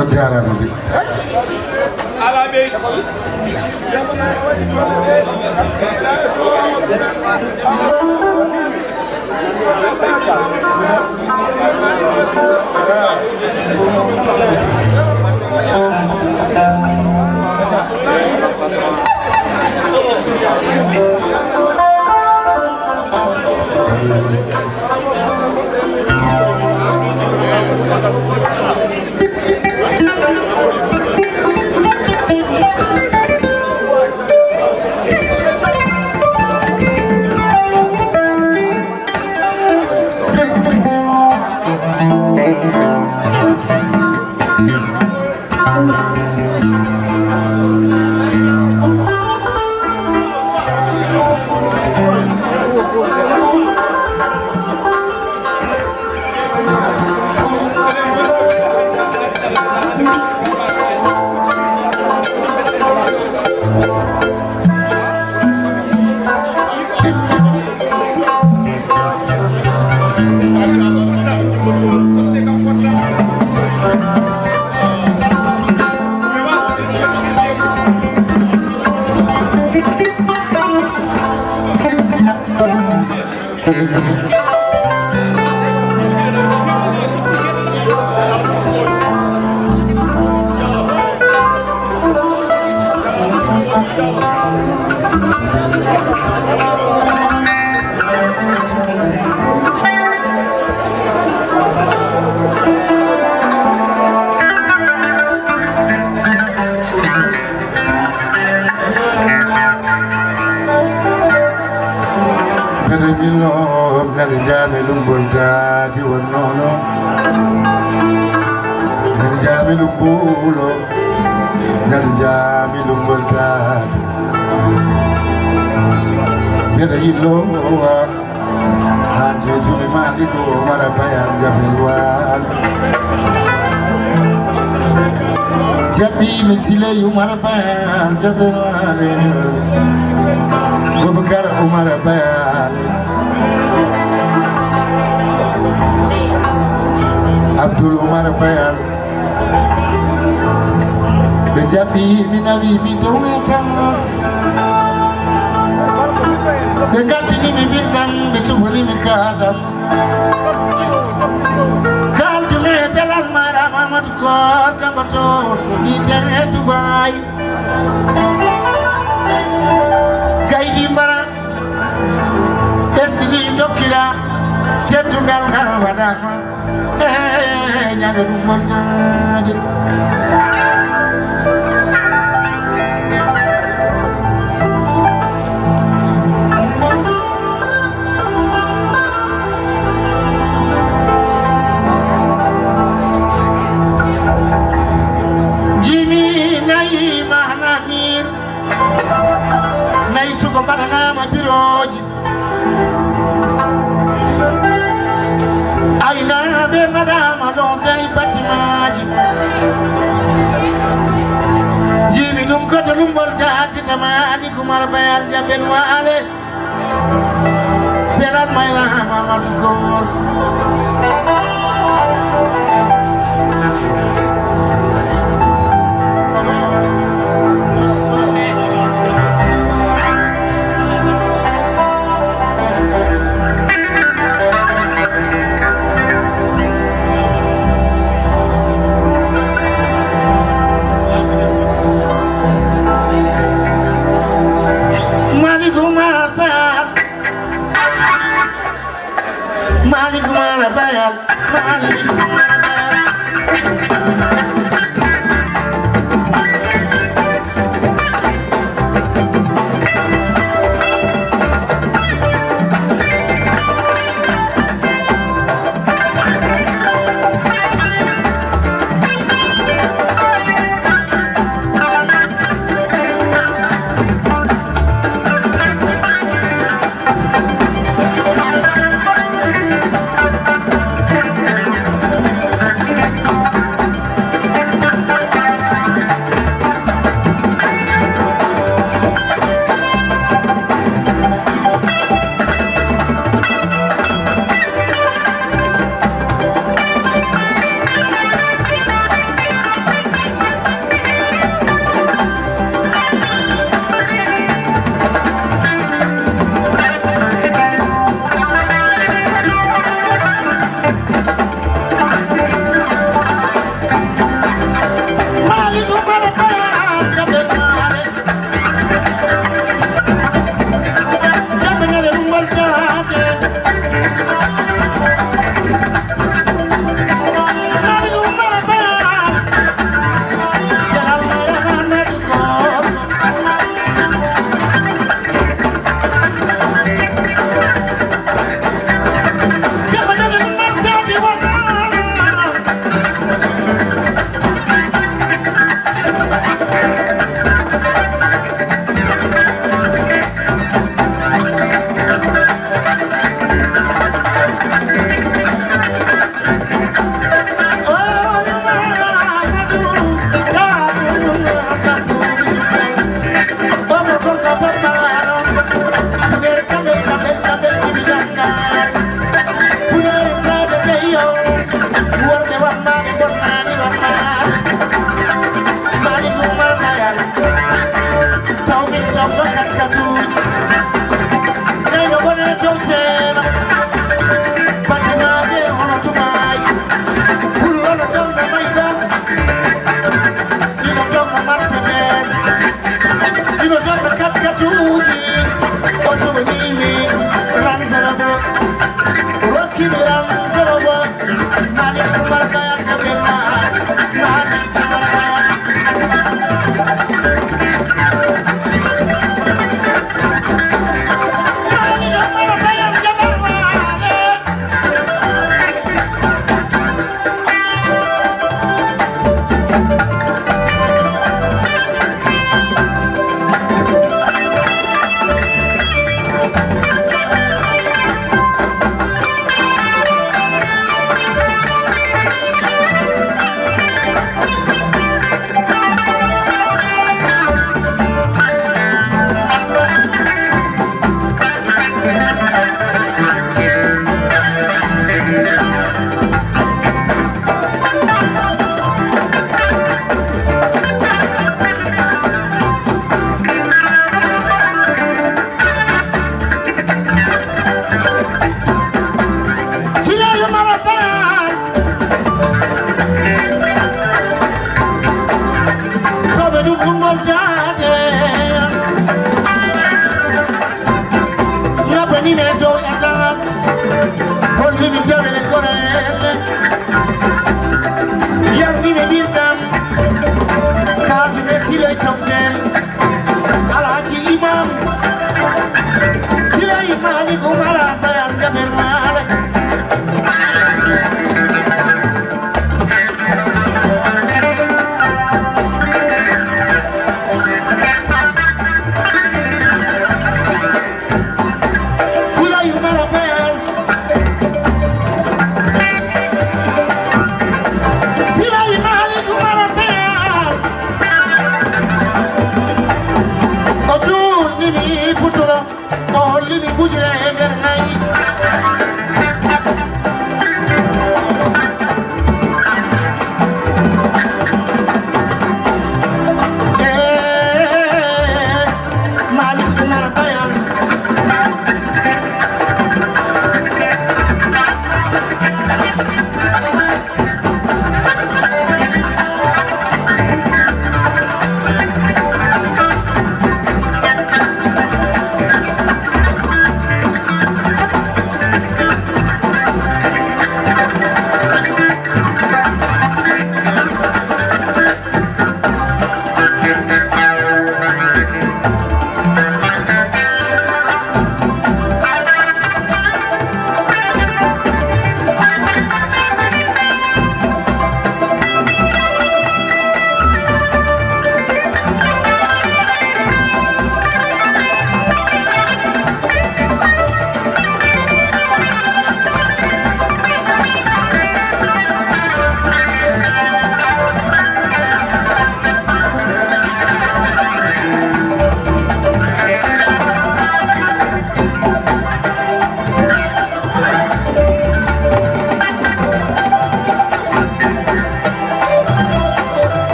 On jaaraama de. Mbeɗa yillo ngal jaami lumbol taati wonnoono. Ngal jaami lumbulo, ngal jaami lumbol taati. Mbeɗa yillo wa. Haa jeetumi Maalik Umar Bayal Jabel Waali. Jaɓɓiimi Siley Umar Bayal Jabel Waali. Bubakar Umar Bayal. Abdul Umar Bayal. Ɓe jaɓi mi, nawi mi dow e tas. Ɓe gattini mi ɓirɗam, ɓe tufani mi kaadam. Kaldumi e belal mara Mamadou Koor Kamba to, to ɗi tere Dubai. Gaydi mbara, ɓesdi ɗi dokkira, teddungal ngal waɗama. Eh, ñande ɗum wontaade. Jimi nayi mahnamir, nayi suko mbaɗanama birooji. Aynaaɓe mbaɗaama ɗon sey batimaaji. Jiimi ɗum ko to lumbol daati tamaani Kumar Bayal Jabel Waale. Belal Mayra Mamadou Koor.